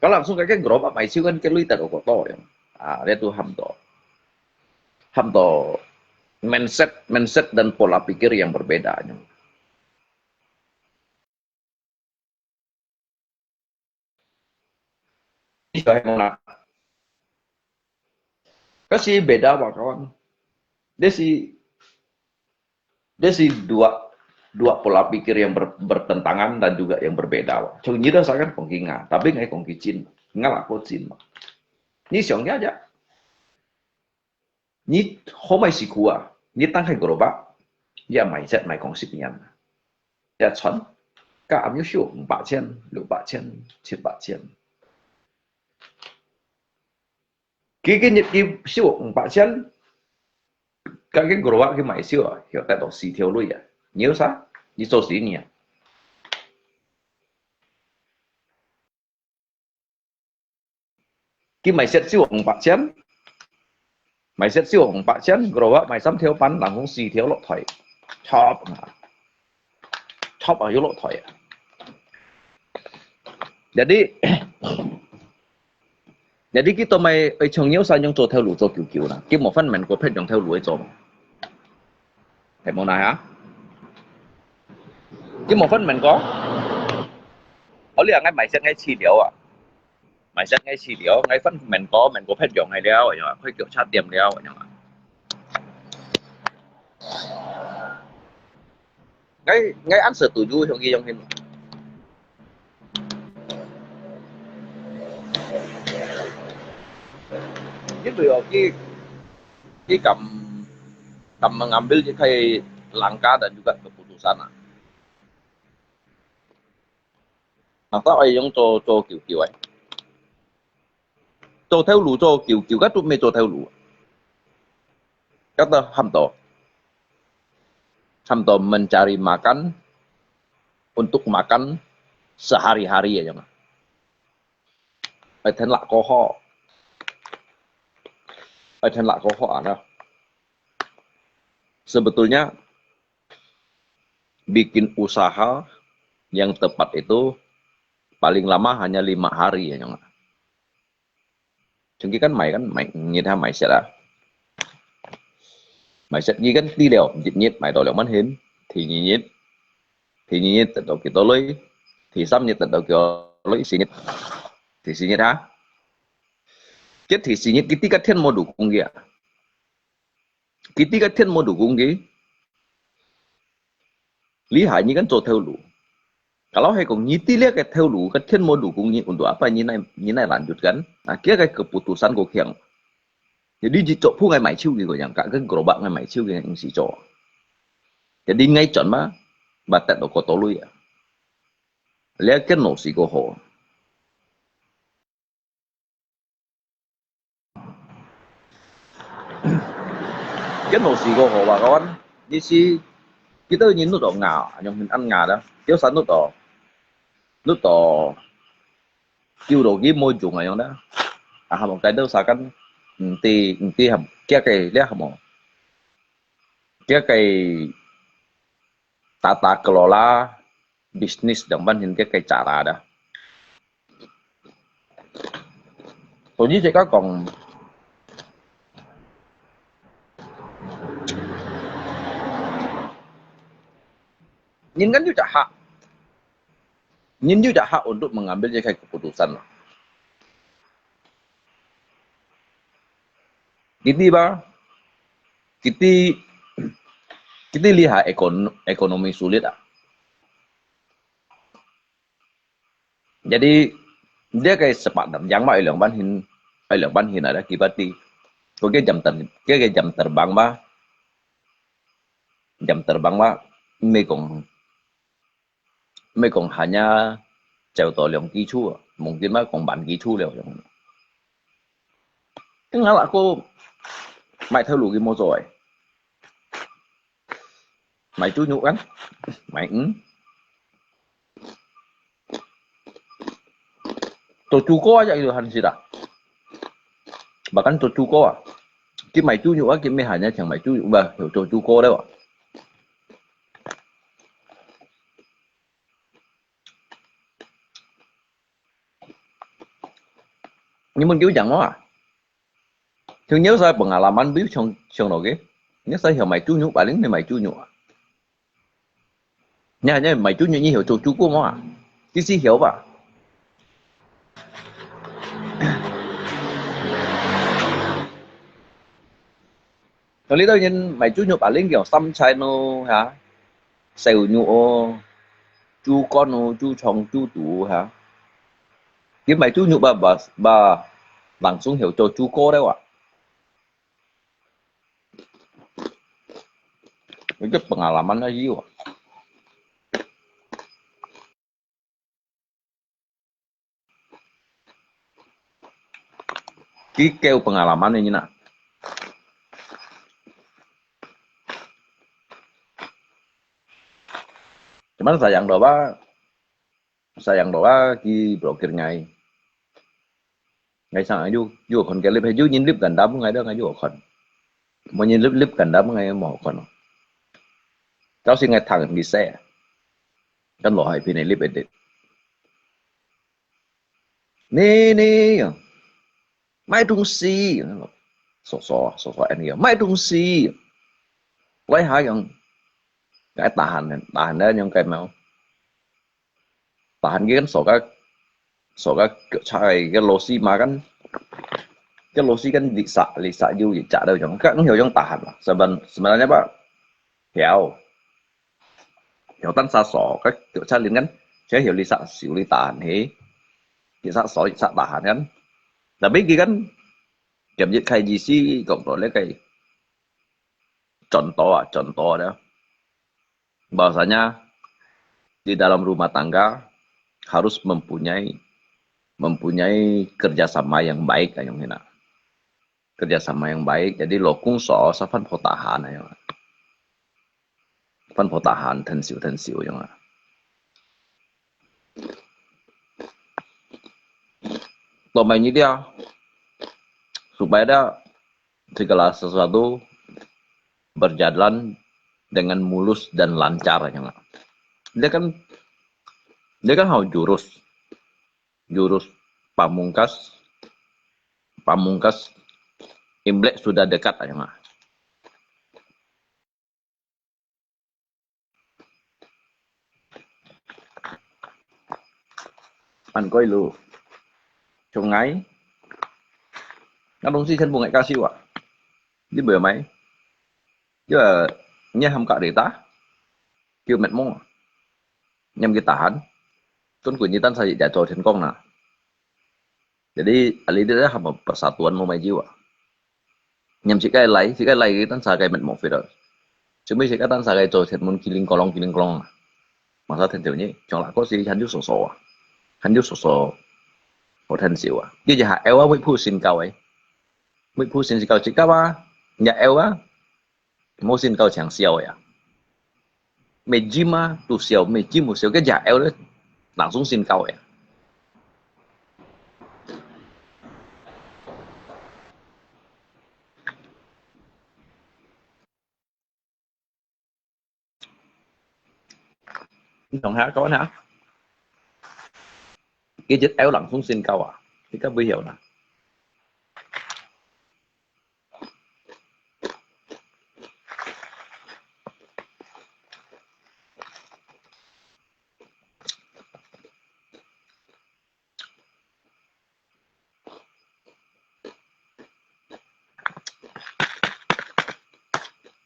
Kalau langsung kakek gerobak mai siu kan ke lui tak kok to yang. Ah, dia tu ham to. Ham to mindset, mindset dan pola pikir yang berbeda. Kasi beda ba kawan. Dia si Jadi dua dua pola pikir yang ber, bertentangan dan juga yang berbeda. Chong nyi dah sangat kong ki nga, tapi ngai kong ki chin, nga lah ko chin ma. Ni siang ya aja. Ni ho mai si kua, ni tang hai gerobak, ya mai set mai kong sip nian. Ya chon, ka am yu shu, 五百千, 六百千, 七百千. Ki ki nyit ki shu 五百千, ka ki gerobak ki mai shu, yo ta to si thiu lui ya. Ni sa, ni so si ni ya. Ki mai set shu 五百千, mai set shu 五百千, gerobak mai sam thiu pan, lang hong si thiu lok thoi. Chop, chop ayu lok thoi. Jadi, jadi kita mai ai chong nyau sa nyong做頭路做久久啦，佢無分問過別樣頭路去做嘛。係無哪下？佢無分問過？我你啊，𠊎買食𠊎試了啊，買食𠊎試了，𠊎分問過，問過別樣个了，哎呀，開腳車店了，哎呀。 𠊎，𠊎answer to you，兄弟，兄弟。因為哦，佢，佢敢，敢mengambil一個langkah dan juga keputusan啊。Maka愛用做，做久久个。做頭路做久久，該都毋係做頭路。該都喊到，喊到mencari makan untuk makan sehari-hari aja mah. 愛聽辣過好，愛聽辣過好啊，nah. Sebetulnya bikin usaha yang tepat itu paling lama hanya lima hari aja mah. 像佢kan買，kan買五日哈，買食啊。買食佢kan知了，一日買到兩萬銀，第二日，第二日得到幾多鐳，第三日得到幾多鐳，四日，第四日哈。佢第四日，佢知个天無路工个啊。 佢知个天無路工个，厲害你kan做頭路。Kalau係講你知這個頭路，个天無路工，你untuk apa你哪，你哪lanjutkan？啊，佢个keputusan過強。Jadi你做鋪𠊎買手个個樣，个gerobak𠊎買手个毋使做。Jadi𠊎賺嘛，嘛得到過多鐳啊。這個老師過好。 Kan老師過好吧，kawan。你是，kita人都到ngà，用很安ngà的，就算都到，都到，丟到佢無用啊，用的。啊，hamo，該都啥kan，毋知，毋知，hamo，佢个，這hamo，佢个 tata kelola bisnis yang ban hin cái cái cara đó. Tôi chỉ sẽ có còn nhìn ngắn juga hak, nhìn juga hak untuk mengambil cái keputusan. Jadi ba, kita, kita lihat ekon-, ekonomi sulit ah. Jadi, dia cái sepak dan yang ba ilang ban hin, ilang ban hin ada kibati. Kau ke jam ter-, ke, ke jam terbang ba, jam terbang ba, 毋係講，毋係講hanya走到兩幾處啊，mungkin ba講萬幾處了。 Ngala ko mai thau lu ki mo zoi. Mai chu nyu kan? Mai, hmm? Cho chu ko aja yu han sida. Bahkan cho chu ko ah. Ki mai chu nyu ah, ki me hanya chang mai chu nyu ba, cho chu ko leo. Ni mun kiu jang mo ah. Thì nhớ sai pengalaman biu chong, chong lo ke. Nhớ sai hiểu mai chu nyu, paling ni mai chu nyu. Nhớ, nhớ mai chu nyu ni hiểu cho chu ko mo ah. Ki si hiểu ba. Tao li tao nyen mai chu nyu paling kiểu sam chai no ha. Sêu nyu ô. Chu kon ô, chu chong, chu tu ha. Ki mai chu nyu ba, ba, ba, langsung hiểu cho chu ko leo ah. Itu pengalaman aja. Ki kêu pengalaman ni na. Cuman sayang doa, sayang doa ki blokir ngai. Ngai sang yu, yu kon ke lip, yu nyin lip ganda bu ngai do ngai yu kon. Mo nyin lip, lip ganda bu ngai mo kon. Tao si ngai thang di se. Kan lo hai pin lip edit. 你你樣，買東西，所所所所恁樣，買東西，來下樣，該tahan tahan咧樣該mau，tahan佢跟所个所个腳車个个螺絲嘛跟，个螺絲跟lisa lisa有一隻了樣，个你有用tahan嘛，sebenarnya吧，曉。 有單儕鎖，該條車輪根，只有你煞手你彈起，你煞鎖你煞彈根。Tapi佢kan，今日開始講到那個轉到啊，轉到了。Bahwasanya di dalam rumah tangga harus mempunyai mempunyai kerjasama yang baik kayong hina. Kerjasama yang baik, jadi lokung so sa fan photahan ayo. Fan photahan thensiu thensiu yung ah. Tomai ni dia supaya dia segala sesuatu berjalan dengan mulus dan lancar ayo. Dia kan dia kan hau jurus, jurus pamungkas, pamungkas Imlek sudah dekat ayo. Ăn koi lu. Chungai. Ngă dong si chen bu ngai ka siu a. Di bu mai. Yo, nge ham ka de ta. Kiu met mong. Nyam ki tahan. Kun kun ni tan sa ya cho chen kong na. Jadi, ali dia ham persatuan mo mai jiu a. Nyam si kai lai, si kai lai ki tan sa kai met mong fit a. Chumi si kai tan sa kai cho chen mun kiling kolong kiling kolong a. Masa then teu ni, chong la ko si han yu so so a. Han yu so so. Ho then siu a. Ki ji ha ewa wei pu sin kau ai. Wei pu sin si kau si kau a. Nya ewa. Mo sin kau chang siau ya. Mei jim a, tu siau, mei jim mo siau ke ja ewa le. Langsung sin kau ya. Ni tong ha kau na. Ki jit ewa langsung sin kau a. Ki ka bu hiau na.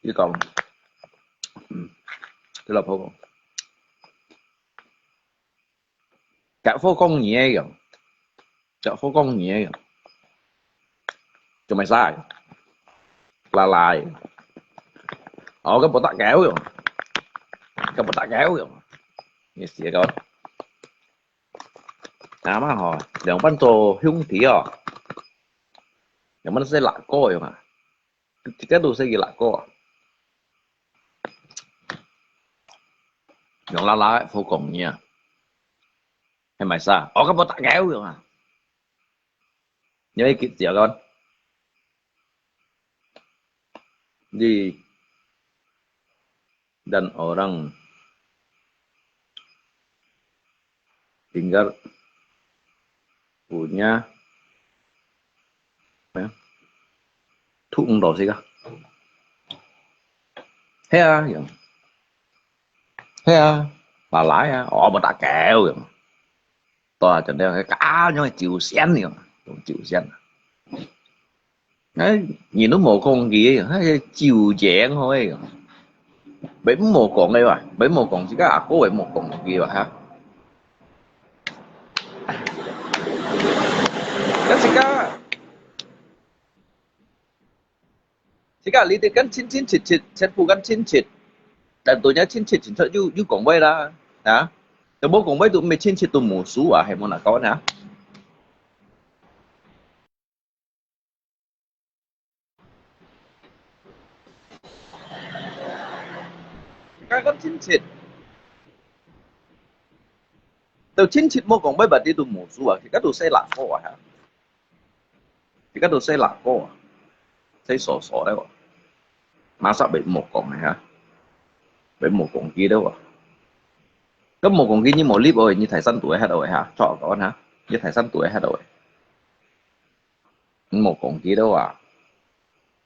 Ni kong. Hmm. Ki la po kong. Kak fo kong ni ai yong. Kak fo kong ni ai yong. Chumai sai. La lai. Ơ, kak po ta keo yong. Kak po ta keo yong. Ni si kak. Ama ho, 两班做兄弟哦。两班是哪个用啊？这个都是一哪个啊？用啦啦，好讲呢啊。 係咪sa？我今日打狗用啊！因為佢就講，你 dan orang tinggal punya 咩啊？Thu ung do si ka. 係啊，用。係啊，拿來啊，我無打狗用。到啊，真正啊，用酒仙用，用酒仙。哎，人都無講佢，那個酒仙好个用。 佢無講个哇，佢無講，自家阿哥佢無講佢哇哈。該自家，自家你兜跟親親切切，全部跟親切，但對人親切親切又又講話啦，啊，又無講話都毋係親切都無輸啊，係無哪講啊？ 自家跟親戚，都親戚無講，乜乜啲都無輸啊！自家都細壩哥啊，自家都細壩哥啊，細嫂嫂了，馬上被無講啊，被無講佢了啊！ 該無講佢，你無立哦，你大山肚个歇哦哈，著講哈。一台山都會歇到誒。毋好講佢兜啊，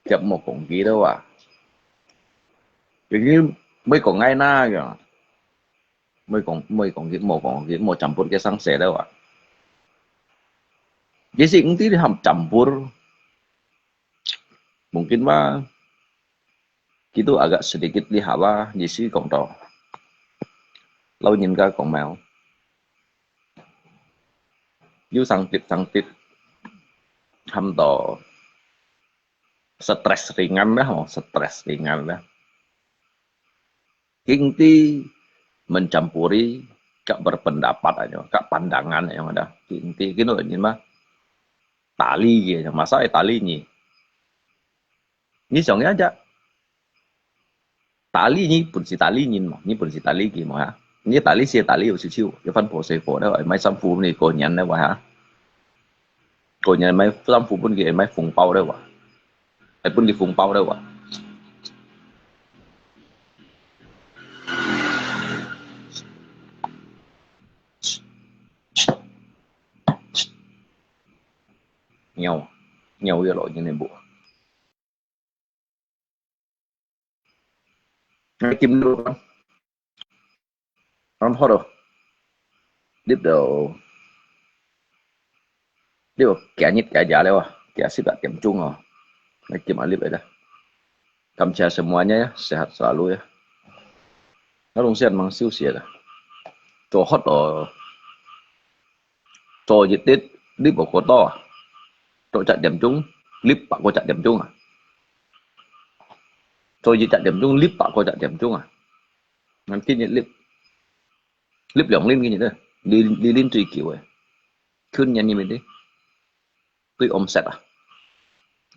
就毋好講佢兜啊。已經毋會講𠊎那樣，毋會講，毋會講佢，毋好講佢，毋好campur佢生死兜啊。Jadi，你知你喊campur，mungkin話，佢都agak sedikit lihat啦，意思講到，老人家講咩哦，有生忒生忒，喊到stres ringan啦，吼，stres ringan啦。Inti mencampuri，gak berpendapat aja，gak pandangan aja ada. Inti kino ni mah tali aja, masa tali ni. Ni song ya aja. Tali ni pun si tali ni mo, ni pun si tali ki mo ha. Ni tali si tali yo si chiu, yo fan po se po da, mai sam fu ni ko nian da wa ha. Ko nian mai sam fu pun ki mai fung pao da wa. Ai pun ki fung pao da wa. Nyaw, nyaw ya lo ni ne bu. Ngay kim lu kan. Ram hot oh. Dip do. Dip oh, kia nyit kia ja le wa. Kia sip dak kim chung oh. Ngay kim alip ada. Kamsia semuanya ya, sehat selalu ya. Nalung sian mang siu sia da. Cho hot oh. Cho yit tit, lip oh ko to. Cho chat diam chung, lip pak ko chat diam chung ah. Cho yit chat diam chung, lip pak ko chat diam chung ah. Ngan kin yit lip. Lip yong lin kin yit da. Li, li lin tui kiu eh. Kun yan ni min di. Tui omset ah.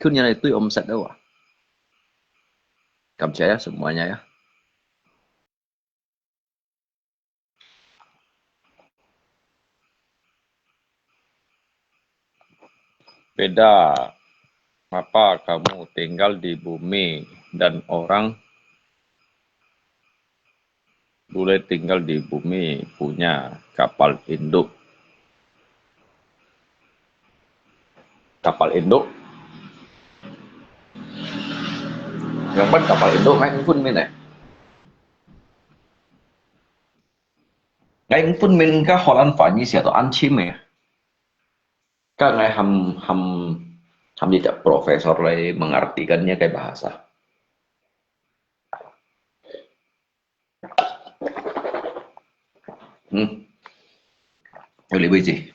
Kun yan tui omset da wa. Kamsia ya semuanya ya. Beda, apa kamu tinggal di bumi dan orang boleh tinggal di bumi punya kapal induk? Kapal induk. Yang ban kapal induk ngai phun min eh. Ngai phun min ka Holland Fanny sia to an chim eh. Ka ngai ham, ham, ham di profesor lai mengartikannya kai bahasa. Hmm. Yo li wei ji.